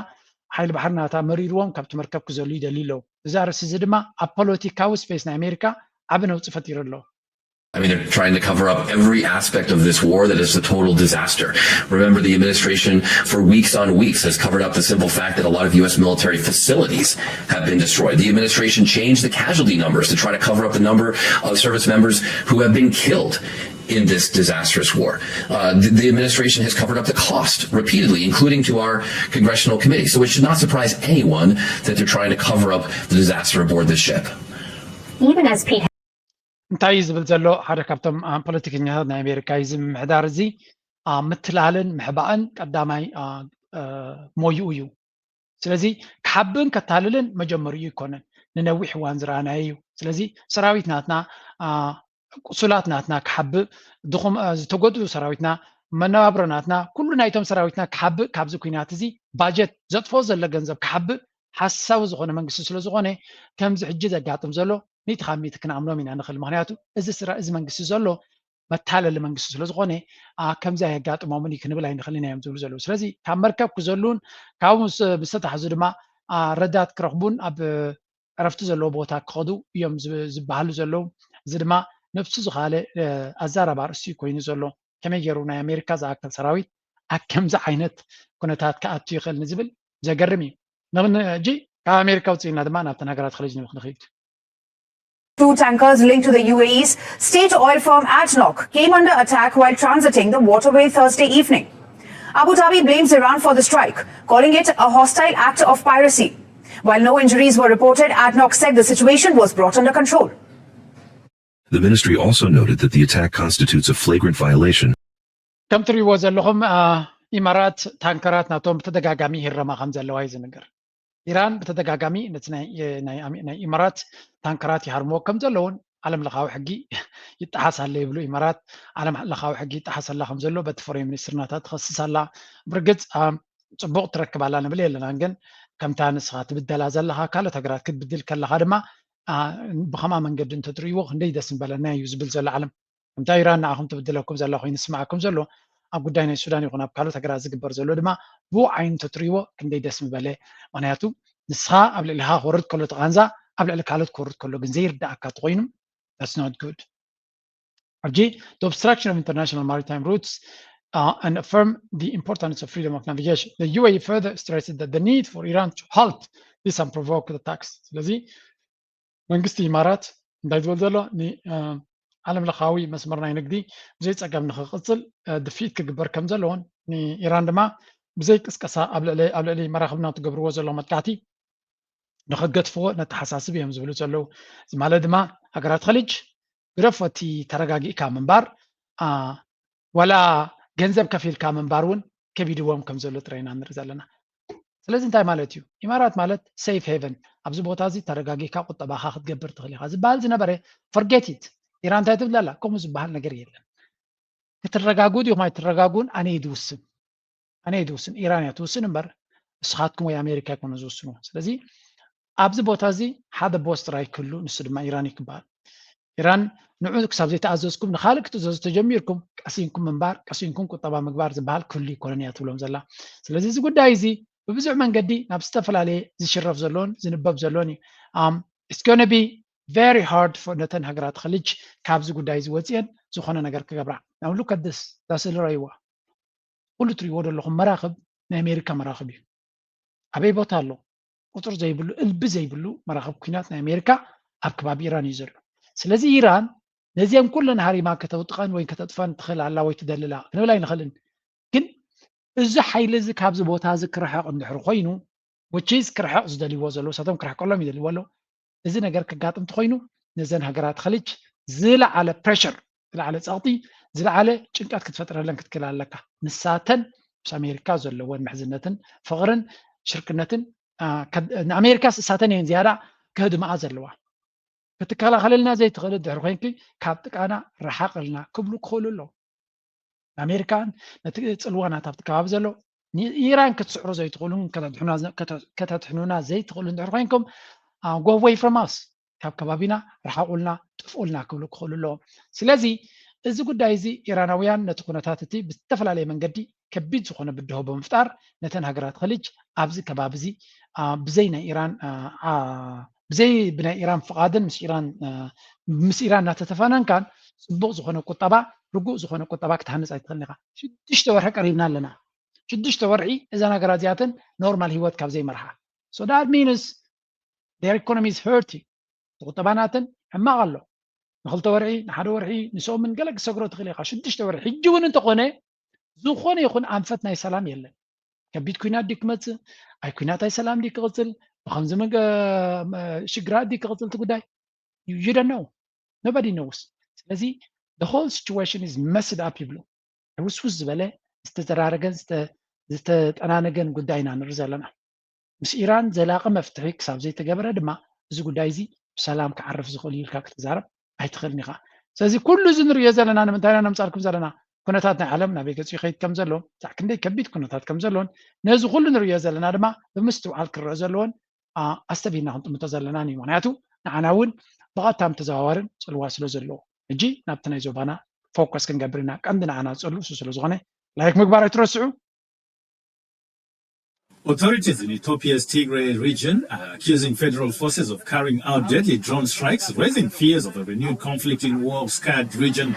ሓይሊ ባሕሪ ናታ መሪርዎም ካብቲ መርከብ ክዘሉ ይደልዩ ኣለዉ። እዚ ኣርእስቲ እዚ ድማ ኣብ ፖለቲካዊ ስፔስ ናይ ኣሜሪካ ዓቢ ነውጺ ፈጢሩ ኣሎ። I mean, they're trying to cover up every aspect of this war that is a total disaster. Remember, the administration, for weeks on weeks, has covered up the simple fact that a lot of U S military facilities have been destroyed. The administration changed the casualty numbers to try to cover up the number of service members who have been killed in this disastrous war. Uh, the, the administration has covered up the cost repeatedly, including to our congressional committee. So it should not surprise anyone that they're trying to cover up the disaster aboard this ship. Even as Pete እንታይ እዩ ዝብል ዘሎ ሓደ ካብቶም ፖለቲከኛታት ናይ ኣሜሪካ እዚ ምምሕዳር እዚ ምትላልን ምሕባእን ቀዳማይ ሞይኡ እዩ። ስለዚ ክሓብእን ከታልልን መጀመሪኡ ይኮነን፣ ንነዊሕ እዋን ዝረኣናዮ እዩ። ስለዚ ሰራዊት ናትና፣ ቁሱላት ናትና ክሓብእ፣ ዝተጎድኡ ሰራዊትና፣ መነባብሮ ናትና፣ ኩሉ ናይቶም ሰራዊትና ክሓብእ፣ ካብዚ ኩናት እዚ ባጀት ዘጥፍኦ ዘሎ ገንዘብ ክሓብእ ሓሳዊ ዝኾነ መንግስቲ ስለዝኾነ ከምዚ ሕጂ ዘጋጥም ዘሎ ሚእቲ ካብ ሚእቲ ክንኣምኖም ኢና ንኽእል። ምክንያቱ እዚ ስራ እዚ መንግስቲ ዘሎ መታለሊ መንግስቲ ስለዝኾነ ከምዚ ኣየጋጥሞምን እዩ ክንብል ኣይንኽእልን እዮም ዝብሉ ዘለዉ። ስለዚ ካብ መርከብ ክዘሉን ካብኡ ምስ ዝተታሕዙ ድማ ረዳት ክረኽቡን ኣብ ዕረፍቲ ዘለዎ ቦታ ክኸዱ እዮም ዝበሃሉ ዘለዉ። እዚ ድማ ነብሱ ዝኻለ ኣዛራቢ ኣርእስቲ ኮይኑ ዘሎ። ከመይ ገይሩ ናይ ኣሜሪካ ዝኣክል ሰራዊት ኣብ ከምዚ ዓይነት ኩነታት ክኣቱ ይኽእል ንዝብል ዘገርም እዩ። ሕጂ ካብ ኣሜሪካ ውፅኢና ድማ ናብተን ሃገራት ኸሊጅ ንኽንኸይድ። Two tankers linked to the U A E's state oil firm ADNOC came under attack while transiting the waterway Thursday evening. Abu Dhabi blames Iran for the strike, calling it a hostile act of piracy. While no injuries were reported, ADNOC said the situation was brought under control. The ministry also noted that the attack constitutes a flagrant violation. ከም ትሪእዎ ዘለኹም ኢማራት ታንከራት ናቶም ብተደጋጋሚ ይህረማ ከም ዘለዋ እዩ ዝንገር። ኢራን ብተደጋጋሚ ነቲ ናይ ኢማራት ታንከራት ይሃርምዎ ከም ዘለውን ዓለም ለኻዊ ሕጊ ይጠሓስ ኣሎ ይብሉ። ኢማራት ዓለም ለኻዊ ሕጊ ይጠሓስ ኣላ ከም ዘሎ በቲ ፎሬን ሚኒስትር ናታ ትኸስስ ኣላ። ብርግፅ ፅቡቕ ትረክብ ኣላ ንብል የለናን፣ ግን ከምታ ንስኻ ትብደላ ዘለኻ ካልኦት ሃገራት ክትብድል ከለኻ ድማ ብኸምኣ መንገዲ እንተትርእይዎ ክንደይ ደስ ምበለና እዩ ዝብል ዘሎ ዓለም። ከምታ ኢራን ንዓኹም ትብድለኩም ዘላ ኮይኑ ዝስምዓኩም ዘሎ ኣብ ጉዳይ ናይ ሱዳን ይኹን ኣብ ካልኦት ሃገራት ዝግበር ዘሎ ድማ ብኡ ዓይኒ እንተትርእይዎ ክንደይ ደስ ምበለ። ምክንያቱ ንስኻ ኣብ ልዕሊኻ ክወርድ ከሎ እቲ ቃንዛ ኣብ ልዕሊ ካልኦት ክወርድ ከሎ ግን ዘይርዳእካ ተኾይኑ that's not good። ሕጂ the obstruction of international maritime routes uh, and affirm the importance of freedom of navigation. The U A E further stressed that the need for Iran to halt these unprovoked attacks. ስለዚ መንግስቲ ኢማራት እንታይ ዝብል ዘሎ ንዓለም ለኻዊ መስመር ናይ ንግዲ ብዘይ ፀገም ንክቅፅል ድፍኢት ክግበር ከም ዘለዎን ንኢራን ድማ ብዘይ ቅስቀሳ ኣብ ልዕሊ መራኽብና ትገብርዎ ዘሎ መጥቃዕቲ ንክገድፍዎ ነተሓሳስብ እዮም ዝብሉ ዘለዉ። እዚ ማለት ድማ ሃገራት ኸሊጅ ግደፎ እቲ ተረጋጊእካ ምንባር ዋላ ገንዘብ ከፊልካ ምንባር እውን ከቢድዎም ከም ዘሎ ጥራይ ኢና ንርኢ ዘለና። ስለዚ እንታይ ማለት እዩ? ኢማራት ማለት safe haven፣ ኣብዚ ቦታ እዚ ተረጋጊእካ ቁጠባኻ ክትገብር ትኽእል ኢኻ ዝበሃል ዝነበረ forget it። ኢራን እንታይ ትብል ኣላ? ከምኡ ዝበሃል ነገር የለን። ክትረጋግኡ ዲኹም ኣይትረጋግኡን ኣነ እየ ዝውስን፣ ኣነ እየ ዝውስን፣ ኢራን እያ ትውስን እምበር ንስኻትኩም ወይ ኣሜሪካ ኣይኮነ ዝውስንዎ። ስለዚ ኣብዚ ቦታ እዚ ሓደ ቦስ ጥራይ ክህሉ፣ ንሱ ድማ ኢራን እዩ ክበሃል። ኢራን ንዑ ክሳብ ዘይተኣዘዝኩም ንኻልእ ክትእዘዙ ተጀሚርኩም ቀሲንኩም ምንባር ቀሲንኩም ቁጠባ ምግባር ዝበሃል ክህሉ ይኮነን እያ ትብሎም ዘላ። ስለዚ እዚ ጉዳይ እዚ ብብዙሕ መንገዲ ናብ ዝተፈላለየ ዝሽረፍ ዘሎን ዝንበብ ዘሎን እዩ። It's gonna be very hard for ነተን ሃገራት ኸሊጅ ካብዚ ጉዳይ እዚ ወፂአን ዝኾነ ነገር ክገብራ። Now look at this. ዳስል ረይዋ ኩሉ ትሪእዎ ዘለኹም መራኽብ ናይ ኣሜሪካ መራኽብ እዩ። ኣበይ ቦታ ኣሎ? ቁፅር ዘይብሉ እልቢ ዘይብሉ መራኽብ ኩናት ናይ ኣሜሪካ ኣብ ከባቢ ኢራን እዩ ዘሎ። ስለዚ ኢራን ነዚአን ኩለን ሃሪማ ከተውጥቀን ወይ ከተጥፈን ትኽእል ኣላ ወይ ትደልላ ክንብል ኣይንኽእልን። ግን እዚ ሓይሊ እዚ ካብዚ ቦታ እዚ ክርሕቕ እንድሕር ኮይኑ which is ክርሕቕ ዝደልይዎ ዘለዉ ሳቶም ክርሕቀሎም ይደልይዎ ኣለዉ። እዚ ነገር ከጋጥም እንተኾይኑ ነዘን ሃገራት ኸሊጅ ዝለዓለ pressure፣ ዝለዓለ ፀቕጢ፣ ዝለዓለ ጭንቀት ክትፈጥረለን ክትክእል ኣለካ። ንሳተን ምስ ኣሜሪካ ዘለወን ምሕዝነትን ፍቕርን ሽርክነትን ንኣሜሪካስ እሳተን እየን ዝያዳ ከህድምኣ ዘለዋ። ክትከላኸለልና ዘይትኽእል እንድሕር ኮይንኪ ካብ ጥቃና ረሓቕልና ክብሉ ክኽእሉ ኣለዉ። ኣሜሪካን ነቲ ጽልዋ ናታ ኣብቲ ከባቢ ዘሎ ንኢራን ክትስዕሩ ዘይትኽእሉን ከተድሕኑና ዘይትኽእሉ እንድሕር ኮይንኩም go away from us፣ ካብ ከባቢና ረሓቑልና፣ ጥፍኡልና ክብሉ ክኽእሉ ኣለዎም። ስለዚ እዚ ጉዳይ እዚ ኢራናውያን ነቲ ኩነታት እቲ ብዝተፈላለየ መንገዲ ከቢድ ዝኾነ ብድሆ ብምፍጣር ነተን ሃገራት ኸሊጅ ኣብዚ ከባቢ እዚ ብዘይ ናይ ኢራን ብዘይ ብናይ ኢራን ፍቓድን ምስ ኢራን ምስ ኢራን እናተተፈነንካን ጽቡቕ ዝኾነ ቁጠባ ርጉእ ዝኾነ ቁጠባ ክትሃንጽ ኣይትኽእልን ኢኻ። ሽዱሽተ ወርሒ ቀሪብና ኣለና። ሽዱሽተ ወርሒ እዘን ሃገራት እዚኣተን ኖርማል ህይወት ካብ ዘይመርሓ so that means their economy is hurting። ቁጠባ ናተን ሕማቕ ኣሎ። ንክልተ ወርሒ ንሓደ ወርሒ ንስኦምን ገለ ክሰግሮ ትኽእል ኢኻ። ሽዱሽተ ወርሒ ሕጂ እውን እንተኾነ ዝኾነ ይኹን ኣንፈት ናይ ሰላም የለን። ከቢድ ኩናት ድዩ ክመፅእ? ኣይ ኩናት ኣይ ሰላም ድዩ ክቕፅል? ብከምዚ ሽግራት ድዩ ክቕፅል እቲ ጉዳይ? You don't know. Nobody knows። ስለዚ the whole situation is messed up ይብሉ። ሕውስውስ ዝበለ ዝተዘራረገን ዝተጠናነገን ጉዳይ ኢና ንርኢ ዘለና። ምስ ኢራን ዘላቒ መፍትሒ ክሳብ ዘይተገበረ ድማ እዚ ጉዳይ እዚ ብሰላም ክዓርፍ ዝኽእል እዩ ኢልካ ክትዛረብ ኣይትኽእልን ኢኻ። ስለዚ ኩሉ እዚ ንርእዮ ዘለና ንምንታይ ኢና ነምጻልኩም ዘለና? ኩነታት ናይ ዓለም ናበይ ገጹ ይኸይድ ከም ዘሎ፣ ሳዕ ክንደይ ከቢድ ኩነታት ከም ዘሎን ነዚ ኩሉ ንርእዮ ዘለና ድማ ብምስትውዓል ክረአ ዘለዎን ኣስተብሂልና ክንጥምቶ ዘለናን እዩ። ምክንያቱ ንዓና እውን ብቐጥታን ብተዘዋዋርን ጽልዋ ስለ ዘለዎ ሕጂ ናብቲ ናይ ዞባና ፎከስ ክንገብር ኢና። ቀንዲ ንዓና ዝጸሉ እሱ ስለ ዝኾነ ላይክ ምግባር ኣይትረስዑ። Authorities in Ethiopia's Tigray region are accusing federal forces of carrying out deadly drone strikes, raising fears of a renewed conflict in war-scarred region.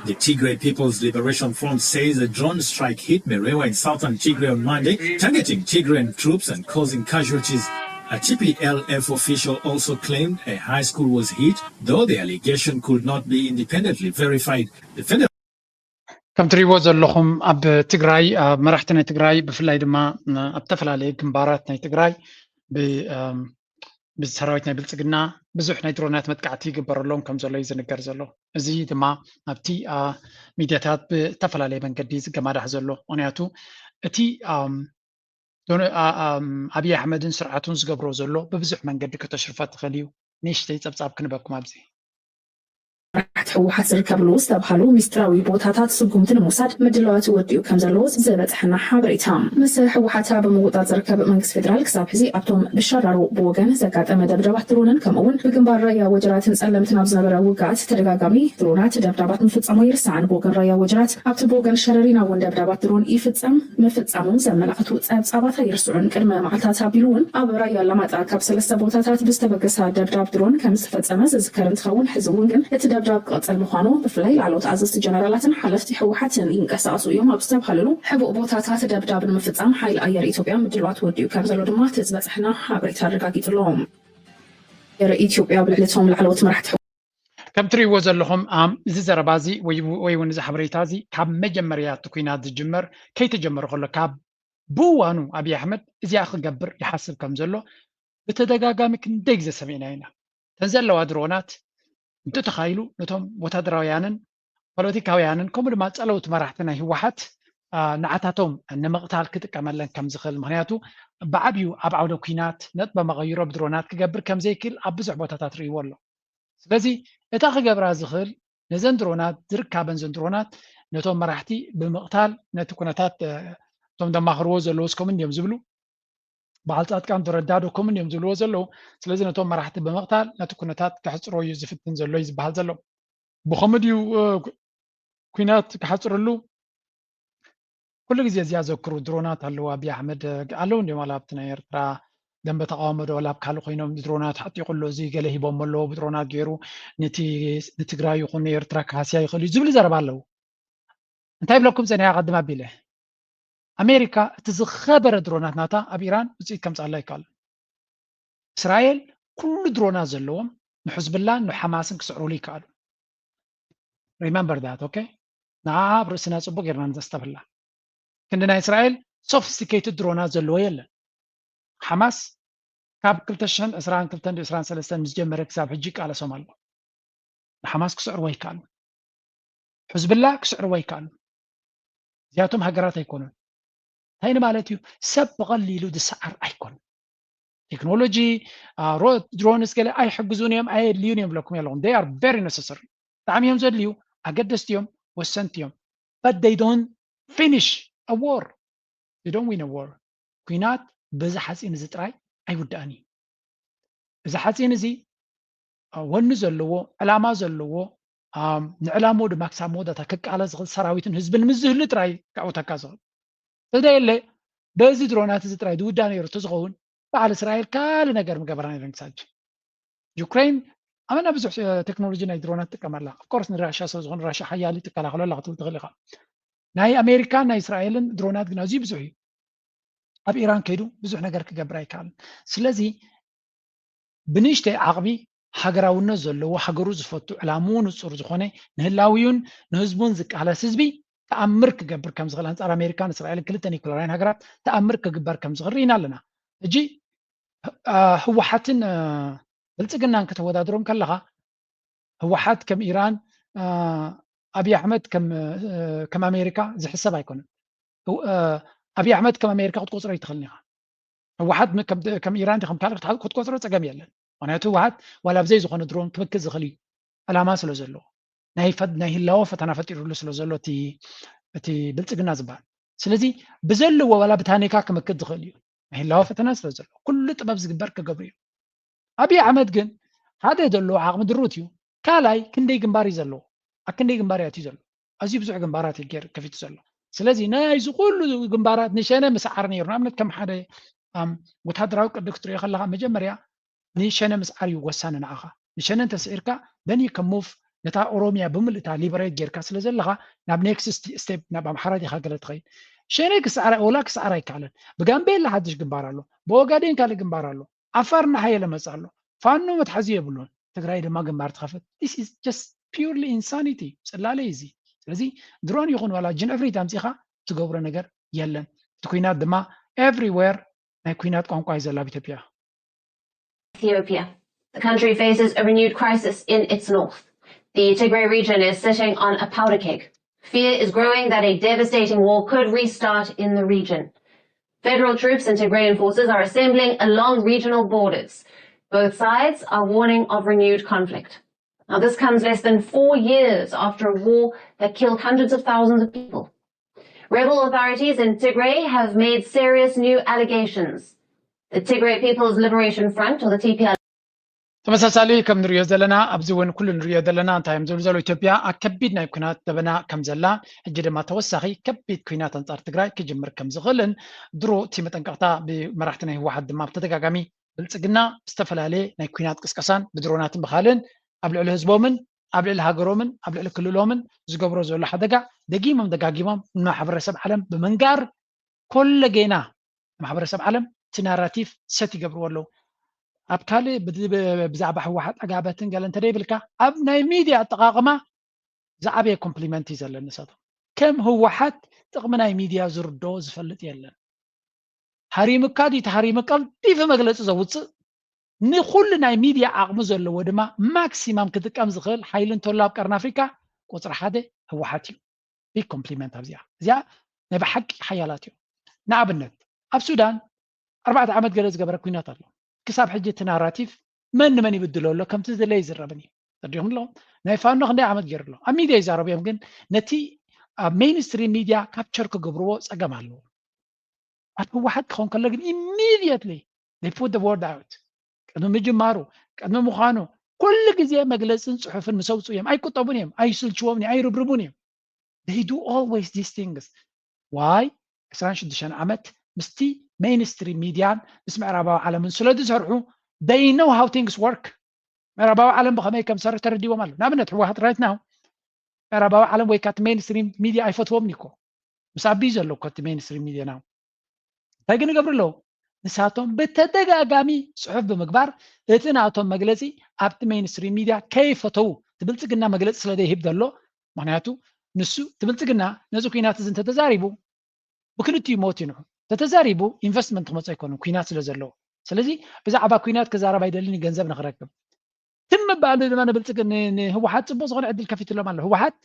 The Tigray People's Liberation Front says a drone strike hit Merewa in southern Tigray on Monday, targeting Tigrayan troops and causing casualties. A T P L F official also claimed a high school was hit, though the allegation could not be independently verified. The federal ከም ትሪእዎ ዘለኹም ኣብ ትግራይ ኣብ መራሕቲ ናይ ትግራይ ብፍላይ ድማ ኣብ ዝተፈላለዩ ግንባራት ናይ ትግራይ ብሰራዊት ናይ ብልፅግና ብዙሕ ናይ ድሮናት መጥቃዕቲ ይግበረሎም ከም ዘሎ እዩ ዝንገር ዘሎ። እዚ ድማ ኣብቲ ሚድያታት ብተፈላለየ መንገዲ ዝገማዳሕ ዘሎ። ምክንያቱ እቲ ኣብዪ ኣሕመድን ስርዓቱን ዝገብሮ ዘሎ ብብዙሕ መንገዲ ከተሽርፎ ትኽእል እዩ። ንእሽተይ ፀብፃብ ክንበኩም ኣብዚ። መራሕቲ ህወሓት ዝርከብሉ ዝተብሃሉ ሚስጥራዊ ቦታታት ስጉምቲ ንምውሳድ ምድላዋት ወዲኡ ከም ዘለዎ ዝበፅሐና ሓበሬታ። ምስ ህወሓት ኣብ ምውጣጥ ዝርከብ መንግስቲ ፌደራል ክሳብ ሕዚ ኣብቶም ብሻራሮ ብወገን ዘጋጠመ ደብዳባት ድሮንን ከምኡ እውን ብግንባር ራያ ወጀራትን ፀለምትን ኣብ ዝነበረ ውግኣት ተደጋጋሚ ድሮናት ደብዳባት ምፍፃሙ ኣይርሳዕን። ብወገን ራያ ወጀራት ኣብቲ ብወገን ሸረሪና እውን ደብዳባት ድሮን ይፍፀም ምፍፃሙ ዘመላኽቱ ፀብፃባት ኣይርስዑን። ቅድመ መዓልታት ኣቢሉ እውን ኣብ ራያ ኣላማጣ ካብ ሰለስተ ቦታታት ብዝተበገሳ ደብዳብ ድሮን ከም ዝተፈፀመ ዝዝከር እንትኸውን፣ ሕዚ እውን ግን እቲ ደብዳብ ክቕፅል ምዃኑ ብፍላይ ላዕለዎት ኣዘዝቲ ጀነራላትን ሓለፍቲ ህወሓትን ይንቀሳቐሱ እዮም ኣብ ዝተብሃለሉ ሕቡእ ቦታታት ደብዳብ ንምፍፃም ሓይሊ ኣየር ኢትዮጵያ ምድላዋት ወዲኡ ከም ዘሎ ድማ እቲ ዝበፅሐና ሓበሬታ ኣረጋጊፁ ኣሎ። ኢትዮጵያ ኣብ ልዕሊ እቶም ላዕለዎት መራሕቲ ከም ትሪእዎ ዘለኹም ኣም እዚ ዘረባ እዚ ወይ ወይ እውን እዚ ሓበሬታ እዚ ካብ መጀመርያ እቲ ኩናት ዝጅመር ከይተጀመረ ከሎ ካብ ብእዋኑ ኣብይ ኣሕመድ እዚኣ ክገብር ይሓስብ ከም ዘሎ ብተደጋጋሚ ክንደይ ግዜ ሰሚዕና ኢና። እተን ዘለዋ ድሮናት እንተተኻኢሉ ነቶም ወታደራውያንን ፖለቲካውያንን ከምኡ ድማ ጸለውቲ መራሕቲ ናይ ህወሓት ንዓታቶም ንምቕታል ክጥቀመለን ከም ዝኽእል፣ ምክንያቱ ብዓብዩ ኣብ ዓውደ ኩናት ነጥበ መቐይሮ ብድሮናት ክገብር ከም ዘይክእል ኣብ ብዙሕ ቦታታት ርእይዎ ኣሎ። ስለዚ እታ ክገብራ ዝኽእል ነዘን ድሮናት ዝርካበን ዘን ድሮናት ነቶም መራሕቲ ብምቕታል ነቲ ኩነታት እቶም ደማኽርዎ ዘለዉ እስከምን እዮም ዝብሉ በዓል ጻድቃን ረዳ ዶ ኮምን እዮም ዝብልዎ ዘለዉ። ስለዚ ነቶም መራሕቲ ብምቕታል ነቲ ኩነታት ከሕጽሮ እዩ ዝፍትን ዘሎ እዩ ዝበሃል ዘሎ። ብኸምኡ ድዩ ኩናት ክሓጽረሉ? ኩሉ ግዜ እዚኣ ዘክሩ ድሮናት ኣለዉ። ኣብይ ኣሕመድ ኣለዉ እንዲዮም ዋላ ኣብቲ ናይ ኤርትራ ደንበ ተቃውሞ ዶ ዋላ ኣብ ካልእ ኮይኖም ድሮናት ሓጢቑ ኣሎ፣ እዚ ገለ ሂቦም ኣለዉ፣ ብድሮናት ገይሩ ነቲ ንትግራይ ይኹን ንኤርትራ ክሃስያ ይኽእል እዩ ዝብል ዘረባ ኣለዉ። እንታይ ይብለኩም ጸኒሓ ቀድም ኣቢለ ኣሜሪካ እቲ ዝኸበረ ድሮናት ናታ ኣብ ኢራን ውፅኢት ከምፅኣላ ይከኣሉ። እስራኤል ኩሉ ድሮናት ዘለዎም ንሕዝብላን ንሓማስን ክስዕሩሉ ይከኣሉ። Remember that, okay? ንዓ ኣብ ርእስና ፅቡቅ ጌርና ንዘስተብህላ። ክንዲ ናይ እስራኤል sophisticated ድሮናት ዘለዎ የለን። ሓማስ ካብ ክልተ ሽሕን ዕስራን ክልተን ዕስራን ሰለስተን ምስ ጀመረ ክሳብ ሕጂ ይቃለሶም ኣሎ። ንሓማስ ክስዕርዎ ይከኣሉ። ሕዝብላ ክስዕርዎ ይከኣሉ። እዚኣቶም ሃገራት ኣይኮኑን። እንታይ ንማለት እዩ? ሰብ ብቐሊሉ ዝሰዓር ኣይኮኑን። ቴክኖሎጂ ድሮንስ ገለ ኣይሕግዙን እዮም፣ ኣየድልዩን እዮም ብለኩም ኣለኹም። They are very necessary፣ ብጣዕሚ እዮም ዘድልዩ፣ ኣገደስቲ እዮም፣ ወሰንቲ እዮም። But they don't finish a war, they don't win a war። ኩናት በዚ ሓፂን እዚ ጥራይ ኣይውዳእን እዩ። እዚ ሓፂን እዚ ወኒ ዘለዎ፣ ዕላማ ዘለዎ፣ ንዕላምኡ ድማ ክሳብ መወዳእታ ክቃለስ ዝኽእል ሰራዊትን ህዝብን ምስ ዝህሉ ጥራይ ከዕውተካ ዝኽእል። ተደየለ በዚ ድሮናት እዚ ጥራይ ዝውዳእ ነይሩ ተዝኸውን በዓል እስራኤል ካልእ ነገር ምገበራ ነይረን ክሳብ ሕጂ። ዩክሬን ኣመና ብዙሕ ቴክኖሎጂ ናይ ድሮናት ትጥቀም ኣላ። ኦፍኮርስ ንራሻ ስለ ዝኾነ ራሻ ሓያል ትከላኸሎ ኣላ ክትብል ትኽእል ኢኻ። ናይ ኣሜሪካን ናይ እስራኤልን ድሮናት ግን ኣዝዩ ብዙሕ እዩ። ኣብ ኢራን ከይዱ ብዙሕ ነገር ክገብር ኣይከኣልን። ስለዚ ብንእሽተይ ዓቕሚ ሃገራውነት ዘለዎ፣ ሃገሩ ዝፈቱ፣ ዕላምኡ ንጹር ዝኾነ፣ ንህላዊውን ንህዝቡን ዝቃለስ ህዝቢ ተኣምር ክገብር ከም ዝኽእል፣ ኣንጻር ኣሜሪካን እስራኤልን ክልተ ኒኩለራውያን ሃገራት ተኣምር ክግበር ከም ዝኽእል ርኢና ኣለና። ሕጂ ህወሓትን ብልጽግናን ከተወዳድሮም ከለኻ ህወሓት ከም ኢራን፣ ኣብይ ኣሕመድ ከም ኣሜሪካ ዝሕሰብ ኣይኮነን። ኣብይ ኣሕመድ ከም ኣሜሪካ ክትቆፅሮ ኣይትኽእልን ኢኻ። ህወሓት ከም ኢራን ከም ካልእ ክትቆፅሮ ፀገም የለን። ምክንያቱ ህወሓት ዋላ ብዘይ ዝኾነ ድሮን ክምክት ዝኽእል እዩ፣ ዕላማ ስለ ዘለዎ፣ ናይ ህላወ ፈተና ፈጢሩሉ ስለ ዘሎ እቲ ብልፅግና ዝበሃል። ስለዚ ብዘለዎ ዋላ ብታኒካ ክምክት ዝኽእል እዩ፣ ናይ ህላወ ፈተና ስለ ዘሎ ኩሉ ጥበብ ዝግበር ክገብሩ እዩ። ኣብይ ኣሕመድ ግን ሓደ ዘለዎ ዓቕሚ ድሩት እዩ። ካልኣይ ክንደይ ግንባር እዩ ዘለዎ? ኣብ ክንደይ ግንባር እዩ ኣትዩ ዘሎ? ኣዝዩ ብዙሕ ግንባራት እዩ ገይሩ ከፊቱ ዘሎ። ስለዚ ናይዚ ኩሉ ግንባራት ንሸነ ምስዓር ነይሩ። ንኣብነት ከም ሓደ ወታደራዊ ቅዲ ክትሪኦ ከለካ መጀመርያ ንሸነ ምስዓር እዩ ወሳኒ ንዓኻ። ንሸነ እንተስዒርካ then you can move ነታ ኦሮሚያ ብምልእታ ሊበሬት ጌርካ ስለ ዘለኻ ናብ ኔክስት ስቴፕ ናብ ኣምሓራ ዲኻ ገለ ትኸይድ። ሸነ ክስዓር ወላ ክስዓር ኣይከኣለን። ብጋምቤላ ሓድሽ ግንባር ኣሎ፣ ብኦጋዴን ካልእ ግንባር ኣሎ። ዓፋር እናሓየለ መጽእ ኣሎ። ፋኖ መትሓዚ የብሉን። ትግራይ ድማ ግንባር ትኸፍት። This is just purely insanity። ጽላለ እዩ እዚ። ስለዚ ድሮን ይኹን ዋላ ጅን ዕፍሪት ኣምጺኻ ትገብሮ ነገር የለን። እቲ ኩናት ድማ everywhere ናይ ኩናት ቋንቋ እዩ ዘሎ ኣብ ኢትዮጵያ። Ethiopia. The country faces a renewed crisis in its north. The Tigray region is sitting on a powder keg. Fear is growing that a devastating war could restart in the region. Federal troops and Tigrayan forces are assembling along regional borders. Both sides are warning of renewed conflict. Now, this comes less than four years after a war that killed hundreds of thousands of people. Rebel authorities in Tigray have made serious new allegations. The Tigray People's Liberation Front, or the T P L F, ተመሳሳሊ ከም ንሪኦ ዘለና ኣብዚ እውን ኩሉ ንሪኦ ዘለና እንታይ እዮም ዝብሉ ዘለዉ ኢትዮጵያ ኣብ ከቢድ ናይ ኩናት ደበና ከም ዘላ ሕጂ ድማ ተወሳኺ ከቢድ ኩናት ኣንጻር ትግራይ ክጅምር ከም ዝኽእልን ድሮ እቲ መጠንቀቕታ ብመራሕቲ ናይ ህወሓት ድማ ብተደጋጋሚ ብልፅግና ዝተፈላለየ ናይ ኩናት ቅስቀሳን ብድሮናትን ብኻልን ኣብ ልዕሊ ህዝቦምን ኣብ ልዕሊ ሃገሮምን ኣብ ልዕሊ ክልሎምን ዝገብሮ ዘሎ ሓደጋ ደጊሞም ደጋጊሞም ንማሕበረሰብ ዓለም ብምንጋር ኮለጌና ማሕበረሰብ ዓለም እቲ ናራቲቭ ሰት ይገብርዎ ኣለዉ። ኣብ ካልእ ብዛዕባ ህወሓት ኣጋበትን ገለ እንተደይብልካ ኣብ ናይ ሚድያ ኣጠቓቕማ ዝዓበየ ኮምፕሊመንት እዩ ዘለኒ ንሳቶም። ከም ህወሓት ጥቕሚ ናይ ሚድያ ዝርዶ ዝፈልጥ የለን። ሃሪምካ ድዩ ተሃሪሙ ቀልጢፉ መግለፂ ዘውፅእ ንኩሉ ናይ ሚድያ ዓቕሚ ዘለዎ ድማ ማክሲማም ክጥቀም ዝኽእል ሓይሊ እንተሎ ኣብ ቀርኒ ኣፍሪካ ቁፅሪ ሓደ ህወሓት እዩ። ቢግ ኮምፕሊመንት ኣብዚኣ እዚኣ ናይ ብሓቂ ሓያላት እዮም። ንኣብነት ኣብ ሱዳን ኣርባዕተ ዓመት ገለ ዝገበረ ኩናት ኣሎ። ክሳብ ሕጂ እቲ ናራቲቭ መን ንመን ይብድሎ ኣሎ ከምቲ ዝድለ ይዝረብን እዩ። ተረዲኹም ኣሎ ናይ ፋኖ ክንደይ ዓመት ገይሩ ኣሎ ኣብ ሚድያ ይዛረቡ እዮም፣ ግን ነቲ ኣብ ሜይንስትሪም ሚድያ ካፕቸር ክገብርዎ ፀገም ኣለዎ። ኣብ ህወሓት ክኸውን ከሎ ግን ኢሚድየትሊ they put the word out ቅድሚ ምጅማሩ ቅድሚ ምዃኑ ኩሉ ግዜ መግለፅን ፅሑፍን ምስ ኣውፅኡ እዮም። ኣይቁጠቡን እዮም፣ ኣይስልችዎም እዮም፣ ኣይርብርቡን እዮም። They do always these things. Why? ዕስራን ሽዱሽተን ዓመት ምስቲ ሜይንስትሪም ሚድያን ምስ ምዕራባዊ ዓለምን ስለ ዝሰርሑ they know how things work። ምዕራባዊ ዓለም ብኸመይ ከም ዝሰርሕ ተረዲዎም ኣሎ። ንኣብነት ህወሓት right now ምዕራባዊ ዓለም ወይ ካቲ ሜይንስትሪም ሚድያ ኣይፈትዎም እኮ ምስ ኣቢዩ ዘሎ እኮ እቲ ሜይንስትሪም ሚድያ ናው እንታይ ግን ይገብሩ ኣለዉ? ንሳቶም ብተደጋጋሚ ፅሑፍ ብምግባር እቲ ናቶም መግለፂ ኣብቲ ሜይንስትሪም ሚድያ ከይፈተዉ እቲ ብልፅግና መግለፂ ስለ ዘይህብ ዘሎ ምክንያቱ ንሱ እቲ ብልፅግና ነዚ ኩናት እዚ እንተተዛሪቡ ብክልቲኡ ሞት ይንዑ እንተተዛሪቡ ኢንቨስትመንት ክመፁ ኣይኮኑን ኩናት ስለ ዘለዎ። ስለዚ ብዛዕባ ኩናት ክዛረብ ኣይደልን ገንዘብ ንክረክብ ትም ምባሉ ድማ ንብልፅግ ንህወሓት ፅቡቅ ዝኾነ ዕድል ከፊትሎም ኣሎ። ህወሓት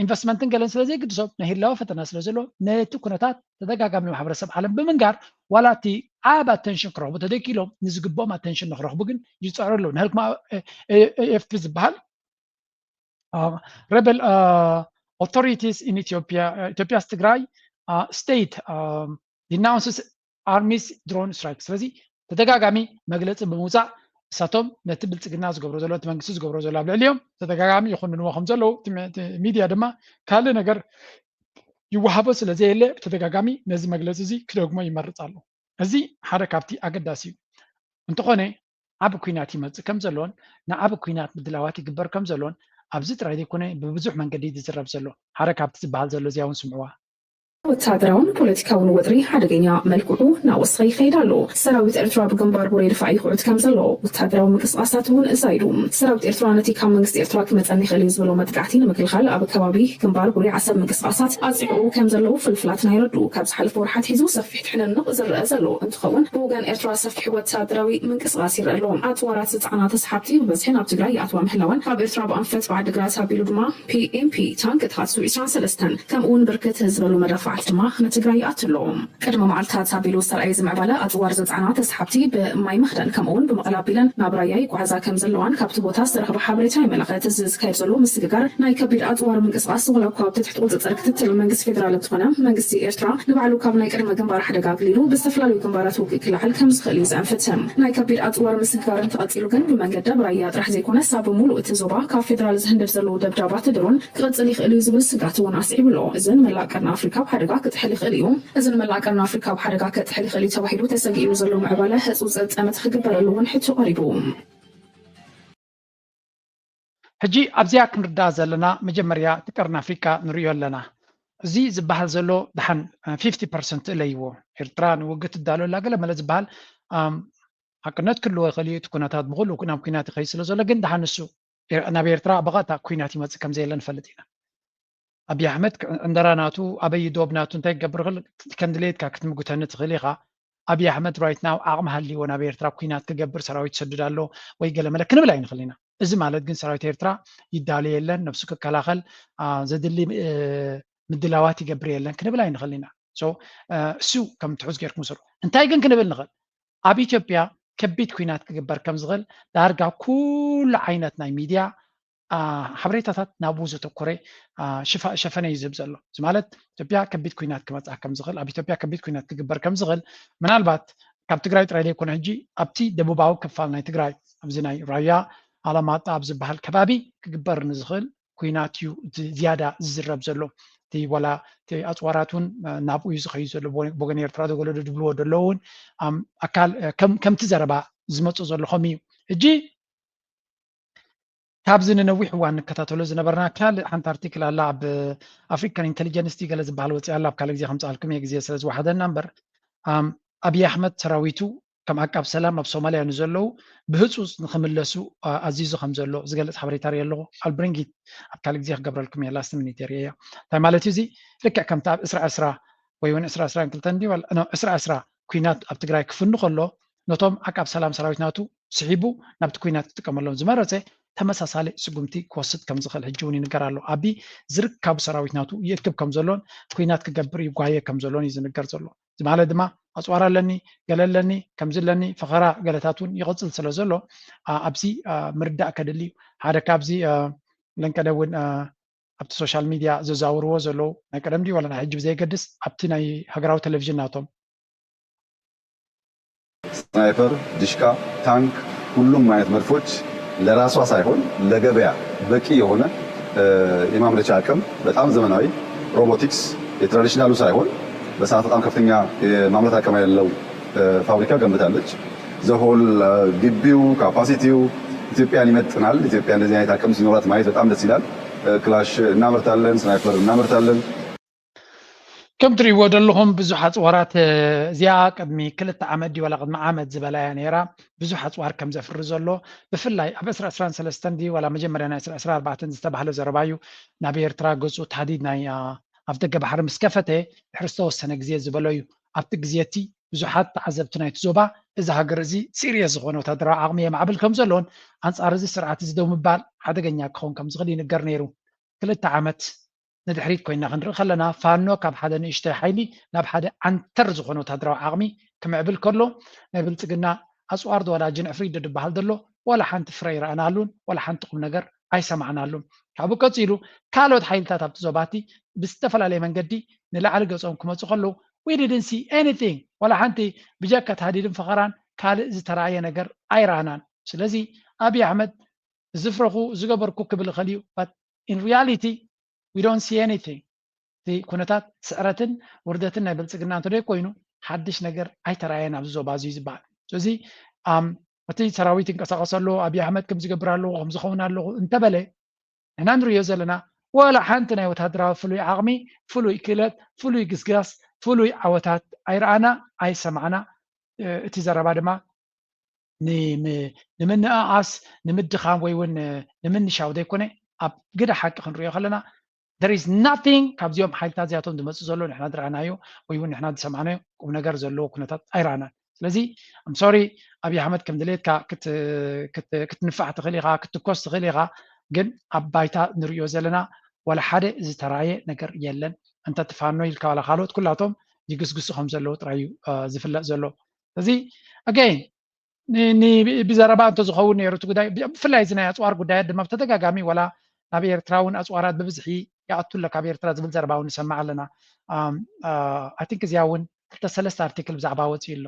ኢንቨስትመንትን ገለን ስለ ዘይግድሶም ናይ ህላወ ፈተና ስለ ዘሎ ነቲ ኩነታት ተደጋጋሚ ማሕበረሰብ ዓለም ብምንጋር ዋላ እቲ ዓብ ኣተንሽን ክረኽቡ ተደኪሎም ንዝግብኦም ኣተንሽን ንክረኽቡ ግን ይፀዕሩ ኣለዉ። ንህልክማ ኤኤፍፒ ዝበሃል rebel authorities in Ethiopia, Ethiopia's Tigray state denounces army's drone strike። ስለዚ ተደጋጋሚ መግለፂ ብምውፃእ እሳቶም ነቲ ብልፅግና ዝገብሮ ዘሎ እቲ መንግስቲ ዝገብሮ ዘሎ ኣብ ልዕሊኦም ተደጋጋሚ ይኹንንዎ ከም ዘለዉ ሚድያ ድማ ካልእ ነገር ይወሃቦ ስለ ዘየለ ብተደጋጋሚ ነዚ መግለፂ እዚ ክደግሞ ይመርፅ ኣሎ። እዚ ሓደ ካብቲ ኣገዳሲ እዩ። እንተኾነ ዓብ ኩናት ይመፅእ ከም ዘሎን ንዓብ ኩናት ምድላዋት ይግበር ከም ዘሎን ኣብዚ ጥራይ ዘይኮነ ብብዙሕ መንገዲ ዝዝረብ ዘሎ ሓደ ካብቲ ዝበሃል ዘሎ እዚኣ እውን ስምዕዋ። ወታደራውን ፖለቲካውን ወጥሪ ሓደገኛ መልክዑ እናወሰኸ ይኸይድ ኣሎ። ሰራዊት ኤርትራ ብግንባር ቡሬ ድፋዕ ይኹዕት ከም ዘሎ ወታደራዊ ምንቅስቃሳት እውን እዛይዱ። ሰራዊት ኤርትራ ነቲ ካብ መንግስቲ ኤርትራ ክመፀኒ ይኽእል እዩ ዝበሎ መጥቃዕቲ ንምክልኻል ኣብ ከባቢ ግንባር ቡሬ ዓሰብ ምንቅስቃሳት ኣፅዕቑ ከም ዘለዉ ፍልፍላትና የረድኡ። ካብ ዝሓለፈ ወርሓት ሒዙ ሰፊሕ ትሕንንቕ ዝረአ ዘሎ እንትኸውን ብወገን ኤርትራ ሰፊሕ ወታደራዊ ምንቅስቃስ ይረአ ኣሎ። ኣፅዋራት ዝፀዓና ተስሓብቲ ብበዝሒ ናብ ትግራይ ይኣትዋ ምህላወን ካብ ኤርትራ ብኣንፈት ብዓድግራት ኣቢሉ ድማ ፒኤምፒ ታንክታት ሱ ዕስራን ሰለስተን ከምኡ እውን ብርክት ዝበሉ መዳፍዓት ድማ ንትግራይ ይኣቱ ኣለዉ። ቅድሚ መዓልታት ኣቢሉ ዝተረኣየ ዝምዕባለ ኣፅዋር ዘፅዓና ተስሓብቲ ብማይ መኽደን ከምኡ እውን ብመቐለ ኣቢለን ናብ ራያ ይጓዓዛ ከም ዘለዋን ካብቲ ቦታ ዝተረኽበ ሓበሬታ የመላኽት። እዚ ዝካየድ ዘሎ ምስግጋር ናይ ከቢድ ኣፅዋር ምንቅስቃስ ዋላ እኳ ኣብ ትሕቲ ቁፅፅር ክትትል መንግስቲ ፌደራል እንተኾነ መንግስቲ ኤርትራ ንባዕሉ ካብ ናይ ቅድመ ግንባር ሓደጋ ኣግሊሉ ብዝተፈላለዩ ግንባራት ውግእ ክለዓል ከም ዝኽእል እዩ ዘንፍት። ናይ ከቢድ ኣፅዋር ምስግጋር እንተቐፂሉ ግን ብመንገዲ ኣብ ራያ ጥራሕ ዘይኮነስ ኣብ ሙሉእ እቲ ዞባ ካብ ፌደራል ዝህንደድ ዘለዉ ደብዳባት ድሮን ክቕፅል ይኽእል እዩ ዝብል ስጋት እውን ኣስዒቡ ኣሎ። እዚ ንመላእ ቀርኒ ኣፍሪካ ኣብ ሓደጋ ክጥሕል ይኽእል እዩ። እዚ ንመላእ ቀርኒ ኣፍሪካ ኣብ ሓደጋ ከጥሕል ይኽእል እዩ ተባሂሉ ተሰጊኡ ዘሎ ምዕባለ ህፁፅ ጠመተ ክግበረሉ እውን ሕቶ ቀሪቡ። ሕጂ ኣብዚኣ ክንርዳእ ዘለና መጀመርያ እቲ ቀርኒ ኣፍሪቃ ንሪኦ ኣለና። እዚ ዝበሃል ዘሎ ደሓን ፊፍቲ ፐርሰንት እለይዎ ኤርትራ ንውግእ ትዳሎ ኣላ ገለ መለ ዝበሃል ሓቅነት ክህልዎ ይኽእል እዩ። እቲ ኩነታት ብኩሉ ናብ ኩናት ይኸይድ ስለ ዘሎ ግን ደሓን ንሱ ናብ ኤርትራ ብቐጥታ ኩናት ይመፅእ ከም ዘየለ ንፈልጥ ኢና። ኣብይ ኣሕመድ ዕንደራ ናቱ ኣበይ ዶብ ናቱ እንታይ ክገብር ይኽእል ከም ድሌትካ ክትምጉተኒ ትኽእል ኢኻ። ኣብይ ኣሕመድ right now ዓቕሚ ሃልይዎ ናብ ኤርትራ ኩናት ክገብር ሰራዊት ይሰድድ ኣሎ ወይ ገለ መለ ክንብል ኣይንኽእል ኢና። እዚ ማለት ግን ሰራዊት ኤርትራ ይዳሎ የለን፣ ነብሱ ክከላኸል ዘድሊ ምድላዋት ይገብር የለን ክንብል ኣይንኽእል ኢና። እሱ ከም ትሑዝ ጌርኩም ስሩ። እንታይ ግን ክንብል ንኽእል ኣብ ኢትዮጵያ ከቢድ ኩናት ክግበር ከም ዝኽእል ዳርጋ ኩሉ ዓይነት ናይ ሚድያ ሓበሬታታት ናብኡ ዘተኮረ ሸፈነ እዩ ዝህብ ዘሎ። እዚ ማለት ኢትዮጵያ ከቢድ ኩናት ክመፅኣ ከም ዝኽእል ኣብ ኢትዮጵያ ከቢድ ኩናት ክግበር ከም ዝኽእል ምናልባት ካብ ትግራይ ጥራይ ዘይኮነ ሕጂ ኣብቲ ደቡባዊ ክፋል ናይ ትግራይ ኣብዚ ናይ ራያ ኣላማጣ ኣብ ዝበሃል ከባቢ ክግበር ንዝኽእል ኩናት እዩ ዝያዳ ዝዝረብ ዘሎ። እቲ ዋላ እቲ ኣፅዋራት እውን ናብኡ እዩ ዝኸዩ ዘሎ። ብወገን ኤርትራ ተገለዶ ድብልዎ ደለዉ እውን ኣካል ከምቲ ዘረባ ዝመፁ ዘሎ ከም እዩ። ሕጂ ካብዚ ንነዊሕ እዋን ንከታተሎ ዝነበርና ካልእ ሓንቲ ኣርቲክል ኣላ ኣብ ኣፍሪካን ኢንቴሊጀንስ ገለ ዝበሃል ወፂኣ ኣላ ኣብ ካልእ ግዜ ከምፅኣልኩም እየ ግዜ ስለ ዝወሓደና እምበር ኣብይ ኣሕመድ ሰራዊቱ ከም ዓቃብ ሰላም ኣብ ሶማልያ ንዘለዉ ብህፁፅ ንክምለሱ ኣዚዙ ከም ዘሎ ዝገልፅ ሓበሬታ ርኢ ኣለኹ። I'll bring it ኣብ ካልእ ግዜ ክገብረልኩም እየ last minute ርእየ እንታይ ማለት እዩ እዚ ልክዕ ከምቲ ኣብ ዕስራ ዕስራ ወይ እውን ዕስራ ዕስራን ክልተን ድዩ ዕስራ ዕስራ ኩናት ኣብ ትግራይ ክፍኑ ከሎ ነቶም ዓቃብ ሰላም ሰራዊት ናቱ ስሒቡ ናብቲ ኩናት ክጥቀመሎም ዝመረፀ ተመሳሳሊ ስጉምቲ ክወስድ ከም ዝኽእል ሕጂ እውን ይንገር ኣሎ። ኣቢ ዝርካቡ ሰራዊት ናቱ ይእክብ ከም ዘሎን ኩናት ክገብር ይጓየ ከም ዘሎን እዩ ዝንገር ዘሎ። እዚ ማለት ድማ ኣፅዋር ኣለኒ ገለ ኣለኒ ከምዚ ኣለኒ ፈኸራ ገለታት እውን ይቕፅል ስለ ዘሎ ኣብዚ ምርዳእ ከድሊ እዩ። ሓደ ካብዚ ለንቀደ እውን ኣብቲ ሶሻል ሚድያ ዘዛውርዎ ዘለዉ ናይ ቀደም ድዩ ዋላ ናይ ሕጂ ብዘይገድስ ኣብቲ ናይ ሃገራዊ ቴሌቪዥን ናቶም ስናይፐር፣ ድሽቃ፣ ታንክ፣ ሁሉም አይነት መድፎች ለራሷ ሳይሆን ለገበያ በቂ የሆነ የማምረቻ አቅም በጣም ዘመናዊ ሮቦቲክስ የትራዲሽናሉ ሳይሆን በሰዓት በጣም ከፍተኛ የማምረት አቅም ያለው ፋብሪካ ገንብታለች። ዘሆል ግቢው ካፓሲቲው ኢትዮጵያን ይመጥናል። ኢትዮጵያ እንደዚህ አይነት አቅም ሲኖራት ማየት በጣም ደስ ይላል። ክላሽ እናመርታለን፣ ስናይፐር እናመርታለን። ከም ትሪእዎ ዘለኹም ብዙሕ ኣፅዋራት እዚኣ ቅድሚ ክልተ ዓመት ድዩ ዋላ ቅድሚ ዓመት ዝበላ እያ ነይራ። ብዙሕ ኣፅዋር ከም ዘፍሪ ዘሎ ብፍላይ ኣብ ዕስራ ዕስራን ሰለስተን ድዩ ዋላ መጀመርያ ናይ ዕስራ ዕስራ ኣርባዕተን ዝተባህለ ዘረባ እዩ። ናብ ኤርትራ ገፁ ታህዲድ ናይ ኣፍ ደገ ባሕሪ ምስ ከፈተ ድሕሪ ዝተወሰነ ግዜ ዝበሎ እዩ። ኣብቲ ግዜ እቲ ብዙሓት ተዓዘብቲ ናይቲ ዞባ እዚ ሃገር እዚ ሲሪየስ ዝኾነ ወታደራዊ ዓቕሚ የማዕብል ከም ዘሎን ኣንፃር እዚ ስርዓት እዚ ደው ምባል ሓደገኛ ክኸውን ከም ዝኽእል ይንገር ነይሩ። ክልተ ዓመት ንድሕሪት ኮይና ክንርኢ ከለና ፋኖ ካብ ሓደ ንእሽተይ ሓይሊ ናብ ሓደ ዓንተር ዝኾነ ወታደራዊ ዓቕሚ ክምዕብል ከሎ ናይ ብልፅግና ኣፅዋር ዋላ ጅንዕፍሪት ዶ ዝበሃል ዘሎ ዋላ ሓንቲ ፍረ ኣይረኣናሉን፣ ዋላ ሓንቲ ቁም ነገር ኣይሰማዕናሉን። ካብኡ ቀፂሉ ካልኦት ሓይልታት ኣብቲ ዞባቲ ብዝተፈላለየ መንገዲ ንላዕሊ ገፆም ክመፁ ከለዉ we didn't see anything፣ ዋላ ሓንቲ ብጀካ ታህዲድን ፈኸራን ካልእ ዝተራእየ ነገር ኣይረኣናን። ስለዚ ኣብይ ኣሕመድ ዝፍረኹ ዝገበርኩ ክብል ይኽእል እዩ፣ but in reality we don't see anything። እቲ ኩነታት ስዕረትን ውርደትን ናይ ብልፅግና እንተደይ ኮይኑ ሓድሽ ነገር ኣይተራእየን ኣብዚ ዞባ እዚ ዝበሃል። ስለዚ እቲ ሰራዊት ይንቀሳቀስ ኣሎ፣ ኣብይ ኣሕመድ ከም ዝገብር ኣለኹ ከም ዝኸውን ኣለኹ እንተበለ ንሕና ንሪኦ ዘለና ዋላ ሓንቲ ናይ ወታደራዊ ፍሉይ ዓቕሚ፣ ፍሉይ ክእለት፣ ፍሉይ ግስጋስ፣ ፍሉይ ዓወታት ኣይረኣና፣ ኣይሰማዕና። እቲ ዘረባ ድማ ንምንእኣስ ንምድኻም ወይ እውን ንምንሻው ዘይኮነ ኣብ ግደ ሓቂ ክንሪኦ ከለና there is nothing ካብዚኦም ሓይልታት እዚኣቶም ዝመፅእ ዘሎ ንሕና ዝረኣናዮ ወይ እውን ንሕና ዝሰማዕናዮ ቁም ነገር ዘለዎ ኩነታት ኣይረኣናን። ስለዚ I'm sorry ኣብይ ኣሕመድ ከም ድሌትካ ክትንፋዕ ትኽእል ኢኻ፣ ክትኮስ ትኽእል ኢኻ፣ ግን ኣብ ባይታ ንሪኦ ዘለና ዋላ ሓደ ዝተራየ ነገር የለን። እንተ ትፋኖ ኢልካ ዋላ ካልኦት ኩላቶም ይግስግሱ ከም ዘለዉ ጥራይ እዩ ዝፍለጥ ዘሎ። ስለዚ again ብዘረባ እንተዝኸውን ነይሩ እቲ ጉዳይ ብፍላይ እዚ ናይ ኣፅዋር ጉዳያት ድማ ብተደጋጋሚ ዋላ ናብ ኤርትራ እውን ኣፅዋራት ብብዝሒ ይኣቱ ኣሎ ካብ ኤርትራ ዝብል ዘረባ እውን ንሰማዕ ኣለና። I think እዚኣ እውን ክልተ ሰለስተ ኣርቲክል ብዛዕባ ወፂኡ ኣሎ።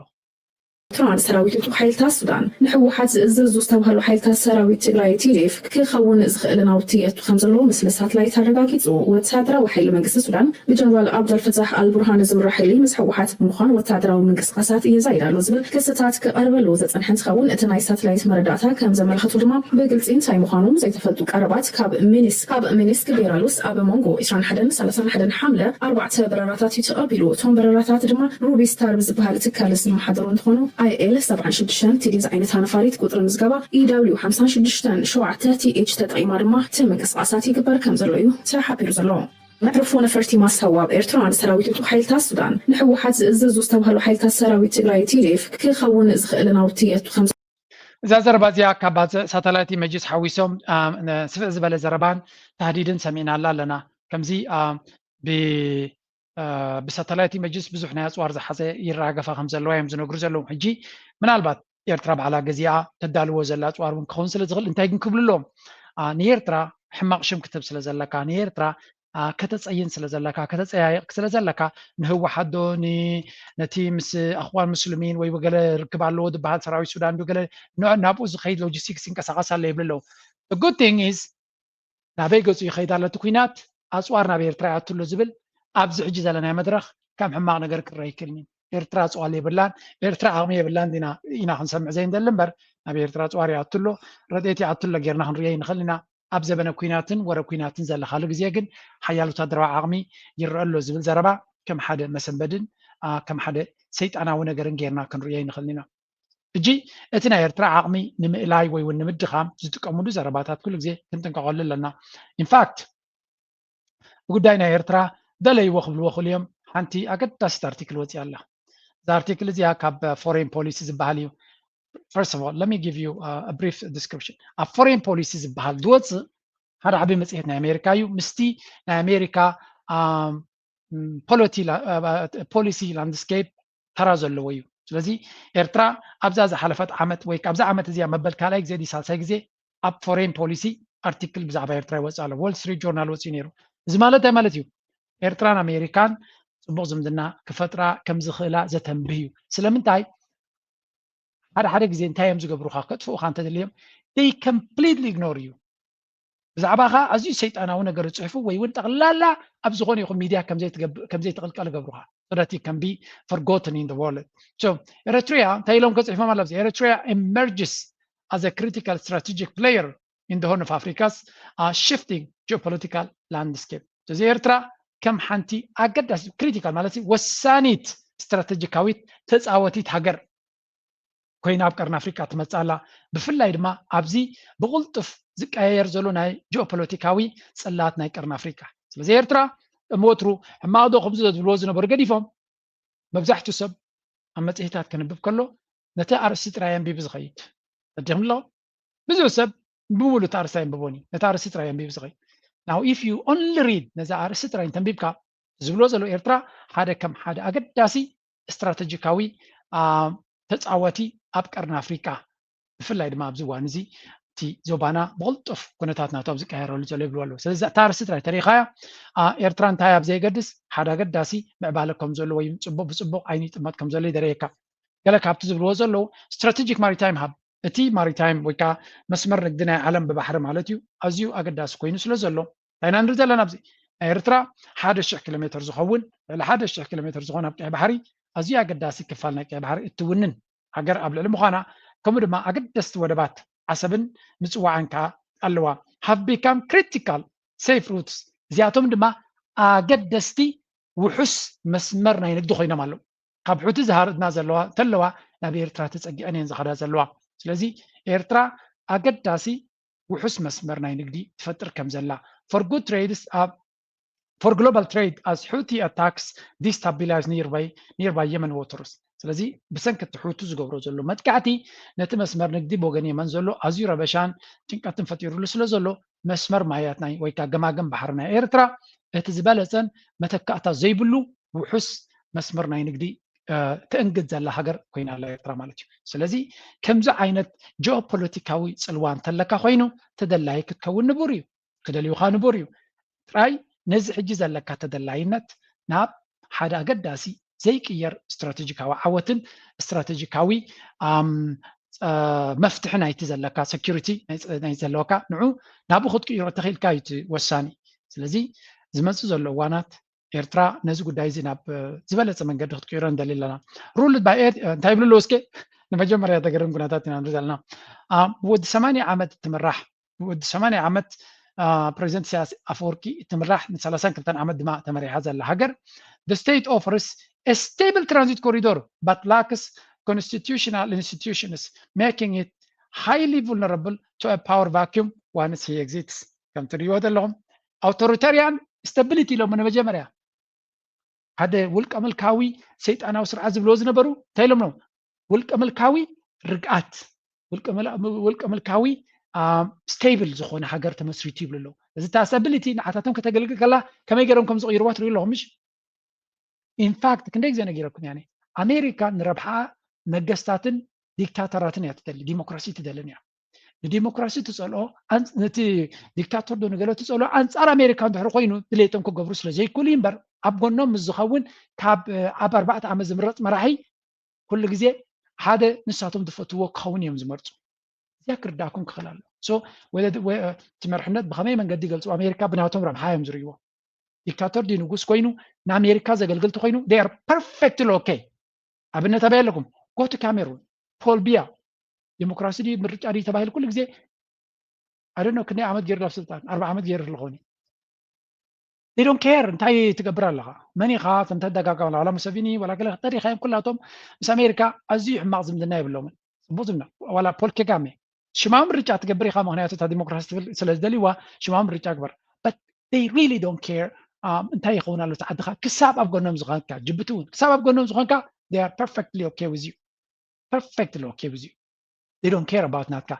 ኤርትራን ሰራዊት ልኡኽ ሓይልታት ሱዳን ንህወሓት ዝእዝዙ ዝተባህሉ ሓይልታት ሰራዊት ትግራይ ቲ ዲ ኤፍ ክኸውን ዝኽእል ናውቲ የእቱ ከም ዘለዎ ምስሊ ሳትላይት ኣረጋጊጹ። ወታደራዊ ሓይሊ መንግስቲ ሱዳን ብጀነራል ዓብደልፈታሕ ኣልቡርሃን ዝምራሕ ሓይሊ ምስ ህወሓት ብምዃን ወታደራዊ ምንቅስቃሳት የዛይድ ኣሎ ዝብል ክስታት ክቐርበሉ ዝጸንሐ እንትኸውን እቲ ናይ ሳትላይት መረዳእታ ከም ዘመልከቱ ድማ ብግልጺ እንታይ ምዃኑ ዘይተፈልጡ ቀረባት ካብ ሚኒስ ካብ ሚኒስክ ቤላሩስ ኣብ መንጎ ዕስራን ሓደን ሰላሳን ሓደን ሓምለ ኣርባዕተ በረራታት እዩ ተቐቢሉ። እቶም በረራታት ድማ ሩቢ ስታር ብዝበሃል ትካል ዝመሓደሩ እንትኾኑ ኣይ ኤል ሰብዓን ሽዱሽተን ቲ ዲ ዝዓይነታ ነፋሪት ቁፅሪ ምዝገባ ኢ ዳብሊው ሓምሳን ሽዱሽተን ሸውዓተ ቲ ኤች ተጠቒማ ድማ እቲ ምንቅስቃሳት ይግበር ከም ዘሎ እዩ ተሓቢሩ ዘሎ። መዕርፎ ነፈርቲ ማሳዋ ኣብ ኤርትራን ሰራዊት ልኡኽ ሓይልታት ሱዳን ንህወሓት ዝእዝዙ ዝተባህሉ ሓይልታት ሰራዊት ትግራይ ቲ ዲ ኤፍ ክኸውን ዝኽእል ናውቲ የእቱ ከም እዛ ዘረባ እዚኣ ካብ ሳተላይት ኢመጅስ ሓዊሶም ስፍሕ ዝበለ ዘረባን ታህዲድን ሰሚዕናላ ኣለና። ከምዚ ብሳተላይት ኢመጅስ ብዙሕ ናይ ኣፅዋር ዝሓዘ ይራገፋ ከም ዘለዋ እዮም ዝነግሩ ዘለዉ። ሕጂ ምናልባት ኤርትራ ባዕላ ገዚኣ ተዳልዎ ዘላ ኣፅዋር እውን ክኸውን ስለ ዝኽእል እንታይ ግን ክብሉ ኣለዎም? ንኤርትራ ሕማቕ ሽም ክትህብ ስለ ዘለካ፣ ንኤርትራ ከተፀይን ስለ ዘለካ፣ ከተፀያየቕ ስለ ዘለካ ንህወሓት ዶ ነቲ ምስ ኣኽዋን ሙስሊሚን ወይ ገለ ርክብ ኣለዎ ዝበሃል ሰራዊት ሱዳን ዶ ገለ ናብኡ ዝኸይድ ሎጂስቲክስ ይንቀሳቐስ ኣሎ ይብሉ ኣለዉ። Good thing is ናበይ ገፁ ይኸይድ ኣሎ እቲ ኩናት፣ ኣፅዋር ናብ ኤርትራ ይኣቱ ኣሎ ዝብል ኣብዚ ሕጂ ዘለናዮ መድረኽ ከም ሕማቕ ነገር ክረአ ኣይክእልን እዩ። ኤርትራ ኣፅዋር የብላን፣ ኤርትራ ዓቕሚ የብላን ኢና ክንሰምዕ ዘይንደሊ እምበር ናብ ኤርትራ ኣፅዋር ይኣቱ ኣሎ፣ ረድኤት ይኣቱ ኣሎ ጌርና ክንርእዮ ኣይንኽእል ኢና። ኣብ ዘበነ ኲናትን ወረ ኲናትን ዘለኻሉ ግዜ ግን ሓያል ወታደራዊ ዓቕሚ ይረአ ኣሎ ዝብል ዘረባ ከም ሓደ መሰንበድን ከም ሓደ ሰይጣናዊ ነገርን ጌርና ክንርእዮ ኣይንኽእልን ኢና። ሕጂ እቲ ናይ ኤርትራ ዓቕሚ ንምእላይ ወይ እውን ንምድኻም ዝጥቀምሉ ዘረባታት ኩሉ ግዜ ክንጥንቀቐሉ ኣለና። ኢንፋክት ብጉዳይ ናይ ኤርትራ ደለይዎ ክብልዎ ክእሉ እዮም። ሓንቲ ኣገዳሲት ኣርቲክል ወፂኣ ኣላ። እዛ ኣርቲክል እዚኣ ካብ ፎሬን ፖሊሲ ዝበሃል እዩ። First of all, let me give you a brief description. ኣብ ፎሬን ፖሊሲ ዝበሃል ዝወፅእ ሓደ ዓብዪ መፅሄት ናይ ኣሜሪካ እዩ። ምስቲ ናይ ኣሜሪካ ፖሊሲ ላንድስኬፕ ተራ ዘለዎ እዩ። ስለዚ ኤርትራ ኣብዛ ዝሓለፈት ዓመት ወይ ኣብዛ ዓመት እዚኣ መበል ካልኣይ ግዜ ድዩ ሳልሳይ ግዜ ኣብ ፎሬን ፖሊሲ ኣርቲክል ብዛዕባ ኤርትራ ይወፅእ ኣሎ። ዎል ስትሪት ጆርናል ወፂኡ ነይሩ። እዚ ማለት እንታይ ማለት እዩ? ኤርትራን ኣሜሪካን ፅቡቕ ዝምድና ክፈጥራ ከም ዝኽእላ ዘተንብህ እዩ። ስለምንታይ ሓደ ሓደ ግዜ እንታይ እዮም ዝገብሩኻ? ከጥፍኡኻ እንተደልዮም they completely ignore you። ብዛዕባኻ ኣዝዩ ሰይጣናዊ ነገር ዝፅሕፉ ወይ እውን ጠቕላላ ኣብ ዝኾነ ይኹን ሚድያ ከም ዘይትቕልቀል ይገብሩኻ። So that you can be forgotten in the world. So ኤረትሪያ እንታይ ኢሎም ከፅሕፎም ኣለብዚ Eritrea emerges as a critical strategic player in the Horn of Africa's shifting geopolitical landscape። እዚ ኤርትራ ከም ሓንቲ ኣገዳሲ ክሪቲካል ማለት ወሳኒት ስትራቴጂካዊት ተፃወቲት ሃገር ኮይና ኣብ ቀርኒ ኣፍሪቃ ትመፅእ ኣላ። ብፍላይ ድማ ኣብዚ ብቕልጡፍ ዝቀያየር ዘሎ ናይ ጂኦፖለቲካዊ ፅላት ናይ ቀርኒ ኣፍሪቃ። ስለዚ ኤርትራ እሞ ወትሩ ሕማቕ ዶ ከምዚ ዶ ዝብልዎ ዝነበሩ ገዲፎም መብዛሕትኡ ሰብ ኣብ መፅሄታት ከንብብ ከሎ ነቲ ኣርእስቲ ጥራይ ኣንቢቡ ዝኸይድ ተደም ኣሎ። ብዙሕ ሰብ ብሙሉ እቲ ኣርእስቲ ኣይንብቦን እዩ። ነቲ ኣርእስቲ ጥራይ ኣንቢቡ ዝኸይድ Now if you only read ነዛ ኣርእስቲ ጥራይ እንተንቢብካ ዝብሎ ዘሎ ኤርትራ ሓደ ከም ሓደ ኣገዳሲ ስትራተጂካዊ ተፃወቲ ኣብ ቀርኒ ኣፍሪቃ ብፍላይ ድማ ኣብዚ እዋን እዚ እቲ ዞባና ብቕልጡፍ ኩነታት ናቱ ኣብ ዝቀየረሉ ዘሎ ይብሉ ኣለዉ። ስለዚ እታ ኣርእስቲ ጥራይ ተሪኻያ ኤርትራ እንታይ ኣብ ዘየገድስ ሓደ ኣገዳሲ ምዕባለ ከም ዘሎ ወይ ፅቡቕ ብፅቡቕ ዓይኒ ይጥመት ከም ዘሎ ይደረየካ። ገለ ካብቲ ዝብልዎ ዘለዉ ስትራቴጂክ ማሪታይም ሃብ እቲ ማሪታይም ወይ ከዓ መስመር ንግዲ ናይ ዓለም ብባሕሪ ማለት እዩ ኣዝዩ ኣገዳሲ ኮይኑ ስለ ዘሎ እንታይ ኢና ንርኢ ዘለና ኣብዚ ናይ ኤርትራ ሓደ ሽሕ ኪሎ ሜትር ዝኸውን ልዕሊ ሓደ ሽሕ ኪሎ ሜትር ዝኾነ ኣብ ቀይ ባሕሪ ኣዝዩ ኣገዳሲ ክፋል ናይ ቀይ ባሕሪ እትውንን ሃገር ኣብ ልዕሊ ምዃና ከምኡ ድማ ኣገደስቲ ወደባት ዓሰብን ምፅዋዕን ከዓ ኣለዋ have become critical safe routes እዚኣቶም ድማ ኣገደስቲ ውሑስ መስመር ናይ ንግዲ ኮይኖም ኣለዉ ካብ ሑቲ ዝሃርድና ዘለዋ ተለዋ ናብ ኤርትራ ተፀጊዐን እየን ዝኸዳ ዘለዋ ስለዚ ኤርትራ ኣገዳሲ ውሑስ መስመር ናይ ንግዲ ትፈጥር ከም ዘላ for good trades ኣብ for global trade as Houthi attacks destabilize nearby nearby Yemen waters ስለዚ ብሰንኪ እቲ ሑቲ ዝገብሮ ዘሎ መጥቃዕቲ ነቲ መስመር ንግዲ ብወገን የመን ዘሎ ኣዝዩ ረበሻን ጭንቀትን ፈጢሩሉ ስለ ዘሎ መስመር ማያት ናይ ወይ ከዓ ገማግም ባሕሪ ናይ ኤርትራ እቲ ዝበለፀን መተካእታ ዘይብሉ ውሑስ መስመር ናይ ንግዲ ትእንግድ ዘላ ሃገር ኮይና ኣላ ኤርትራ ማለት እዩ ስለዚ ከምዚ ዓይነት ጂኦፖለቲካዊ ፅልዋ እንተለካ ኮይኑ ተደላዪ ክትከውን ንቡር እዩ ክደልዩካ ንቡር እዩ ጥራይ ነዚ ሕጂ ዘለካ ተደላይነት ናብ ሓደ ኣገዳሲ ዘይቅየር ስትራቴጂካዊ ዓወትን ስትራቴጂካዊ መፍትሒ ናይቲ ዘለካ security ናይ ዘለካ ንዑ ናብኡ ክትቅይሮ ተኽኢልካ እዩ እቲ ወሳኒ ስለዚ ዝመፅእ ዘሎ እዋናት ኤርትራ ነዚ ጉዳይ እዚ ናብ ዝበለፀ መንገዲ ክትቅይሮ ንደሊ ኣለና ruled by እንታይ ይብሉ ኣለዉ እስከ ንመጀመርያ ተገርም ኩነታት ኢና ንርኢ ዘለና ብወዲ ሰማንያ ዓመት ትምራሕ ብወዲ ሰማንያ ዓመት ፕሬዚደንት ኢሳያስ ኣፈወርቂ እትምራሕ ን ሰላሳን ክልተን ዓመት ድማ ተመሪሓ ዘላ ሃገር the state offers a stable transit corridor but lacks constitutional institutions making it highly vulnerable to a power vacuum once he exists ከም ትርእይዎ ዘለኹም authoritarian stability ኢሎም ንመጀመርያ ሓደ ውልቀ ምልካዊ ሰይጣናዊ ስርዓት ዝብልዎ ዝነበሩ እንታይ ኢሎም ነው ውልቀ ምልካዊ ርግኣት ውልቀ ምልካዊ stable ዝኾነ ሃገር ተመስሪቱ ይብሉ ኣለዉ እዚ stability ንዓታቶም ከተገልግል ከላ ከመይ ገይሮም ከም ዝቕይርዋ ትሪኡ ኣለኹም ምሽ in fact ክንደይ ግዜ ነጊረኩም ያኔ ኣሜሪካ ንረብሓ ነገስታትን ዲክታተራትን እያ ትደሊ ዲሞክራሲ ትደልን እያ ንዲሞክራሲ ትፀልኦ ነቲ ዲክታተር ዶ ንገለ ትፀልኦ ኣንፃር ኣሜሪካ እንድሕር ኮይኑ ድሌቶም ክገብሩ ስለ ዘይክእሉ እምበር ኣብ ጎኖም ምስ ዝኸውን ካብ ኣብ ኣርባዕተ ዓመት ዝምረፅ መራሒ ኩሉ ግዜ ሓደ ንሳቶም ዝፈትዎ ክኸውን እዮም ዝመርፁ እዚኣ ክርዳእኩም ክኽእል ኣሎ እቲ መርሕነት ብኸመይ መንገዲ ይገልፁ ኣሜሪካ ብናቶም ረብሓ እዮም ዝርእይዎ ዲክታተር ድዩ ንጉስ ኮይኑ ንኣሜሪካ ዘገልግል ተኮይኑ they are perfectly okay ኣብነት ኣበይ ኣለኩም go to Cameroon Paul Biya ዲሞክራሲ ድዩ ምርጫ ድዩ ተባሂሉ ኩሉ ግዜ ኣደኖ ክንደይ ዓመት ገይሩ ኣብ ስልጣን ኣርባ ዓመት ገይሩ ኣለኾኒ they don't care እንታይ ትገብር ኣለኻ መን ኢኻ ተንተደጋጋም ዋላ ሙሰቪኒ ዋላ ገለ ተሪኻዮም ኩላቶም ምስ ኣሜሪካ ኣዝዩ ሕማቕ ዝምድና የብሎምን ፅቡቅ ዝምድና ዋላ Paul Kagame ሽማዊ ምርጫ ትገብር ኢኻ ምክንያቱ እታ ዲሞክራሲ ትብል ስለ ዝደልይዋ ሽማዊ ምርጫ ግበር but they really don't care እንታይ ይኸውን ኣሎ ዓድኻ ክሳብ ኣብ ጎኖም ዝኾንካ ጅቡቲ እውን ክሳብ ኣብ ጎኖም ዝኾንካ they are perfectly okay with you perfectly okay with you they don't care about ናትካ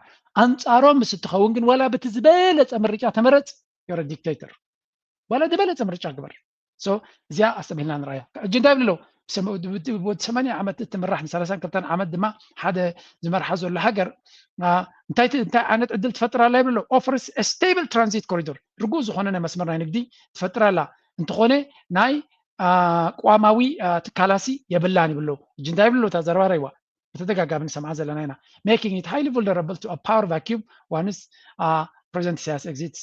ኣንፃሮም ምስ እትኸውን ግን ዋላ በቲ ዝበለፀ ምርጫ ተመረፅ you're a dictator ዋላ ዝበለፀ ምርጫ ግበር እዚኣ ኣስተብሂልና ንርኣያ ሕጂ እንታይ ይብሉ ኣለዉ ወዲ ሰማንያ ዓመት እትምራሕ ን ሰላሳን ክልተን ዓመት ድማ ሓደ ዝመርሓ ዘሎ ሃገር እንታይ እንታይ ዓይነት ዕድል ትፈጥር ኣላ ይብሉ ኣለዉ offers stable transit corridor ርጉእ ዝኾነ ናይ መስመር ናይ ንግዲ ትፈጥር ኣላ እንተኾነ ናይ ቋማዊ ትካላሲ የብላን ይብሉ ኣለዉ ሕጂ እንታይ ይብሉ ኣለዉ እታ ዘረባ ረይዋ ብተደጋጋሚ ንሰምዓ ዘለና ኢና making it highly vulnerable to a power vacuum once president ኢሳያስ exits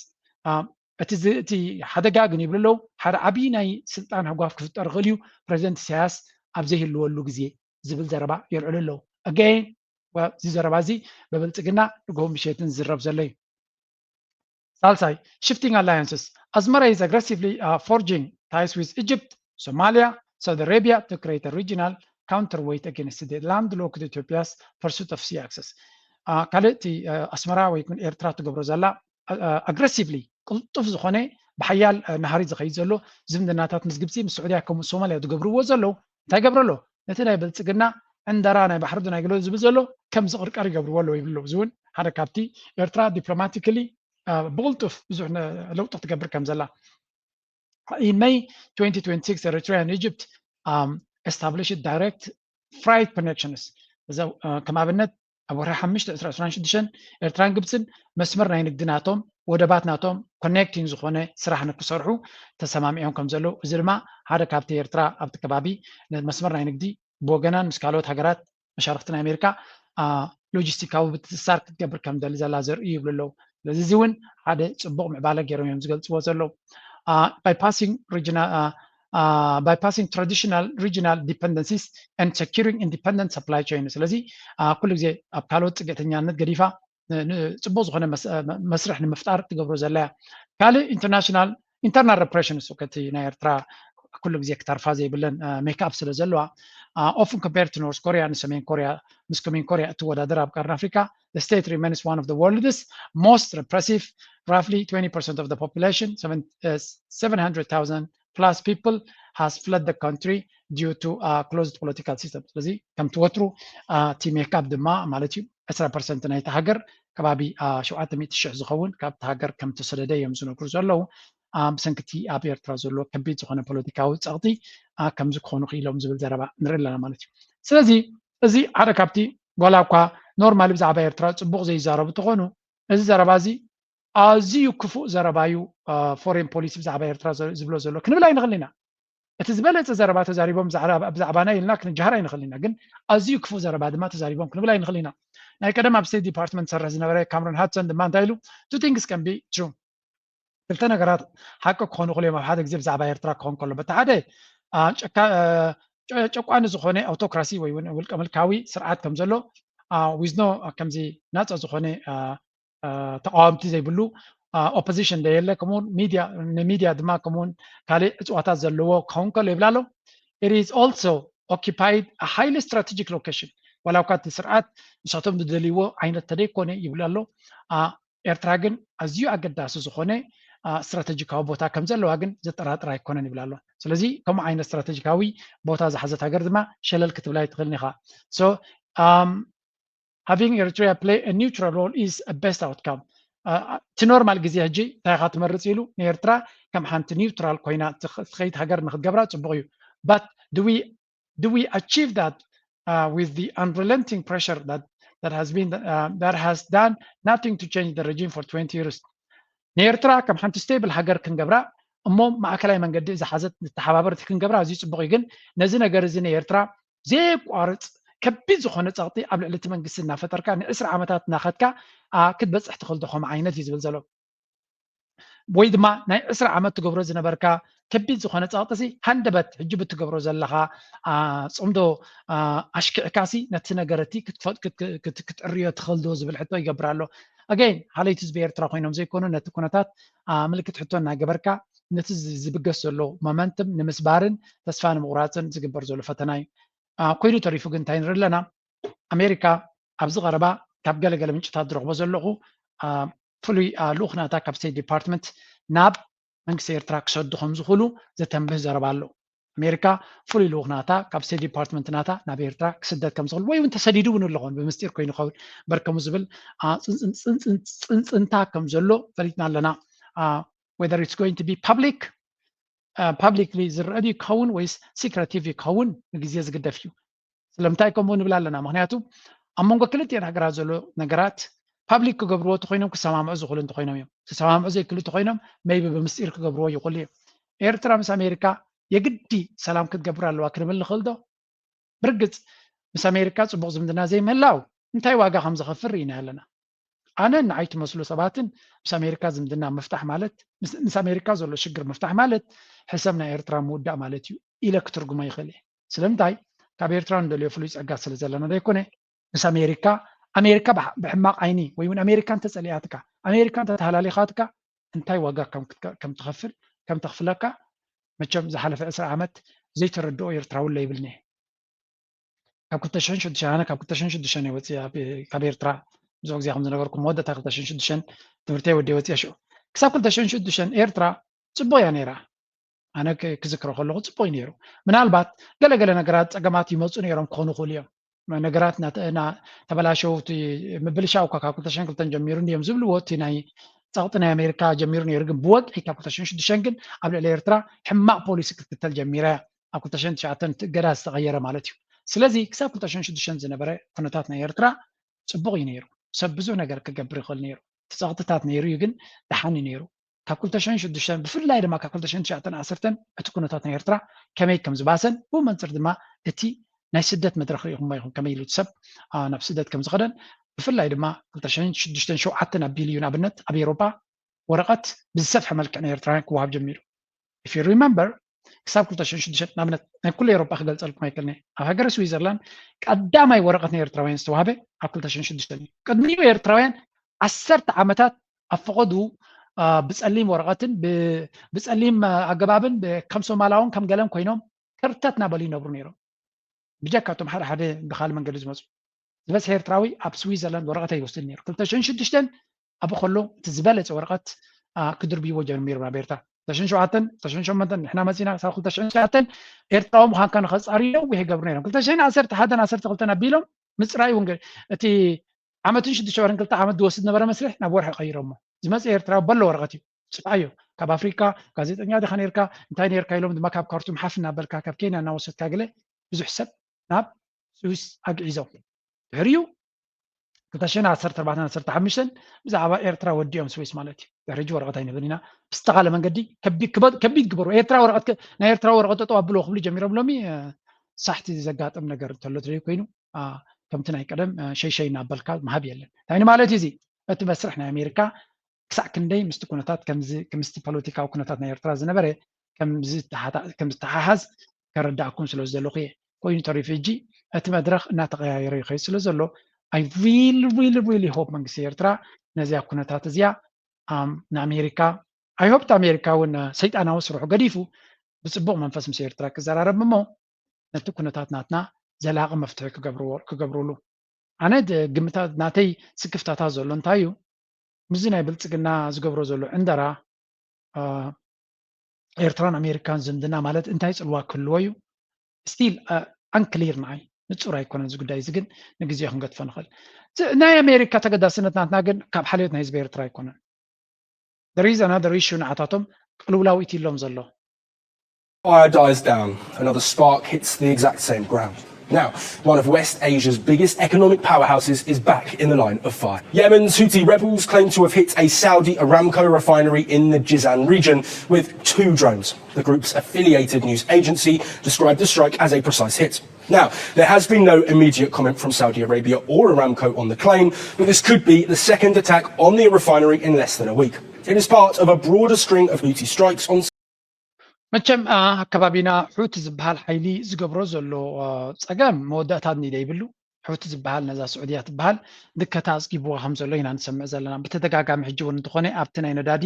እቲ እቲ ሓደጋ ግን ይብሉ ኣለዉ ሓደ ዓብዪ ናይ ስልጣን ህጓፍ ክፍጠር ይኽእል እዩ ፕሬዚደንት ኢሳያስ ኣብ ዘይህልወሉ ግዜ ዝብል ዘረባ የልዕሉ ኣለዉ again እዚ ዘረባ እዚ ብብልፅግና ንግሆ ምሸትን ዝዝረብ ዘሎ እዩ ሳልሳይ shifting alliances Asmara is aggressively forging ties with Egypt Somalia Saudi Arabia to create a regional counterweight against the landlocked Ethiopia's pursuit of sea access ካልእ እቲ ኣስመራ ወይ እውን ኤርትራ ትገብሮ ዘላ aggressively ቅልጡፍ ዝኾነ ብሓያል ናህሪ ዝኸይድ ዘሎ ዝምድናታት ምስ ግብፂ ምስ ስዑድያ ከምኡ ሶማልያ ዝገብርዎ ዘለዉ እንታይ ገብረ ኣሎ ነቲ ናይ ብልፅግና ዕንደራ ናይ ባሕሪ ዶ ናይ ገለ ዝብል ዘሎ ከም ዝቕርቀር ይገብርዎ ኣለዉ ይብሉ እዚ እውን ሓደ ካብቲ ኤርትራ diplomatically ብቕልጡፍ ብዙሕ ለውጢ ክትገብር ከም ዘላ። In May twenty twenty-six, Eritrea and Egypt um, established direct freight connections. ከም ኣብነት ኣብ ወርሒ ሓሙሽተ ዕስራ ዕስራን ሽዱሽተን ኤርትራን ግብፅን መስመር ናይ ንግዲ ናቶም ወደባት ናቶም ኮኔክቲንግ ዝኾነ ስራሕ ንክሰርሑ ተሰማሚዖም ከም ዘለዉ፣ እዚ ድማ ሓደ ካብቲ ኤርትራ ኣብቲ ከባቢ መስመር ናይ ንግዲ ብወገናን ምስ ካልኦት ሃገራት መሻርክቲ ናይ ኣሜሪካ ሎጂስቲካዊ ምትእስሳር ክትገብር ከም ደሊ ዘላ ዘርእዩ ይብሉ ኣለዉ። ስለዚ እዚ እውን ሓደ ፅቡቕ ምዕባለ ገይሮም እዮም ዝገልፅዎ ዘለዉ። Bypassing regional bypassing traditional regional dependencies and securing independent supply chain። ስለዚ ኩሉ ግዜ ኣብ ካልኦት ፅግዕተኛነት ገዲፋ ፅቡቅ ዝኾነ መስርሕ ንምፍጣር ትገብሮ ዘላ እያ። ካልእ ኢንተርናሽናል ኢንተርናል ሬፕሬሽን እሱ ከቲ ናይ ኤርትራ ኩሉ ግዜ ክተርፋ ዘይብለን ሜክኣፕ ስለ ዘለዋ often compared to North Korea ንሰሜን ኮሪያ ምስ ሰሜን ኮሪያ እትወዳደር ኣብ ቀርኒ ኣፍሪካ the state remains one of the world's most repressive. Roughly twenty percent of the population, seven hundred thousand plus people, has fled the country due to closed political system. ስለዚ ከምቲ ወትሩ እቲ ሜክኣፕ ድማ ማለት እዩ ዕስራ ፐርሰንት ናይቲ ሃገር ከባቢ ሸውዓተ ሚእቲ ሽሕ ዝኸውን ካብቲ ሃገር ከም ተሰደደ እዮም ዝነግሩ ዘለዉ። ብሰንክቲ ኣብ ኤርትራ ዘሎ ከቢድ ዝኾነ ፖለቲካዊ ፀቕጢ ከምዚ ክኾኑ ክኢሎም ዝብል ዘረባ ንርኢ ኣለና ማለት እዩ። ስለዚ እዚ ሓደ ካብቲ ዋላ እኳ ኖርማሊ ብዛዕባ ኤርትራ ፅቡቕ ዘይዛረቡ እንተኾኑ እዚ ዘረባ እዚ ኣዝዩ ክፉእ ዘረባ እዩ። ፎሬን ፖሊሲ ብዛዕባ ኤርትራ ዝብሎ ዘሎ ክንብል ኣይንኽእል ኢና። እቲ ዝበለፀ ዘረባ ተዛሪቦም ብዛዕባና ኢልና ክንጀሃር ኣይንኽእል ኢና፣ ግን ኣዝዩ ክፉእ ዘረባ ድማ ተዛሪቦም ክንብል ኣይንኽእል ኢና። ናይ ቀደም ኣብ ስቴት ዲፓርትመንት ዝሰርሕ ዝነበረ ካምሮን ሃድሰን ድማ እንታይ ኢሉ two things can be true ክልተ ነገራት ሓቂ ክኾኑ ክልዮም ኣብ ሓደ ግዜ ብዛዕባ ኤርትራ ክኾን ከሎ በቲ ሓደ ጨቋኒ ዝኾነ ኣውቶክራሲ ወይ እውን ውልቀ ምልካዊ ስርዓት ከም ዘሎ with no ከምዚ ናፃ ዝኾነ ተቃወምቲ ዘይብሉ ኦፖዚሽን ደየለ ከምኡውን ሚድያ ንሚድያ ድማ ከምኡውን ካልእ እፅዋታት ዘለዎ ክኸውን ከሎ ይብላ ኣሎ። It is also occupied a highly strategic location። ዋላ እኳ እቲ ስርዓት ንሳቶም ዝደልይዎ ዓይነት ተደይኮነ ይብላ ኣሎ። ኤርትራ ግን ኣዝዩ ኣገዳሲ ዝኾነ ስትራተጂካዊ ቦታ ከም ዘለዋ ግን ዘጠራጥር ኣይኮነን ይብላ ኣሎ። ስለዚ ከምኡ ዓይነት ስትራተጂካዊ ቦታ ዝሓዘት ሃገር ድማ ሸለል ክትብላ ኣይትኽእልን ኢኻ። So having Eritrea play a neutral role is a best outcome። እቲ ኖርማል ግዜ ሕጂ እንታይ ኢኻ ትመርፅ ኢሉ ንኤርትራ ከም ሓንቲ ኒውትራል ኮይና ትኸይድ ሃገር ንክትገብራ ፅቡቕ እዩ። But do we do we achieve that uh, with the unrelenting pressure that that has been uh, that has done nothing to change the regime for twenty years? ንኤርትራ ከም ሓንቲ ስቴብል ሃገር ክንገብራ እሞ ማእከላይ መንገዲ ዝሓዘት ዝተሓባበርቲ ክንገብራ ኣዝዩ ፅቡቕ እዩ። ግን ነዚ ነገር እዚ ንኤርትራ ዘየቋርፅ ከቢድ ዝኾነ ፀቕጢ ኣብ ልዕሊ እቲ መንግስቲ እናፈጠርካ ንዕስራ ዓመታት እናኸድካ ክትበፅሕ ትኽእል ዶ ከምኡ ዓይነት እዩ ዝብል ዘሎ። ወይ ድማ ናይ ዕስራ ዓመት ትገብሮ ዝነበርካ ከቢድ ዝኾነ ፀቕጢ ሲ ሃንደበት ሕጂ ብትገብሮ ዘለኻ ፅምዶ ኣሽኪዕካ ሲ ነቲ ነገር እቲ ክትዕርዮ ትኽእል ዶ ዝብል ሕቶ ይገብር ኣሎ። ኣገይን ሓለይቲ ህዝቢ ኤርትራ ኮይኖም ዘይኮኑ ነቲ ኩነታት ምልክት ሕቶ እናገበርካ ነቲ ዝብገስ ዘሎ ሞመንትም ንምስባርን ተስፋ ንምቑራፅን ዝግበር ዘሎ ፈተና እዩ። ኮይኑ ተሪፉ ግን እንታይ ንርኢ ኣለና? ኣሜሪካ ኣብዚ ቀረባ ካብ ገለገለ ምንጭታት ዝረኽቦ ዘለኹ ፍሉይ ልኡኽ ናታ ካብ ስቴት ዲፓርትመንት ናብ መንግስቲ ኤርትራ ክሰዱ ከም ዝኽእሉ ዘተንብህ ዘረባ ኣሎ። ኣሜሪካ ፍሉይ ልኡኽ ናታ ካብ ስቴት ዲፓርትመንት ናታ ናብ ኤርትራ ክስደድ ከም ዝኽእል ወይ እውን ተሰዲዱ እውን ኣለኾን ብምስጢር ኮይኑ ይኸውን በርከሙ ዝብል ፅንፅንታ ከም ዘሎ ፈሊጥና ኣለና። Whether it's going to be public publicly ዝረአ ይኸውን ወይስ ሲክረቲቭ ይኸውን ንግዜ ዝግደፍ እዩ። ስለምንታይ ከምኡ ንብል ኣለና? ምክንያቱ ኣብ መንጎ ክልቲኤን ሃገራት ዘሎ ነገራት ፓብሊክ ክገብርዎ እንተኮይኖም ክሰማምዑ ዝኽእሉ እንተኮይኖም እዮም። ክሰማምዑ ዘይክእሉ እንተኮይኖም ሜይቢ ብምስጢር ክገብርዎ ይኽእሉ እዮም። ኤርትራ ምስ ኣሜሪካ የግዲ ሰላም ክትገብር ኣለዋ ክንብል ንኽእል ዶ? ብርግፅ ምስ ኣሜሪካ ፅቡቅ ዝምድና ዘይምህላው እንታይ ዋጋ ከም ዘኸፍል ርኢና ኣለና። ኣነን ንዓይ ትመስሉ ሰባትን ምስ ኣሜሪካ ዝምድና ምፍታሕ ማለት ምስ ኣሜሪካ ዘሎ ሽግር ምፍታሕ ማለት ሕሰም ናይ ኤርትራ ምውዳእ ማለት እዩ ኢለ ክትርጉሞ ይኽእል እየ። ስለምንታይ? ካብ ኤርትራ ንደልዮ ፍሉይ ፀጋ ስለ ዘለና ዘይኮነ ምስ ኣሜሪካ ኣሜሪካ ብሕማቕ ዓይኒ ወይ እውን ኣሜሪካ እንተፀሊኣትካ ኣሜሪካ እንተተሃላሊኻትካ እንታይ ዋጋ ከም ተኽፍል ከም ተኽፍለካ መቸም ዝሓለፈ ዕስራ ዓመት ዘይተረድኦ ኤርትራዊ ኣሎ ይብልኒ። ካብ ክልተ ሽሕን ሽዱሽተን ኣነ ካብ ክልተ ሽሕን ሽዱሽተን እየ ወፅየ ካብ ኤርትራ ብዙሕ ግዜ ከም ዝነገርኩም መወዳእታ ክልተ ሽሕን ሽዱሽተን ትምህርተይ ወዲየ ወፅየ ሽዑ ክሳብ ክልተ ሽሕን ሽዱሽተን ኤርትራ ፅቡቅ እያ ነይራ። ኣነ ክዝክሮ ከለኹ ፅቡቅ እዩ ነይሩ። ምናልባት ገለገለ ነገራት ፀገማት ይመፁ ነይሮም ክኾኑ ይኽእሉ እዮም። ነገራት ተበላሸው ምብልሻው እኳ ካብ ክልተ ሽሕን ክልተን ጀሚሩ እንድዮም ዝብልዎ እቲ ናይ ጸቕጢ ናይ ኣሜሪካ ጀሚሩ ነይሩ፣ ግን ብወግዒ ካብ ክልተ ሽሕን ሽዱሽተን ግን ኣብ ልዕሊ ኤርትራ ሕማቕ ፖሊሲ ክትክተል ጀሚራ እያ። ኣብ ክልተ ሽሕን ትሽዓተን እቲ እገዳ ዝተቐየረ ማለት እዩ። ስለዚ ክሳብ ክልተ ሽሕን ሽዱሽተን ዝነበረ ኩነታት ናይ ኤርትራ ጽቡቕ እዩ ነይሩ። ሰብ ብዙሕ ነገር ክገብር ይኽእል ነይሩ። እቲ ጸቕጥታት ነይሩ እዩ፣ ግን ደሓን እዩ ነይሩ። ካብ ክልተ ሽሕን ሽዱሽተን ብፍላይ ድማ ካብ ክልተ ሽሕን ትሽዓተን ዓሰርተን እቲ ኩነታት ናይ ኤርትራ ከመይ ከም ዝባሰን ብኡ መንጽር ድማ እቲ ናይ ስደት መድረኽ ርኢኹሞ ኢኹም፣ ከመይ ኢሉ እቲ ሰብ ናብ ስደት ከም ዝኸደን፣ ብፍላይ ድማ ክልተ ሽሕን ሽዱሽተን ሸውዓተን ኣብ ቢልዩ ንኣብነት ኣብ ኤውሮጳ ወረቐት ብዝሰፍሐ መልክዕ ናይ ኤርትራውያን ክወሃብ ጀሚሩ። If you remember ክሳብ ክልተ ሽሕን ሽዱሽተን ንኣብነት ናይ ኩሉ ኤውሮጳ ክገልጸልኩም ኣይክእልን እየ። ኣብ ሃገረ ስዊዘርላንድ ቀዳማይ ወረቐት ናይ ኤርትራውያን ዝተዋህበ ኣብ ክልተ ሽሕን ሽዱሽተን እዩ። ቅድሚኡ ኤርትራውያን ዓሰርተ ዓመታት ኣብ ፈቐዱ ብጸሊም ወረቐትን ብጸሊም ኣገባብን ከም ሶማላውን ከም ገለን ኮይኖም ከርተት እናበሉ ይነብሩ ነይሮም። ብጀካ እቶም ሓደ ሓደ ብካል መንገዲ ዝመፁ ዝበዝሐ ኤርትራዊ ኣብ ስዊዘርላንድ ወረቐት ኣይወስድን ነይሩ። ክልተ ሽሕን ሽዱሽተን ኣብ ከሎ እቲ ዝበለፀ ወረቐት ክድርብይዎ ጀሚሮም ናብ ኤርትራ። ክልተ ሽሕን ሸውዓተን ክልተ ሽሕን ሸሞንተን ንሕና መፂና ክሳብ ክልተ ሽሕን ትሽዓተን ኤርትራዊ ምዃንካ ንኸፃርዩ ነዊሕ ይገብሩ ነይሮም። ክልተ ሽሕን ዓሰርተ ሓደን ዓሰርተ ክልተን ኣቢሎም ምፅራይ እውን እቲ ዓመትን ሽዱሽተ ወርን ክልተ ዓመት ዝወስድ ነበረ መስርሕ ናብ ወርሒ ቀይሮሞ። ዝመፀ ኤርትራዊ በሎ ወረቐት እዩ። ፅፍዓዮ ካብ ኣፍሪካ ጋዜጠኛ ዲኻ ነርካ እንታይ ነርካ ኢሎም ድማ ካብ ካርቱም ሓፍ እናበልካ ካብ ኬንያ እናወሰድካ ገለ ብዙሕ ሰብ ናብ ስዊስ ኣግዒዞም። ድሕሪኡ ክልተ ሽሕን ዓሰርተ ኣርባዕተን ዓሰርተ ሓሙሽተን ብዛዕባ ኤርትራ ወዲኦም ስዊስ ማለት እዩ። ድሕሪ ሕጂ ወረቐት ኣይንህብን ኢና ብዝተኻለ መንገዲ ከቢድ ግበሩ። ኤርትራ ወረቐት ናይ ኤርትራ ወረቐት ጠጠው ኣብልዎ ክብሉ ጀሚሮም። ሎሚ ሳሕቲ ዘጋጥም ነገር እንተሎ ትርኢ ኮይኑ ከምቲ ናይ ቀደም ሸይሸይ እናበልካ ምሃብ የለን። እንታይ ማለት እዩ እዚ? እቲ መስርሕ ናይ ኣሜሪካ ክሳዕ ክንደይ ምስቲ ኩነታት ምስቲ ፖለቲካዊ ኩነታት ናይ ኤርትራ ዝነበረ ከም ዝተሓሓዝ ከረዳእኩም ስለ ዝደለኹ እየ። ኮይኑ ተሪፉ ሕጂ እቲ መድረኽ እናተቐያየረ ይኸይድ ስለ ዘሎ I really really really hope መንግስቲ ኤርትራ ነዚኣ ኩነታት እዚኣ ንኣሜሪካ I hope ኣሜሪካ እውን ሰይጣናዊ ስርሑ ገዲፉ ብፅቡቕ መንፈስ ምስ ኤርትራ ክዘራረብ እሞ ነቲ ኩነታት ናትና ዘላቒ መፍትሒ ክገብርሉ። ኣነ ግምታት ናተይ ስክፍታታት ዘሎ እንታይ እዩ ምስዚ ናይ ብልፅግና ዝገብሮ ዘሎ ዕንደራ ኤርትራን ኣሜሪካን ዝምድና ማለት እንታይ ፅልዋ ክህልዎ እዩ? Still unclear ንዓይ ንፁር ኣይኮነን እዚ ጉዳይ እዚ ግን ንግዜ ክንገድፎ ንኽእል። ናይ ኣሜሪካ ተገዳስነት ናትና ግን ካብ ሓልዮት ናይ ህዝቢ ኤርትራ ኣይኮነን። There is another issue ንዓታቶም ቅልውላው ኢትሎም ዘሎ Fire dies down, another spark hits the exact same ground. Now, one of West Asia's biggest economic powerhouses is back in the line of fire. Yemen's Houthi rebels claim to have hit a Saudi Aramco refinery in the Jizan region with two drones. The group's affiliated news agency described the strike as a precise hit. Now, there has been no immediate comment from Saudi Arabia or Aramco on the claim, but this could be the second attack on the refinery in less than a week. It is part of a broader string of Houthi strikes on መቸም ኣከባቢና ሑቲ ዝበሃል ሓይሊ ዝገብሮ ዘሎ ፀገም መወዳእታ ኒደ ይብሉ። ሑቲ ዝበሃል ነዛ ስዑድያ ትበሃል ድከታ ኣፅጊብዋ ከም ዘሎ ኢና ንሰምዕ ዘለና። ብተደጋጋሚ ሕጂ እውን እንተኾነ ኣብቲ ናይ ነዳዲ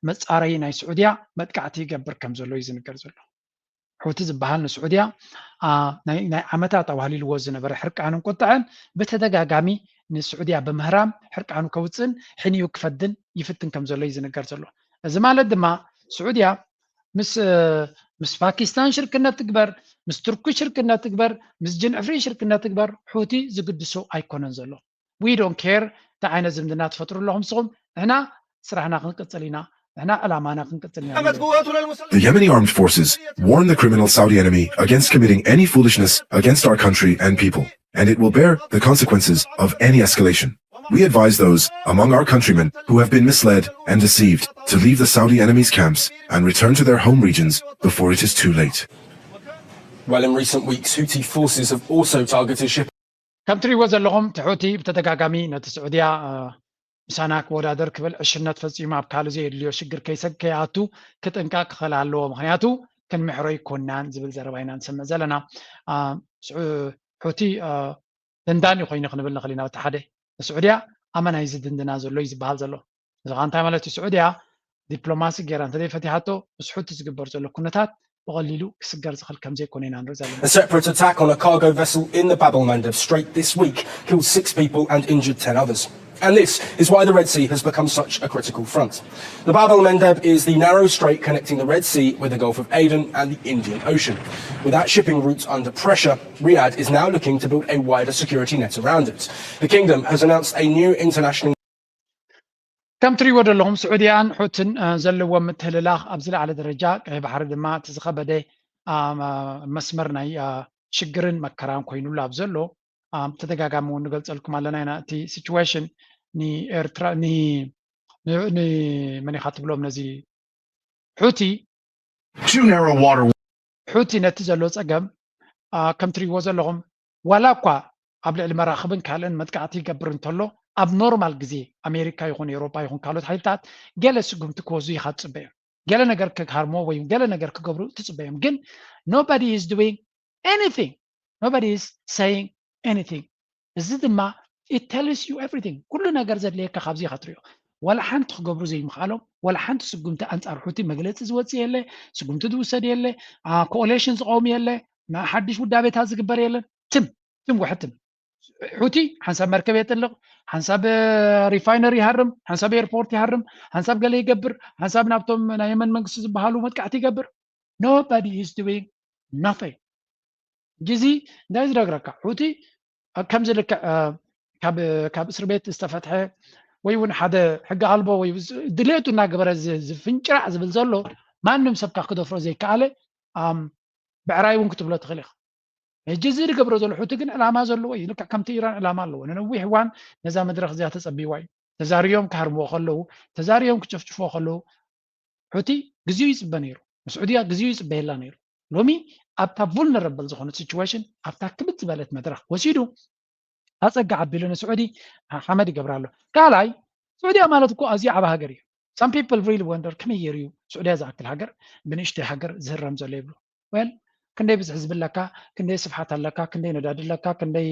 መፃረዪ ናይ ስዑድያ መጥቃዕቲ ይገብር ከም ዘሎ እዩ ዝንገር ዘሎ። ሑቲ ዝበሃል ንስዑድያ ናይ ዓመታት ኣዋህሊልዎ ዝነበረ ሕርቃንን ቁጥዐን ብተደጋጋሚ ንስዑድያ ብምህራም ሕርቃኑ ከውፅእን ሕኒኡ ክፈድን ይፍትን ከም ዘሎ እዩ ዝንገር ዘሎ። እዚ ማለት ድማ ስዑድያ ምስ ምስ ፓኪስታን ሽርክነት ትግበር፣ ምስ ቱርኪ ሽርክነት ትግበር፣ ምስ ጅንዕፍሪ ሽርክነት ትግበር ሑቲ ዝግድሶ ኣይኮነን ዘሎ። We don't care እንታይ ዓይነት ዝምድና ትፈጥሩ ኣለኹም ንስኹም፣ ንሕና ስራሕና ክንቅፅል ኢና፣ ንሕና ዕላማና ክንቅፅል ኢና። The Yemeni armed forces warn the criminal Saudi enemy against committing any foolishness against our country and people, and it will bear the consequences of any escalation. We advise those among our countrymen who have been misled and deceived to leave the Saudi enemy's camps and return to their home regions before it is too late. Well, in recent weeks, Houthi forces have also targeted shipping. ከም ትሪእዎ ዘለኹም እቲ ሑቲ ብተደጋጋሚ ነቲ ስዑድያ ምሳና ክወዳደር ክብል ዕሽነት ፈፂሙ ኣብ ካልእ ዘየድልዮ ሽግር ከይሰግ ከይኣቱ ክጥንቀቅ ክኽእል ኣለዎ። ምክንያቱ ክንምሕሮ ይኮናን ዝብል ዘረባ ኢና ንሰምዕ ዘለና። ሑቲ ደንዳኒ ኮይኑ ክንብል ንኽእል ኢና። እቲ ሓደ ንስዑድያ ኣመና እዩ ዝድንድና ዘሎ እዩ ዝበሃል ዘሎ። እዚ ከዓ እንታይ ማለት እዩ? ስዑድያ ዲፕሎማሲ ገይራ እንተዘይፈቲሓቶ ምስ ሑቲ ዝግበር ዘሎ ኩነታት ብቐሊሉ ክስገር ዝኽእል ከም ዘይኮነ ኢና ንርኢ ዘለና። A separate attack on a cargo vessel in the Bab el Mandeb Strait this week killed six people and injured ten others. And this is why the Red Sea has become such a critical front. The Bab el Mandeb is the narrow strait connecting the Red Sea with the Gulf of Aden and the Indian Ocean. With that shipping route under pressure, Riyadh is now looking to build a wider security net around it. The kingdom has announced a new international ከም ትሪእዎ ዘለኹም ስዑድያን ሑትን ዘለዎም ምትህልላኽ ኣብ ዝለዓለ ደረጃ፣ ቀይ ባሕሪ ድማ እቲ ዝኸበደ መስመር ናይ ሽግርን መከራን ኮይኑሉ ኣብ ዘሎ፣ ተደጋጋሚ እውን ንገልፀልኩም ኣለና ኢና። እቲ ሲቹዌሽን ንኤርትራ ንመን ኢኻ ትብሎም ነዚ ሑቲ ሑቲ ነቲ ዘሎ ፀገም ከም ትሪእዎ ዘለኹም ዋላ እኳ ኣብ ልዕሊ መራኽብን ካልእን መጥቃዕቲ ይገብር እንተሎ፣ ኣብ ኖርማል ግዜ ኣሜሪካ ይኹን ኤውሮጳ ይኹን ካልኦት ሓይልታት ገለ ስጉምቲ ክወስዱ ኢኻ ትፅበዮም። ገለ ነገር ክሃርሞ ወይ ገለ ነገር ክገብሩ ትፅበዮም። ግን nobody is doing anything, nobody is saying anything. እዚ ድማ it tells you everything. ኩሉ ነገር ዘድልየካ ካብዚ ኢኻ ትሪኦ። ዋላ ሓንቲ ክገብሩ ዘይምኽኣሎም፣ ዋላ ሓንቲ ስጉምቲ ኣንጻር ሑቲ መግለፂ ዝወፅእ የለ፣ ስጉምቲ ዝውሰድ የለ፣ ኮኦሌሽን ዝቐውም የለ፣ ሓድሽ ውዳቤታት ዝግበር የለን። ትም ትም ወሕትም። ሑቲ ሓንሳብ መርከብ የጥልቕ፣ ሓንሳብ ሪፋይነሪ ይሃርም፣ ሓንሳብ ኤርፖርት ይሃርም፣ ሓንሳብ ገለ ይገብር፣ ሓንሳብ ናብቶም ናይ የመን መንግስቲ ዝበሃሉ መጥቃዕቲ ይገብር። Nobody is doing nothing. ግዚ እንታይ ዝነግረካ ሑቲ ከምዚ ልክዕ ካብ እስር ቤት ዝተፈትሐ ወይ እውን ሓደ ሕጊ ኣልቦ ወይ ድሌቱ እናገበረ ዝፍንጭራዕ ዝብል ዘሎ ማንም ሰብካ ክደፍሮ ዘይከኣለ ብዕራይ እውን ክትብሎ ትኽእል ኢኻ። ሕጂ እዚ ዝገብሮ ዘሎ ሑቲ ግን ዕላማ ዘለዎ እዩ። ልክዕ ከምቲ ኢራን ዕላማ ኣለዎ። ንነዊሕ እዋን ነዛ መድረኽ እዚኣ ተጸቢዋ እዩ። ተዛርዮም ክሃርምዎ ከለዉ፣ ተዛርዮም ክጭፍጭፍዎ ከለዉ ሑቲ ግዜኡ ይጽበ ነይሩ። ንስዑድያ ግዜኡ ይጽበየላ ነይሩ። ሎሚ ኣብታ vulnerable ዝኾነት ሲቹዌሽን ኣብታ ክብድ ዝበለት መድረኽ ወሲዱ ኣጸጋ ዓቢሉ ንስዑዲ ሓመድ ይገብራ ኣሎ። ካልኣይ ስዑድያ ማለት እኮ ኣዝዩ ዓቢ ሃገር እዩ። Some people really wonder ከመይ ገይሩ እዩ ስዑድያ ዝኣክል ሃገር ብንእሽተይ ሃገር ዝህረም ዘሎ ይብሉ። Well ክንደይ ብዝሒ ህዝቢ ኣለካ፣ ክንደይ ስፍሓት ኣለካ፣ ክንደይ ነዳዲ ኣለካ፣ ክንደይ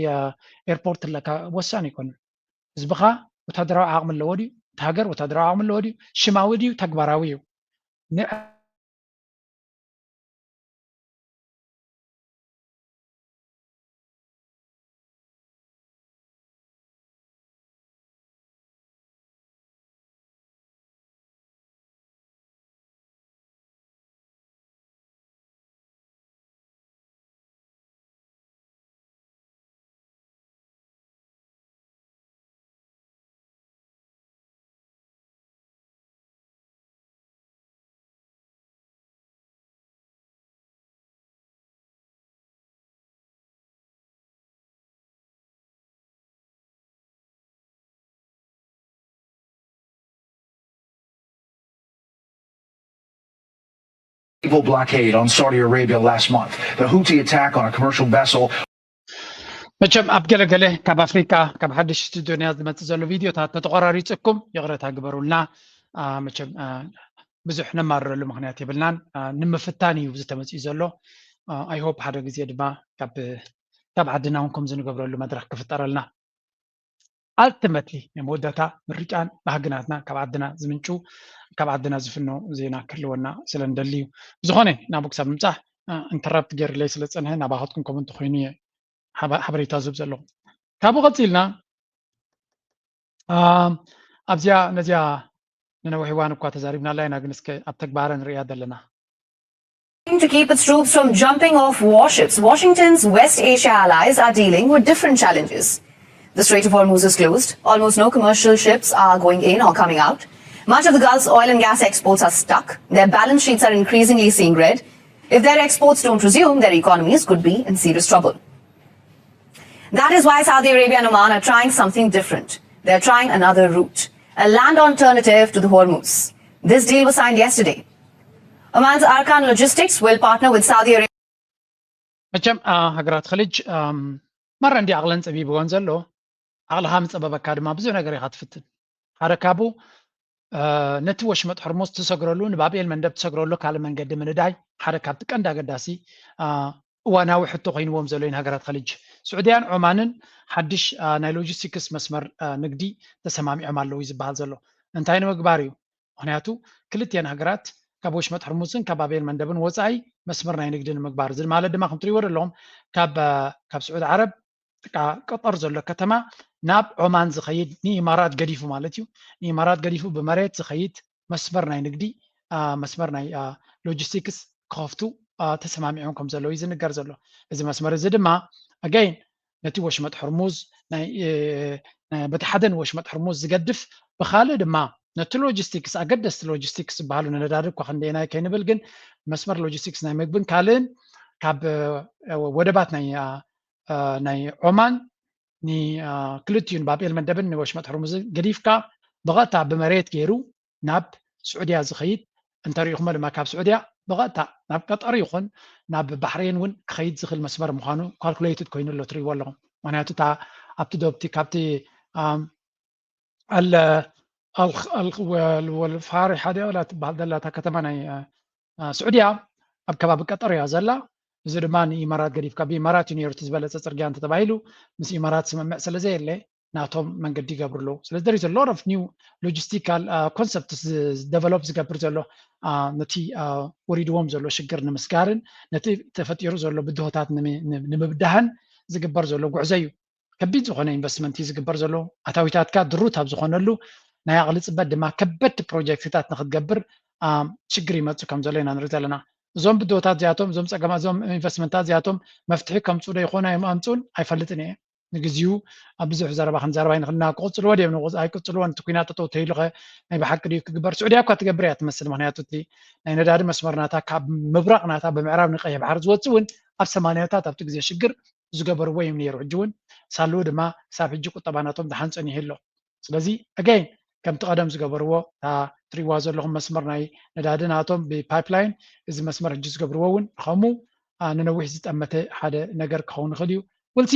ኤርፖርት ኣለካ ወሳኒ ኣይኮነን። ህዝብኻ ወታደራዊ ዓቕሚ ኣለዎ ድዩ? እቲ ሃገር ወታደራዊ ዓቕሚ ኣለዎ ድዩ? ሽማዊ ድዩ? ተግባራዊ እዩ። Naval blockade on Saudi Arabia last month, the Houthi attack on a commercial vessel. መቸም ኣብ ገለገለ ካብ ኣፍሪካ ካብ ሓድሽ ስቱድዮንያ ዝመፅእ ዘሎ ቪድዮታት ተተቆራሪፅኩም ይቕረታ ግበሩልና። መቸም ብዙሕ ነማርረሉ ምክንያት የብልናን። ንምፍታን እዩ ዝተመፅኡ ዘሎ። I hope ሓደ ግዜ ድማ ካብ ዓድና እውን ከምዚ ንገብረሉ መድረክ ክፍጠረልና። Ultimately ናይ መወዳእታ ምርጫን ባህግናትና ካብ ዓድና ዝምንጩ ካብ ዓድና ዝፍኖ ዜና ክህልወና ስለ ንደሊ እዩ። ብዝኾነ ናብኡ ክሳብ ምምፃሕ ኢንተራፕት ገይርለይ ስለ ዝፀንሐ ናባኻትኩም ከምኡ እንተኮይኑ እየ ሓበሬታ ዝህብ ዘለኹ። ካብኡ ቀፂልና ኣብዚኣ ነዚኣ ንነዊሕ እዋን እኳ ተዛሪብናላ ኢና፣ ግን እስከ ኣብ ተግባረ ንርእያ ዘለና። To keep its troops from jumping off warships, Washington's West Asia allies are dealing with different challenges. The Strait of Hormuz is closed. Almost no commercial ships are going in or coming out. Much of the Gulf's oil and gas exports are stuck. Their balance sheets are increasingly seeing red. If their exports don't resume, their economies could be in serious trouble. That is why Saudi Arabia and Oman are trying something different. They're trying another route, a land alternative to the Hormuz. This deal was signed yesterday. Oman's Arkan Logistics will partner with Saudi Arabia. መቸም ሃገራት ኸሊጅ ማራ እንዲ ዓቕለን ጸቢብወን ዘሎ። ዓቕልኻ ምጸበበካ ድማ ብዙሕ ነገር ኢኻ ትፍትን። ሓደ ካብኡ ነቲ ወሽመጥ ሕርሙዝ ትሰግረሉ ንባብኤል መንደብ ትሰግረሉ ካልእ መንገዲ ምንዳይ ሓደ ካብቲ ቀንዲ ኣገዳሲ እዋናዊ ሕቶ ኮይንዎም ዘሎ እዩ ንሃገራት ኸሊጅ። ስዑድያን ዖማንን ሓድሽ ናይ ሎጂስቲክስ መስመር ንግዲ ተሰማሚዖም ኣለዉ እዩ ዝበሃል ዘሎ። እንታይ ንምግባር እዩ? ምክንያቱ ክልቲኤን ሃገራት ካብ ወሽመጥ ሕርሙዝን ካብ ባብኤል መንደብን ወፃኢ መስመር ናይ ንግዲ ንምግባር። እዚ ማለት ድማ ከም ትሪእዎ ዘለኹም ካብ ስዑድ ዓረብ ጥቃ ቀጠር ዘሎ ከተማ ናብ ዖማን ዝኸይድ ንኢማራት ገዲፉ ማለት እዩ። ንኢማራት ገዲፉ ብመሬት ዝኸይድ መስመር ናይ ንግዲ መስመር ናይ ሎጂስቲክስ ክኸፍቱ ተሰማሚዖም ከም ዘለዉ እዩ ዝንገር ዘሎ። እዚ መስመር እዚ ድማ ኣገይን ነቲ ወሽመጥ ሕርሙዝ በቲ ሓደ ንወሽመጥ ሕርሙዝ ዝገድፍ ብካልእ ድማ ነቲ ሎጂስቲክስ፣ ኣገደስቲ ሎጂስቲክስ ዝበሃሉ፣ ንነዳዲ እኳ ክንደየናይ ከይንብል፣ ግን መስመር ሎጂስቲክስ ናይ ምግብን ካልእን ካብ ወደባት ናይ ዖማን ንክልቲኡን፣ ባብ ኤልመንደብን ንወሽመጥ ሕርሙዝን ገዲፍካ፣ ብቐጥታ ብመሬት ገይሩ ናብ ስዑድያ ዝኸይድ እንተሪኢኹሞ ድማ፣ ካብ ስዑድያ ብቐጥታ ናብ ቀጠር ይኹን ናብ ባሕሬን እውን ክኸይድ ዝኽእል መስመር ምዃኑ ካልኩሌትድ ኮይኑ ኣሎ፣ ትሪእዎ ኣለኹም። ምክንያቱ እታ ኣብቲ ዶብቲ ካብቲ ኣልወልፋሪ ሓደ ላ ትበሃል ዘላ እታ ከተማ ናይ ስዑድያ ኣብ ከባቢ ቀጠር እያ ዘላ። እዚ ድማ ንኢማራት ገዲፍካ፣ ብኢማራት እዩ ነይሩ እቲ ዝበለፀ ፅርግያ እንተተባሂሉ፣ ምስ ኢማራት ስምምዕ ስለ ዘየለ ናቶም መንገዲ ይገብሩ ኣለዉ። ስለዚ there is a lot of new logistical concepts develop ዝገብር ዘሎ፣ ነቲ ወሪድዎም ዘሎ ሽግር ንምስጋርን ነቲ ተፈጢሩ ዘሎ ብድሆታት ንምብዳህን ዝግበር ዘሎ ጉዕዞ እዩ። ከቢድ ዝኾነ ኢንቨስትመንት እዩ ዝግበር ዘሎ። ኣታዊታትካ ድሩት ኣብ ዝኾነሉ፣ ናይ ዓቕሊ ፅበት ድማ ከበድቲ ፕሮጀክትታት ንክትገብር ሽግር ይመፅእ ከም ዘሎ ኢና ንርኢ ዘለና። እዞም ብድሆታት እዚኣቶም፣ እዞም ፀገማት፣ እዞም ኢንቨስትመንታት እዚኣቶም መፍትሒ ከምፅኡ ዶ ይኾኑ ኣምፅኡን ኣይፈልጥን እየ። ንግዚኡ ኣብ ብዙሕ ዘረባ ክንዘረባ ይንኽልና። ክቕፅልዎ ድዮም ኣይቅፅልዎን? እቲ ኩናት ጠጠው ተይሉኸ ናይ ብሓቂ ድዩ ክግበር? ስዑድያ እኳ ትገብር እያ ትመስል። ምክንያቱ እቲ ናይ ነዳዲ መስመር ናታ ካብ ምብራቕ ናታ ብምዕራብ ንቀይሕ ባሕሪ ዝወፅእ እውን ኣብ ሰማንያታት ኣብቲ ግዜ ሽግር ዝገበርዎ እዮም ነይሩ። ሕጂ እውን ሳልኡ ድማ ክሳብ ሕጂ ቁጠባ ናቶም ደሓን ፀኒሑ ኣሎ። ስለዚ ኣገይን ከምቲ ቀደም ዝገበርዎ እታ ትሪዋ ዘለኹም መስመር ናይ ነዳዲ ናቶም ብፓይፕላይን፣ እዚ መስመር ሕጂ ዝገብርዎ እውን ከምኡ ንነዊሕ ዝጠመተ ሓደ ነገር ክኸውን ይኽእል እዩ። ውልሲ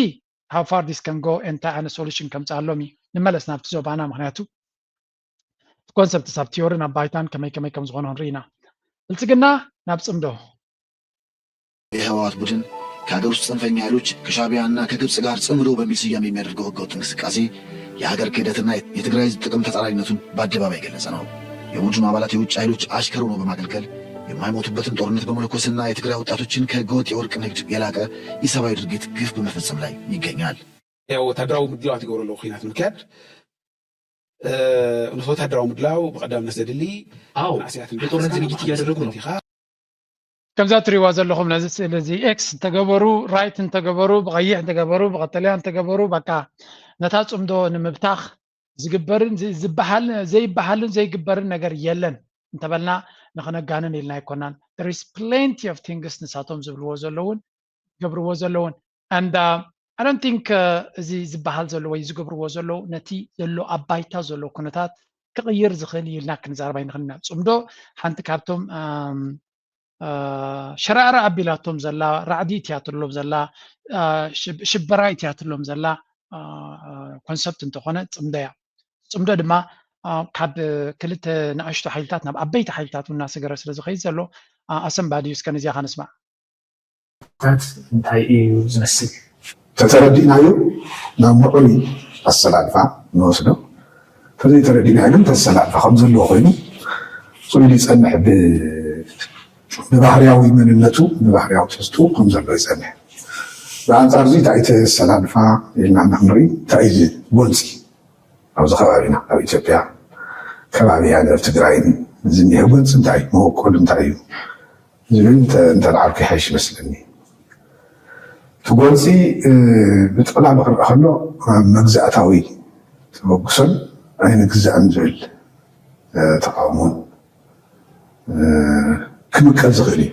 how far this can go፣ እንታይ ዓይነት ሶሉሽን ከምፅኣሎም እዩ። ንመለስ ናብቲ ዞባና፣ ምክንያቱ ኮንሰፕትስ ኣብ ቲዮርን ኣብ ባይታን ከመይ ከመይ ከም ዝኾነ ክንርኢ ኢና። ብልፅግና ናብ ፅምዶ የህወሓት ቡድን ከሀገር ውስጥ ጽንፈኛ ኃይሎች ከሻዕቢያና ከግብጽ ጋር ጽምዶ በሚል ስያሜ የሚያደርገው ህገወጥ እንቅስቃሴ የሀገር ክህደትና የትግራይ ህዝብ ጥቅም ተጻራሪነቱን በአደባባይ የገለጸ ነው። የቡድኑ አባላት የውጭ ኃይሎች አሽከር ሆኖ በማገልገል የማይሞቱበትን ጦርነት በመለኮስና የትግራይ ወጣቶችን ከህገወጥ የወርቅ ንግድ የላቀ ኢሰብአዊ ድርጊት ግፍ በመፈጸም ላይ ይገኛል። ወታደራዊ ምድላዋት ይገብሩ ኣለዉ ኩናት ንምክያድ። ነቲ ወታደራዊ ምድላው ብቐዳምነት ዘድሊ ኣዎ የጦርነት ዝግጅት እያደረጉ ነው። ከምዛ ትሪዋ ዘለኹም ነዚ ስእሊ እዚ ኤክስ እንተገበሩ፣ ራይት እንተገበሩ፣ ብቐይሕ እንተገበሩ፣ ብቀጠልያ እንተገበሩ፣ በቃ ነታ ጽምዶ ንምብታኽ ዝግበርን ዘይበሃልን ዘይግበርን ነገር የለን እንተበልና ንኽነጋንን ኢልና ኣይኮናን። There is plenty of things ንሳቶም ዝብልዎ ዘለውን ገብርዎ ዘለውን and I don't think እዚ ዝበሃል ዘሎ ወይ ዝገብርዎ ዘለዉ ነቲ ዘሎ ኣብ ባይታ ዘሎ ኩነታት ክቕይር ዝኽእል እዩ ኢልና ክንዛረብ ኣይንኽእል ኢና። ጽምዶ ሓንቲ ካብቶም ሸራዕራዕ ኣቢላቶም ዘላ፣ ራዕዲ እትያትሎም ዘላ፣ ሽበራ እትያትሎም ዘላ ኮንሰፕት እንተኾነ ጽምዶ እያ። ጽምዶ ድማ ካብ ክልተ ንኣሽቱ ሓይልታት ናብ ዓበይቲ ሓይልታት እውን እናሰገረ ስለ ዝኸይድ ዘሎ ኣሰንባዲ እዩ። እስከ ነዚኣ ከነስማዕ። ታት እንታይ እዩ ዝመስል? ተተረዲእናዮ ናብ ምዕሩይ ኣሰላልፋ ንወስዶ፣ ተዘይተረዲእናዮ ግን ተሰላልፋ ከም ዘለዎ ኮይኑ ኩሉ ይጸንሕ፣ ብባህርያዊ መንነቱ ብባህርያዊ ትሕዝትኡ ከም ዘሎ ይጸንሕ። ብኣንጻር እዚ እንታይ ተሰላልፋ ኢልና ክንርኢ እንታይ እዩ ጎንፂ ኣብዚ ከባቢና ኣብ ኢትዮጵያ ከባቢ ሃገር ትግራይን ዝኒሀ ጎንፂ እንታይ መበቆሉ እንታይ እዩ ዝብል እንተልዓልኩ ይሓይሽ ይመስለኒ። እቲ ጎንፂ ብጠቕላላ ክረኣ ከሎ መግዛእታዊ ተበግሶን ኣይንግዛእን ዝብል ተቃውሞን ክምቀል ዝኽእል እዩ።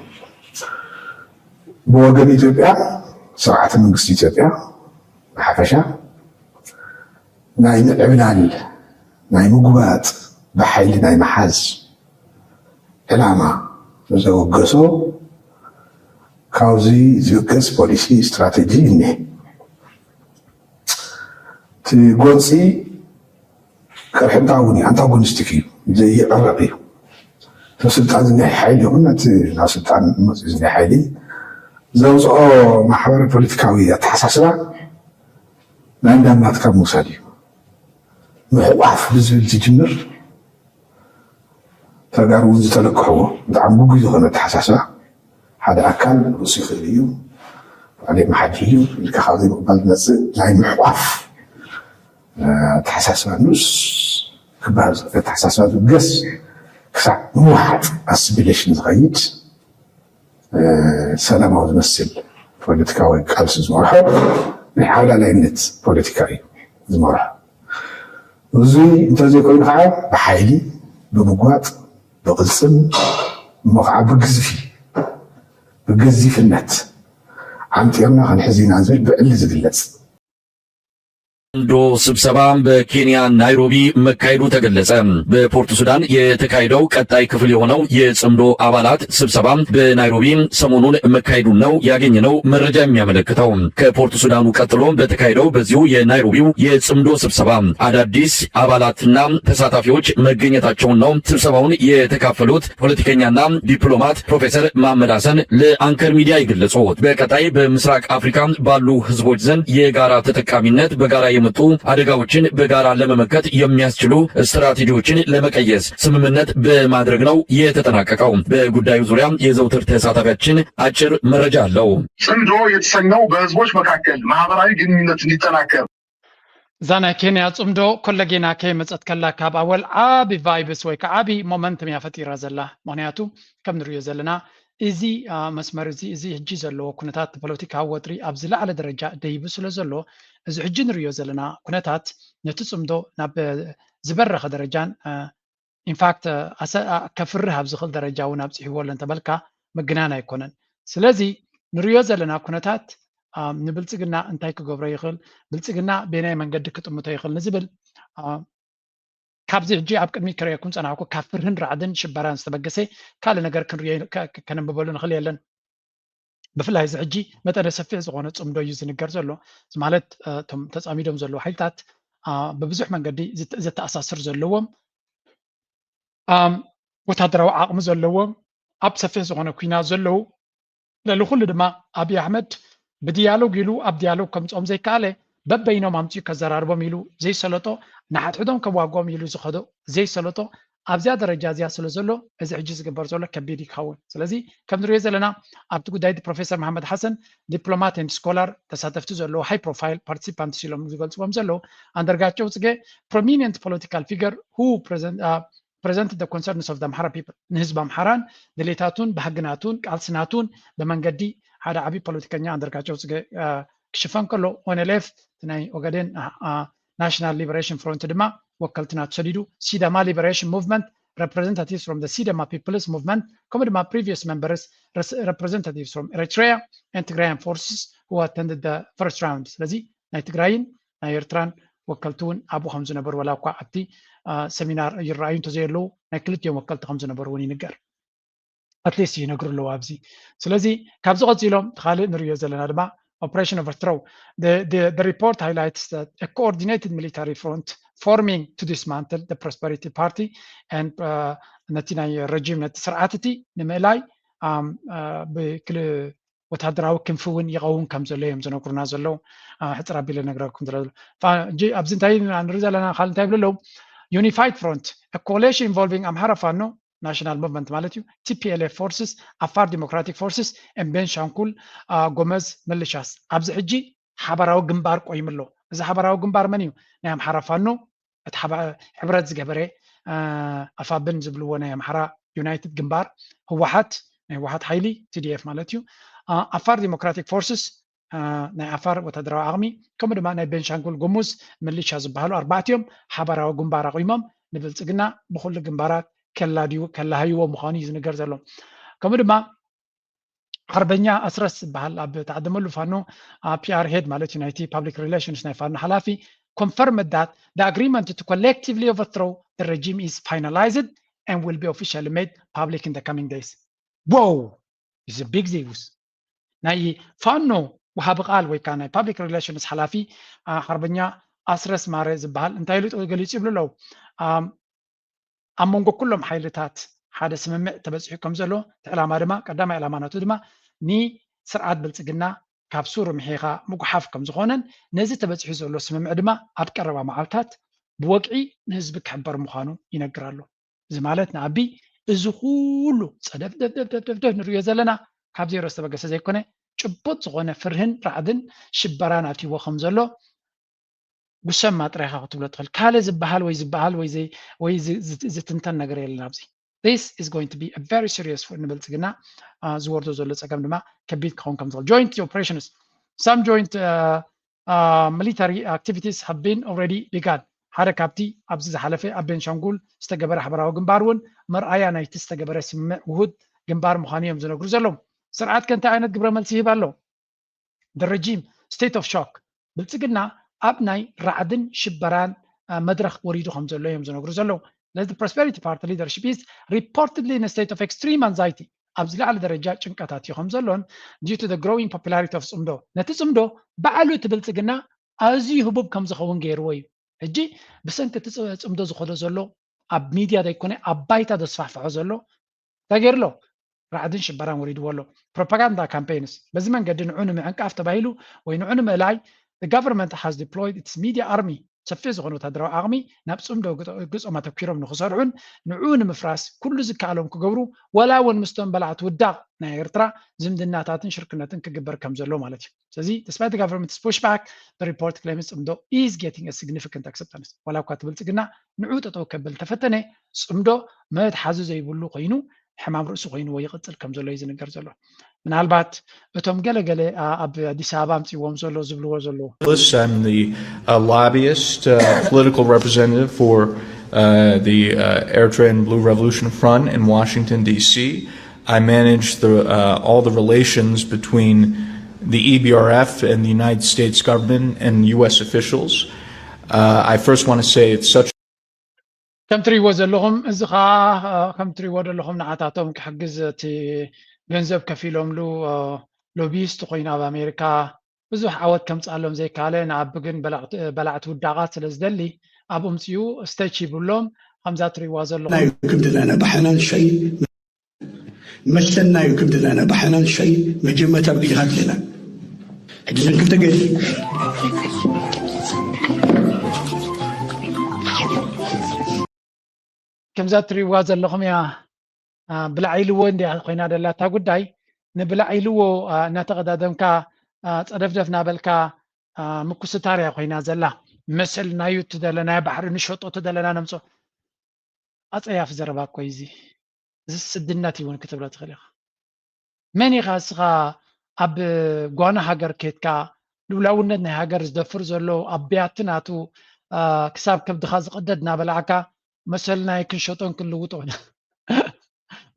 ብወገን ኢትዮጵያ ስርዓተ መንግስቲ ኢትዮጵያ ብሓፈሻ ናይ ምዕብላል ናይ ምጉባጥ ብሓይሊ ናይ ምሓዝ ዕላማ ዘወገሶ ካብዚ ዝብገስ ፖሊሲ ስትራተጂ እኒሀ። እቲ ጎንፂ ቅርሕንታ እውን እዩ፣ ኣንታጎኒስቲክ እዩ፣ ዘይዕረቕ እዩ። እቲ ስልጣን ዝኒሀ ሓይሊ ይኹን ነቲ ናብ ስልጣን መፅኡ ዝኒሀ ሓይሊ ዘውፅኦ ማሕበረ ፖለቲካዊ ኣተሓሳስባ ናይ እንዳማትካ ምውሳድ እዩ። ምሕቋፍ ብዝብል ዝጅምር ተጋሩ እውን ዝተለክሕዎ ብጣዕሚ ግጉይ ዝኾነ ኣተሓሳስባ ሓደ ኣካል ርእሱ ይኽእል እዩ፣ ባዕሉ የመሓድር እዩ ኢልካ ካብ ዘይምቕባል ዝመፅእ ናይ ምሕቋፍ ኣተሓሳስባ ንኡስ ክበሃል ዝኽእል ኣተሓሳስባ ዝብገስ ክሳዕ ምውሓጥ ኣሲሚሌሽን ዝኸይድ ሰላማዊ ዝመስል ፖለቲካዊ ቃልሲ ዝመርሖ ናይ ሓላላይነት ፖለቲካ እዩ ዝመርሖ። እዚ እንተዘይኮይኑ ከዓ ብሓይሊ ብምጓጥ፣ ብቕልጽም፣ እሞ ከዓ ብግዝፊ፣ ብገዚፍነት ዓምጢርና ክንሕዝ ኢና ዝብል ብዕሊ ዝግለጽ። ጽምዶ ስብሰባ በኬንያ ናይሮቢ መካሄዱ ተገለጸ። በፖርት ሱዳን የተካሄደው ቀጣይ ክፍል የሆነው የጽምዶ አባላት ስብሰባ በናይሮቢ ሰሞኑን መካሄዱን ነው ያገኘነው መረጃ የሚያመለክተው። ከፖርት ሱዳኑ ቀጥሎ በተካሄደው በዚሁ የናይሮቢው የጽምዶ ስብሰባ አዳዲስ አባላትና ተሳታፊዎች መገኘታቸውን ነው ስብሰባውን የተካፈሉት ፖለቲከኛና ዲፕሎማት ፕሮፌሰር መሐመድ ሐሰን ለአንከር ሚዲያ የገለጹት። በቀጣይ በምስራቅ አፍሪካ ባሉ ህዝቦች ዘንድ የጋራ ተጠቃሚነት፣ በጋራ የመጡ አደጋዎችን በጋራ ለመመከት የሚያስችሉ ስትራቴጂዎችን ለመቀየስ ስምምነት በማድረግ ነው የተጠናቀቀው። በጉዳዩ ዙሪያ የዘውትር ተሳታፊያችን አጭር መረጃ አለው። ጽምዶ የተሰኘው በህዝቦች መካከል ማህበራዊ ግንኙነት እንዲጠናከር እዛ ናይ ኬንያ ጽምዶ ኮለጌና ከይመጸት ከላ ካብ ኣወል ዓቢ ቫይብስ ወይ ከዓ ዓቢ ሞመንትም እያ ፈጢራ ዘላ። ምክንያቱ ከም ንሪኦ ዘለና እዚ መስመር እዚ እዚ ሕጂ ዘለዎ ኩነታት ፖለቲካዊ ወጥሪ ኣብ ዝለዓለ ደረጃ ደይቡ ስለ ዘሎ፣ እዚ ሕጂ ንሪኦ ዘለና ኩነታት ነቲ ጽምዶ ናብ ዝበረኸ ደረጃን ኢንፋክት ከፍርህ ኣብ ዝኽእል ደረጃ እውን ኣብፅሕዎ ኣሎ እንተበልካ ምግናን ኣይኮነን። ስለዚ ንሪኦ ዘለና ኩነታት ንብልፅግና እንታይ ክገብሮ ይኽእል፣ ብልፅግና በየናይ መንገዲ ክጥምቶ ይኽእል ንዝብል ካብዚ ሕጂ ኣብ ቅድሚት ክርእየኩም ፀናሕኩ ካብ ፍርህን ራዕድን ሽበራን ዝተበገሰ ካልእ ነገር ከነንብበሉ ንኽእል የለን። ብፍላይ እዚ ሕጂ መጠነ ሰፊሕ ዝኾነ ፅምዶ እዩ ዝንገር ዘሎ። እዚ ማለት እቶም ተፃሚዶም ዘለዉ ሓይልታት ብብዙሕ መንገዲ ዝተኣሳስር ዘለዎም ወታደራዊ ዓቕሚ ዘለዎም ኣብ ሰፊሕ ዝኾነ ኲናት ዘለዉ ልዕሊ ኩሉ ድማ ኣብይ ኣሕመድ ብድያሎግ ኢሉ ኣብ ድያሎግ ከምፅኦም ዘይከኣለ በበይኖም ኣምፅኡ ከዘራርቦም ኢሉ ዘይሰለጦ ንሓድሕዶም ከዋግኦም ኢሉ ዝኸዶ ዘይሰለጦ ኣብዚኣ ደረጃ እዚኣ ስለ ዘሎ እዚ ሕጂ ዝግበር ዘሎ ከቢድ ይኸውን። ስለዚ ከም ንሪኦ ዘለና ኣብቲ ጉዳይ ፕሮፌሰር መሓመድ ሓሰን ዲፕሎማት ን ስኮላር ተሳተፍቲ ዘለዎ ሃይ ፕሮፋይል ፓርቲሲፓንትስ ኢሎም ዝገልፅዎም ዘለዉ ኣንደርጋቸው ፅጌ prominent political figure who present the concerns of the Amhara people ንህዝቢ ኣምሓራን ድሌታቱን ባህግናቱን ቃልስናቱን ብመንገዲ ሓደ ዓብዪ ፖለቲከኛ ኣንደርጋቸው ፅጌ ክሽፈን ከሎ ኦነሌፍ ናይ ኦጋዴን ናሽናል ሊበሬሽን ፍሮንት ድማ ወከልቲ ናቱ ሰዲዱ ሲዳማ ሊበሬሽን ሙቭመንት representatives from the Sidama People's Movement ከምኡ ድማ previous members representatives from Eritrea and Tigrayan forces who attended the first round። ስለዚ ናይ ትግራይን ናይ ኤርትራን ወከልቲ እውን ኣብኡ ከም ዝነበሩ ዋላ እኳ ኣብቲ ሰሚናር ይረኣዩ እንተዘየለዉ ናይ ክልቲኦም ወከልቲ ከም ዝነበሩ እውን ይንገር። ኣትሊስት ይነግሩ ኣለዉ ኣብዚ። ስለዚ ካብዚ ቀፂሎም ካልእ ንሪኦ ዘለና ድማ Operation Overthrow. The, the, the report highlights that a coordinated military front forming to dismantle the Prosperity Party and uh, ነቲ ናይ ረጂም ነቲ ስርዓት እቲ ንምእላይ ብክል ወታደራዊ ክንፊ እውን ይኸውን ከም ዘሎ እዮም ዝነግሩና ዘለዉ። ሕፅር ኣቢለ ነግረኩም ዘሎ ኣብዚ እንታይ ንርኢ ዘለና ካል እንታይ ይብሉ ኣለዉ? Unified front, a coalition involving Amhara Fano national movement ማለት እዩ፣ T P L F forces, Afar Democratic Forces and Benishangul Gumuz militias ኣብዚ ሕጂ ሓባራዊ ግንባር ቆይሙ ኣሎ። እዚ ሓባራዊ ግንባር መን እዩ? ናይ ኣምሓራ ፋኖ እቲ ሕብረት ዝገበረ ኣፋብን ዝብልዎ ናይ ኣምሓራ ዩናይትድ ግንባር ህወሓት ናይ ህወሓት ሓይሊ T D F ማለት እዩ። ኣፋር ዲሞክራቲክ ፎርስስ ናይ ዓፋር ወታደራዊ ዓቕሚ ከምኡ ድማ ናይ ቤንሻንጉል ጉሙዝ ምልሻ ዝበሃሉ ኣርባዕቲኦም ሓባራዊ ግንባር ኣቑሞም ንብልፅግና ብኩሉ ግንባራት ከላድዩ ከላሃይዎ ምዃኑ እዩ ዝንገር ዘሎ። ከምኡ ድማ ሓርበኛ ኣስረስ ዝበሃል ኣብ ተዓደመሉ ፋኖ ፒኣር ሄድ ማለት እዩ ናይቲ ፓብሊክ ሪሌሽንስ ናይ ፋኖ ሓላፊ confirmed that the agreement to collectively overthrow the regime is finalized and will be officially made public in the coming days. Wow! Is a big news. ናይ ፋኖ ወሃቢ ቃል ወይ ከዓ ናይ ፓብሊክ ሪሌሽንስ ሓላፊ ሓርበኛ ኣስረስ ማረ ዝበሃል እንታይ ኢሉ ገሊፁ ይብሉ ኣለዉ። ኣብ መንጎ ኩሎም ሓይልታት ሓደ ስምምዕ ተበፂሑ ከም ዘሎ እቲ ዕላማ ድማ ቀዳማይ ዕላማ ናቱ ድማ ንስርዓት ብልፅግና ካብ ሱሩ ምሒኻ ምጉሓፍ ከም ዝኾነን ነዚ ተበፂሑ ዘሎ ስምምዕ ድማ ኣብ ቀረባ መዓልታት ብወግዒ ንህዝቢ ክሕበር ምዃኑ ይነግር ኣሎ። እዚ ማለት ንኣቢ እዚ ኩሉ ፀደፍደፍደፍደፍደፍ ንሪኦ ዘለና ካብ ዜሮ ዝተበገሰ ዘይኮነ ጭቡጥ ዝኾነ ፍርህን ራዕድን ሽበራን ኣትይዎ ከም ዘሎ ጉሰማ ጥራይኻ ክትብሎ ትኽእል። ካልእ ዝበሃል ወይ ዝበሃል ወይ ዝትንተን ነገር የለን ኣብዚ። This is going to be a very serious ንብልፅግና ዝወርዶ ዘሎ ፀገም ድማ ከቢድ ክኸውን ከም ዝኽእል። Joint operations, some joint military activities have been already begun. ሓደ ካብቲ ኣብዚ ዝሓለፈ ኣብ ቤንሻንጉል ዝተገበረ ሓበራዊ ግንባር እውን መርኣያ ናይቲ ዝተገበረ ስምምዕ ውሁድ ግንባር ምዃኑ እዮም ዝነግሩ ዘለዉ። ስርዓት ከ እንታይ ዓይነት ግብረ መልሲ ይህብ ኣሎ? The regime state of shock። ብልጽግና ኣብ ናይ ራዕድን ሽበራን መድረኽ ወሪዱ ከም ዘሎ እዮም ዝነግሩ ዘለዉ። The Prosperity Party leadership is reportedly in a state of extreme anxiety። ኣብ ዝለዓለ ደረጃ ጭንቀት ኣትዩ ከም ዘሎን due to the growing popularity of ጽምዶ፣ ነቲ ጽምዶ ባዕሉ እቲ ብልጽግና ኣዝዩ ህቡብ ከም ዝኸውን ገይርዎ እዩ። ሕጂ ብሰንኪ እቲ ጽምዶ ዝኸዶ ዘሎ ኣብ ሚድያ ዘይኮነ ኣብ ባይታ ዘስፋሕፍሖ ዘሎ እንታይ ገይሩ ኣሎ? ራዕድን ሽበራን ወሪድዎ ኣሎ። ፕሮፓጋንዳ ካምፔይንስ በዚ መንገዲ ንዑ ንምዕንቃፍ ተባሂሉ ወይ ንዑ ንምእላይ the government has deployed its media army ሰፊሕ ዝኾነ ወታደራዊ ዓቕሚ ናብ ጽምዶ ግጾም ኣተኪሮም ንክሰርሑን ንዑ ንምፍራስ ኩሉ ዝከኣሎም ክገብሩ ወላ እውን ምስቶም በላዕቲ ውዳቕ ናይ ኤርትራ ዝምድናታትን ሽርክነትን ክግበር ከም ዘሎ ማለት እዩ። ስለዚ despite the government's pushback, the report claims ጽምዶ is getting a significant acceptance። ዋላ እኳ እቲ ብልጽግና ንዑ ጠጠው ከብል ተፈተነ ጽምዶ መትሓዚ ዘይብሉ ኮይኑ ሕማም ርእሲ ኮይንዎ ይቕጽል ከም ዘሎ እዩ ዝንገር ዘሎ። ምናልባት እቶም ገለገለ ኣብ ኣዲስ ኣበባ ኣምፅዎም ዘሎ ዝብልዎ ዘለዉ I'm the uh, lobbyist, uh, political representative for uh, the uh, Eritrean Blue Revolution Front in Washington, D C. I manage the, uh, all the relations between the E B R F and the United States government and U S officials. Uh, I first want to say it's such ከም ትሪእዎ ዘለኹም እዚ ከዓ ከም ትሪእዎ ዘለኹም ንዓታቶም ክሕግዝ እቲ ገንዘብ ከፊሎምሉ ሎቢስት ኮይኑ ኣብ ኣሜሪካ ብዙሕ ዓወት ከምፅኣሎም ዘይካለ ንኣቢ ግን በላዕቲ ውዳቓት ስለ ዝደሊ ኣብኡ ምፅኡ ስተች ይብሎም ከምዛ ትሪእዋ ዘለኹም ክንድለነ ባሕነን ሸይ መሰናዩ ክንድለነ ባሕነን ሸይ መጀመርታ ብግዜኻ ኣለና ሕጂ ዘን ክልተ ገይሩ ከምዛ ትሪእዋ ዘለኹም እያ ብላዕ ኢልዎ እንዲያ ኮይና ደላታ ጉዳይ ንብላዕ ኢልዎ እናተቐዳደምካ ፀደፍደፍ ናበልካ ምኩስታር እያ ኮይና ዘላ መሰል ናዩ ትደለና ባሕሪ ንሸጦ ትደለና ነምፆ ኣፀያፊ ዘረባ እኮ እዚ እዚ ስድነት እውን ክትብሎ ትኽእል ኢኻ መን ኢኻ እስኻ ኣብ ጓና ሃገር ኬትካ ልውላውነት ናይ ሃገር ዝደፍር ዘሎ ኣብ ብያቲ ናቱ ክሳብ ከብድኻ ዝቐደድ እናበላዕካ መሰልና ክንሸጦን ክንልውጦ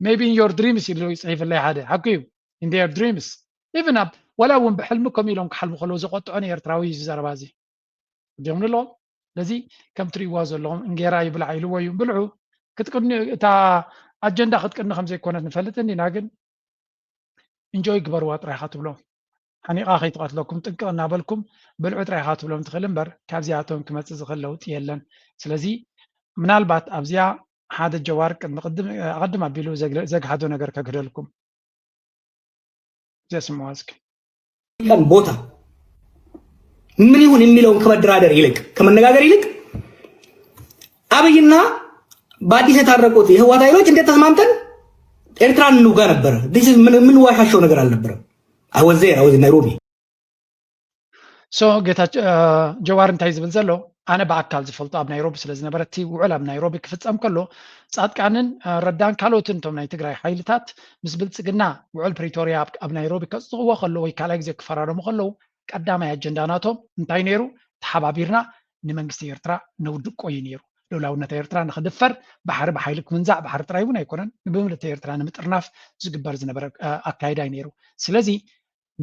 maybe in your dreams ኢሉ ይፅሒፍለይ ሓደ ሓቁ እዩ in their dreams even ኣብ ወላ እውን ብሕልሚ ከም ኢሎም ክሓልሙ ከለዉ ዘቆጥዖ ንኤርትራዊ እዩ ዘረባ እዚ ዲዮም ንለዎም ስለዚ ከም ትሪእዋ ዘለኹም እንጌራ ይብላዕ ኢልዎ እዩ ብልዑ ክትቅኒ እታ ኣጀንዳ ክትቅኒ ከም ዘይኮነት ንፈልጥ እንዲና ግን እንጆይ ግበርዋ ጥራይኻ ትብሎም ሓኒቓ ከይትቐትለኩም ጥንቅቕ እናበልኩም ብልዑ ጥራይኻ ትብሎም ትኽእል እምበር ካብዚኣቶም ክመፅእ ዝኽእል ለውጢ የለን ስለዚ ምናልባት ኣብዚኣ ሓደ ጀዋር ቅድሚ ቅድም ኣቐድም ኣቢሉ ዘግሃዶ ነገር ከግህደልኩም ዘስምዖ እስኪ ቀን ቦታ ምን ይሁን የሚለውን ከመደራደር ይልቅ ከመነጋገር ይልቅ አብይና በአዲስ የታረቁት የህወሓት ኃይሎች እንዴት ተስማምተን ኤርትራን እንውጋ ነበረ። ምን ዋሻሸው ነገር አልነበረም። I was there, I was in Nairobi. So ጌታቸው ጀዋር እንታይ ዝብል ዘሎ ኣነ ብኣካል ዝፈልጦ ኣብ ናይሮቢ ስለ ዝነበረ እቲ ውዕል ኣብ ናይሮቢ ክፍፀም ከሎ ፃድቃንን ረዳን ካልኦትን እቶም ናይ ትግራይ ሓይልታት ምስ ብልፅግና ውዕል ፕሪቶርያ ኣብ ናይሮቢ ከፅድቕዎ ከሎ ወይ ካልኣይ ግዜ ክፈራረሙ ከለዉ ቀዳማይ ኣጀንዳ ናቶም እንታይ ነይሩ ተሓባቢርና ንመንግስቲ ኤርትራ ነውድቆ እዩ ነይሩ ልኡላውነት ኤርትራ ንክድፈር ባሕሪ ብሓይሊ ክምንዛዕ ባሕሪ ጥራይ እውን ኣይኮነን ንምምልእቲ ኤርትራ ንምጥርናፍ ዝግበር ዝነበረ ኣካይዳ እዩ ነይሩ ስለዚ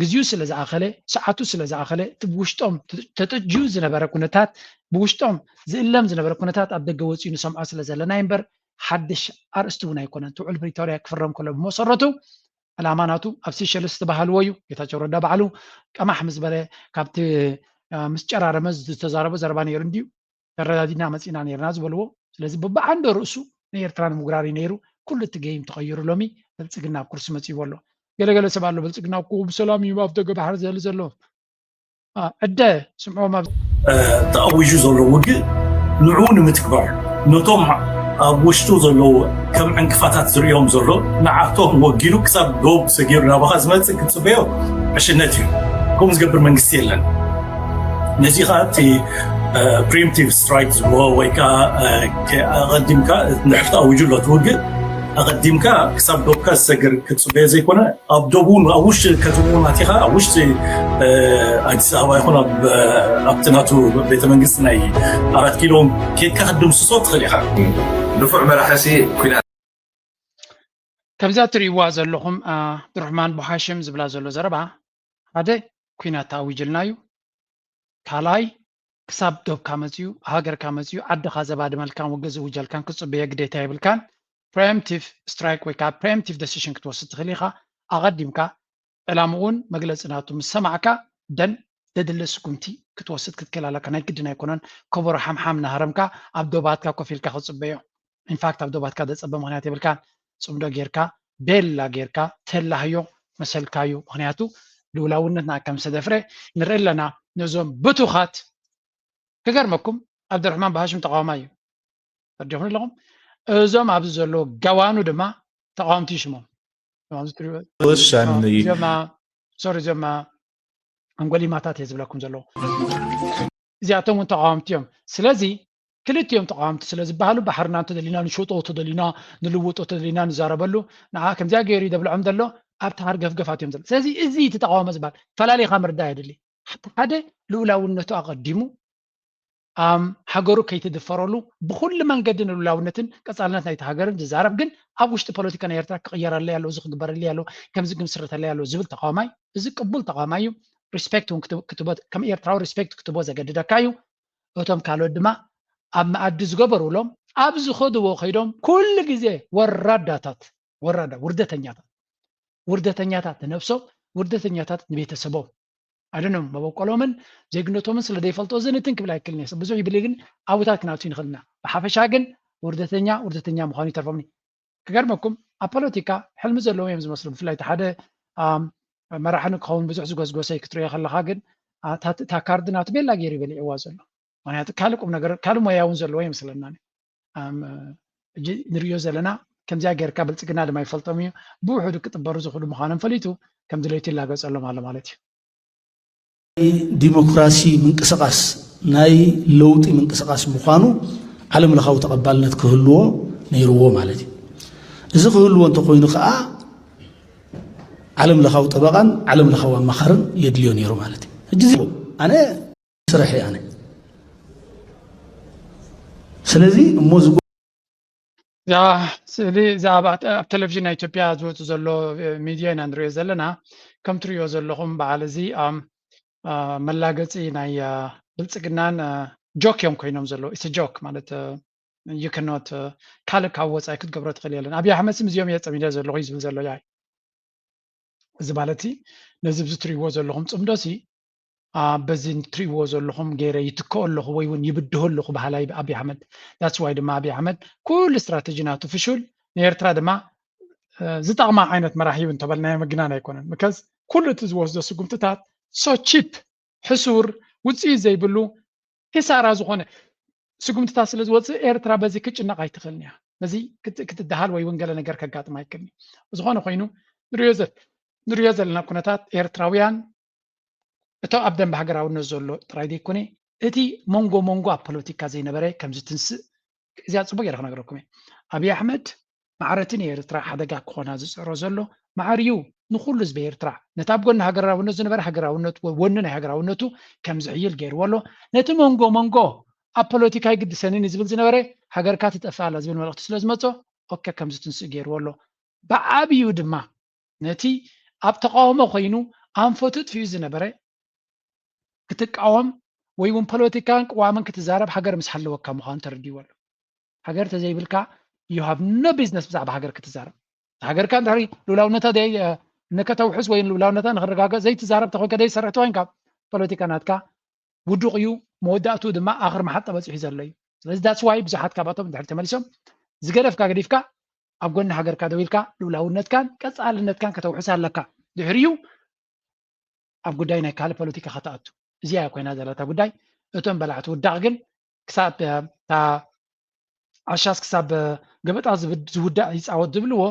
ግዜኡ ስለ ዝኣኸለ ሰዓቱ ስለ ዝኣኸለ እቲ ብውሽጦም ተጠጅዩ ዝነበረ ኩነታት ብውሽጦም ዝእለም ዝነበረ ኩነታት ኣብ ደገ ወፂኡ ንሰምዖ ስለ ዘለና እምበር ሓድሽ ኣርእስቲ እውን ኣይኮነን እቲ ውዕል ፕሪቶርያ ክፍረም ከሎ ብመሰረቱ ዕላማ ናቱ ኣብ ሲሸልስ ዝተባሃልዎ እዩ ጌታቸው ረዳ ባዕሉ ቀማሕ ምስ በለ ካብቲ ምስ ጨራረመ ዝተዛረቦ ዘረባ ነይሩ እንድዩ ተረዳዲና መፂና ነይርና ዝበልዎ ስለዚ ብብዓንዶ ርእሱ ንኤርትራ ንምጉራር እዩ ነይሩ ኩሉ እቲ ገይም ተቐይሩ ሎሚ ብልፅግና ኣብ ኩርሲ መፂዎ ኣሎ ገለገለ ሰብ ኣሎ ብልፅግና እኮ ብሰላም እዩ ኣብ ደገ ባሕሪ ዘሊ ዘሎ ዕደ ስምዖም ኣብ ተኣዊጁ ዘሎ ውግእ ንዕኡ ንምትግባር ነቶም ኣብ ውሽጡ ዘለዉ ከም ዕንቅፋታት ዝርእዮም ዘሎ ንዓቶም ወጊኑ ክሳብ ዶብ ሰጊሩ ናባኻ ዝመፅእ ክትፅበዮ ዕሽነት እዩ ከምኡ ዝገብር መንግስቲ የለን ነዚ ከዓ እቲ preemptive strike ዝብሎ ወይ ከዓ ኣቐዲምካ ንድሕር ተኣዊጁ ኣሎ ትውግእ ኣቐዲምካ ክሳብ ዶብካ ዝሰግር ክትፅበዮ ዘይኮነ፣ ኣብ ዶብ እውን፣ ኣብ ውሽጢ ከተማ እውን ኣቲኻ፣ ኣብ ውሽጢ ኣዲስ ኣበባ ይኹን ኣብቲ ናቱ ቤተ መንግስቲ ናይ ኣራት ኪሎ ኬድካ ክትድምስሶ ትኽእል ኢኻ። ንፉዕ መራሒ ሲ ኩናት ከምዛ ትርእይዋ ዘለኹም ኣብዱርሕማን ቡሃሽም ዝብላ ዘሎ ዘረባ፣ ሓደ ኩናት ተኣዊጅልና እዩ፣ ካልኣይ ክሳብ ዶብካ መፅዩ፣ ሃገርካ መፅዩ ዓድኻ ዘባድመልካን ውግእ ዝውጀልካን ክትፅበዮ ግዴታ የብልካን። Preemptive strike ወይ ከዓ preemptive decision ክትወስድ ትኽእል ኢኻ። ኣቐዲምካ ዕላምኡን መግለፂ ናቱ ምስ ሰማዕካ ደን ዘድሊ ስጉምቲ ክትወስድ ክትክእል ኣለካ። ናይ ግድን ኣይኮነን ከበሮ ሓምሓም እናሃረምካ ኣብ ዶባትካ ኮፍ ኢልካ ክትፅበዮ። ኢንፋክት ኣብ ዶባትካ ዘፀበ ምኽንያት የብልካን። ፅምዶ ጌርካ ቤላ ጌርካ ተላህዮ መሰልካዩ። ምኽንያቱ ልኡላውነትና ከም ዝተደፍረ ንርኢ ኣለና። ነዞም ብቱኻት ክገርመኩም ኣብደርሕማን ብሃሽም ተቃዋማይ እዩ። ተረዲኹም ኣለኹም። እዞም ኣብዚ ዘለዉ ገዋኑ ድማ ተቃወምቲ ይሽሞም። እዞም ኣብዚ ትሪእዎ- ወሳኒ እዚኦም ሶሪ እዚኦም ኣንጎሊማታት እየ ዝብለኩም ዘለዉ። እዚኣቶም እውን ተቃወምቲ እዮም። ስለዚ ክልቲኦም ተቃወምቲ ስለ ዝበሃሉ ባሕርና እንተደሊና ንሸጦ፣ ተደሊና ንልውጦ፣ ተደሊና ንዛረበሉ ንዓ ከምዚኣ ገይሩ እዩ ዘብልዖም ዘሎ ኣብቲ ሃርገፍገፋት እዮም ዘሎ። ስለዚ እዚ እቲ ተቃውሞ ዝበሃል ፈላሊኻ ምርዳእ የድሊ። ሓደ ልኡላውነቱ ኣቐዲሙ ኣም ሃገሩ ከይትድፈረሉ ብኩሉ መንገዲ ንልኡላውነትን ቀጻልነት ናይቲ ሃገርን ዝዛረብ ግን ኣብ ውሽጢ ፖለቲካ ናይ ኤርትራ ክቕየረለይ ኣለዎ፣ እዚ ክግበረለይ ኣለዎ፣ ከምዚ ክምስረተለይ ኣለዎ ዝብል ተቃዋማይ እዚ ቅቡል ተቃዋማይ እዩ። ሪስፔክት እውን ክትቦ ከም ኤርትራዊ ሪስፔክት ክትቦ ዘገድደካ እዩ። እቶም ካልኦት ድማ ኣብ መኣዲ ዝገበሩሎም ኣብ ዝኸድዎ ከይዶም ኩሉ ግዜ ወራዳታት ወራዳ ውርደተኛታት ውርደተኛታት ንነብሶም ውርደተኛታት ንቤተሰቦም ኣደኖም መበቆሎምን ዜግነቶምን ስለ ዘይፈልጦ እዚ ንትን ክብል ኣይክልን እየ። ብዙሕ ይብል ግን ኣብታት ክንኣቱ ንኽእል ኢና። ብሓፈሻ ግን ውርደተኛ ውርደተኛ ምዃኑ ይተርፎምኒ። ክገርመኩም ኣብ ፖለቲካ ሕልሚ ዘለዎም እዮም ዝመስሉ። ብፍላይ እቲ ሓደ ኣም፣ መራሒ ንክኸውን ብዙሕ ዝጎስጎሰ ክትሪኦ ከለኻ ግን ኣታ- እታ ካርድ ናቱ ቤላ ገይሩ በሊዕዋ ዘሎ። ምክንያቱ ካልእ ቁም ነገር ካልእ ሞያ እውን ዘለዎ ይመስለና። ሕጂ ንሪኦ ዘለና ከምዚኣ ጌርካ ብልፅግና ድማ ይፈልጦም እዩ። ብውሕዱ ክጥበሩ ዝኽእሉ ምዃኖም ፈሊጡ ከም ድሌቱ ይላገፀሎም ኣሎ ማለት እዩ። ዲሞክራሲ ምንቅስቃስ ናይ ለውጢ ምንቅስቃስ ምዃኑ ዓለም ለኻዊ ተቐባልነት ክህልዎ ነይርዎ ማለት እዩ። እዚ ክህልዎ እንተኮይኑ ከዓ ዓለም ለኻዊ ጠበቃን ዓለም ለኻዊ ኣማኻርን የድልዮ ነይሩ ማለት እዩ። ሕጂ እዚ ኣነ ስራሕ ኣነ ስለዚ እሞ እዚ እዛ ስእሊ እዛ ኣብ ኣብ ቴሌቪዥን ናይ ኢትዮጵያ ዝወፁ ዘሎ ሚድያ ኢና ንሪኦ ዘለና። ከም ትሪኦ ዘለኹም በዓል እዚ ኣም፣ አ፣ መላገፂ ናይ አ፣ ብልፅግናን አ፣ ጆክ እዮም ኮይኖም ዘለዉ። ኢትስ ጆክ ማለት አ፣ you cannot አ፣ ካልእ ካብ ወፃኢ ክትገብሮ ትኽእል የለን። ኣብይ ኣሕመድ ስም እዚኦም እየ ፀሚደ ዘለኹ እዩ ዝብል ዘሎ ያይ እዚ ማለት ነዚ ብዚ ትሪእዎ ዘለኹም ፅምዶ ሲ በዚ ትሪእዎ ዘለኹም ገይረ ይትክኦ ኣለኹ ወይ እውን ይብድሆ ኣለኹ በሃላይ ኣብይ ኣሕመድ። That's why ድማ ኣብይ ኣሕመድ ኩሉ ስትራተጂ ናቱ ፍሹል ንኤርትራ ድማ ዝጠቕማ ዓይነት መራሒ እዩ እንተበልናዮ ምግናን ኣይኮነን። ምከዝ ኩሉ እቲ ዝወስዶ ስጉምትታት so cheap ሕሱር ውፅኢት ዘይብሉ ኪሳራ ዝኾነ ስጉምትታት ስለ ዝወፅእ ኤርትራ በዚ ክትጭነቕ ኣይትኽእልን እያ። በዚ ክትደሃል ወይ እውን ገለ ነገር ከጋጥም ኣይክእልን እዩ። ዝኾነ ኮይኑ ንሪኦ ዘለና ኩነታት ኤርትራውያን እቶም ኣብ ደንበ ሃገራውነት ዘሎ ጥራይ ዘይኮነ እቲ መንጎ መንጎ ኣብ ፖለቲካ ዘይነበረ ከም ዝትንስእ እዚኣ ፅቡቅ ገይረ ክነግረኩም እየ። ኣብይ ኣሕመድ ማዕረቲ ንኤርትራ ሓደጋ ክኾና ዝፅዕሮ ዘሎ ማዕር እዩ ንኹሉ ህዝቢ ኤርትራ። ነቲ ኣብ ጎኒ ሃገራውነት ዝነበረ ሃገራውነት ወ- ወኒ ናይ ሃገራውነቱ ከም ዝሕይል ገይርዎ ኣሎ። ነቲ መንጎ መንጎ ኣብ ፖለቲካ ኣይግድሰንን እዩ ዝብል ዝነበረ ሃገርካ ትጠፍእ ኣላ ዝብል መልእኽቲ ስለ ዝመጾ ኦኬ ከም ዝትንስእ ገይርዎ ኣሎ። ብዓብዩ ድማ ነቲ ኣብ ተቃውሞ ኮይኑ ኣንፈቱ ጥፊኡ ዝነበረ ክትቃወም ወይ እውን ፖለቲካን ቅዋምን ክትዛረብ ሃገር ምስ ሃለወካ ምዃኑ ተረዲእዎ ኣሎ። ሃገር ተዘይብልካ you have no business ብዛዕባ ሃገር ክትዛረብ። ሃገርካ እንድሕሪ ልኡላውነታ ደይ- እ፣ ንከተውሕስ ወይ ልኡላውነታ ንክረጋገጽ ዘይትዛረብ ተኮንካ ዘይትሰርሕ ተኮንካ ፖለቲካ ናትካ ውዱቕ እዩ። መወዳእቱ ድማ ኣኽሪ መሓጣ በፂሑ ዘሎ እዩ። ስለዚ that's why ብዙሓት ካብኣቶም እንድሕሪ ተመሊሶም ዝገደፍካ ገዲፍካ ኣብ ጎኒ ሃገርካ ደው ኢልካ ልኡላውነትካን ቀፃልነትካን ከተውሕስ ኣለካ። ድሕሪኡ ኣብ ጉዳይ ናይ ካልእ ፖለቲካ ከተኣቱ እዚኣ እያ ኮይና ዘለታ ጉዳይ። እቶም በላዕቲ ውዳቕ ግን ክሳብ እታ ዓሻስ ክሳብ ገበጣ ዝውዳእ ይፃወት ዝብልዎ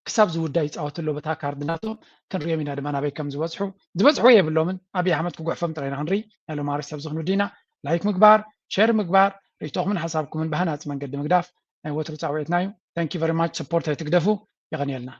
ክሳብ ዝውዳእ ይፃወት ኣሎ በታ ካርድ ናቶም። ክንሪኦም ኢና ድማ ናበይ ከም ዝበፅሑ። ዝበፅሕዎ የብሎምን። ኣብይ ኣሕመድ ክጉሕፎም ጥራይ ኢና ክንርኢ። ናይ ሎም ኣርእስቲ ኣብዚ ክንውዲ ኢና። ላይክ ምግባር፣ ሸር ምግባር፣ ርእይቶኹምን ሓሳብኩምን ብሃናፂ መንገዲ ምግዳፍ ናይ ወትሩ ፃውዒትና እዩ። Thank you very much። Support ኣይትግደፉ። የቐንየልና።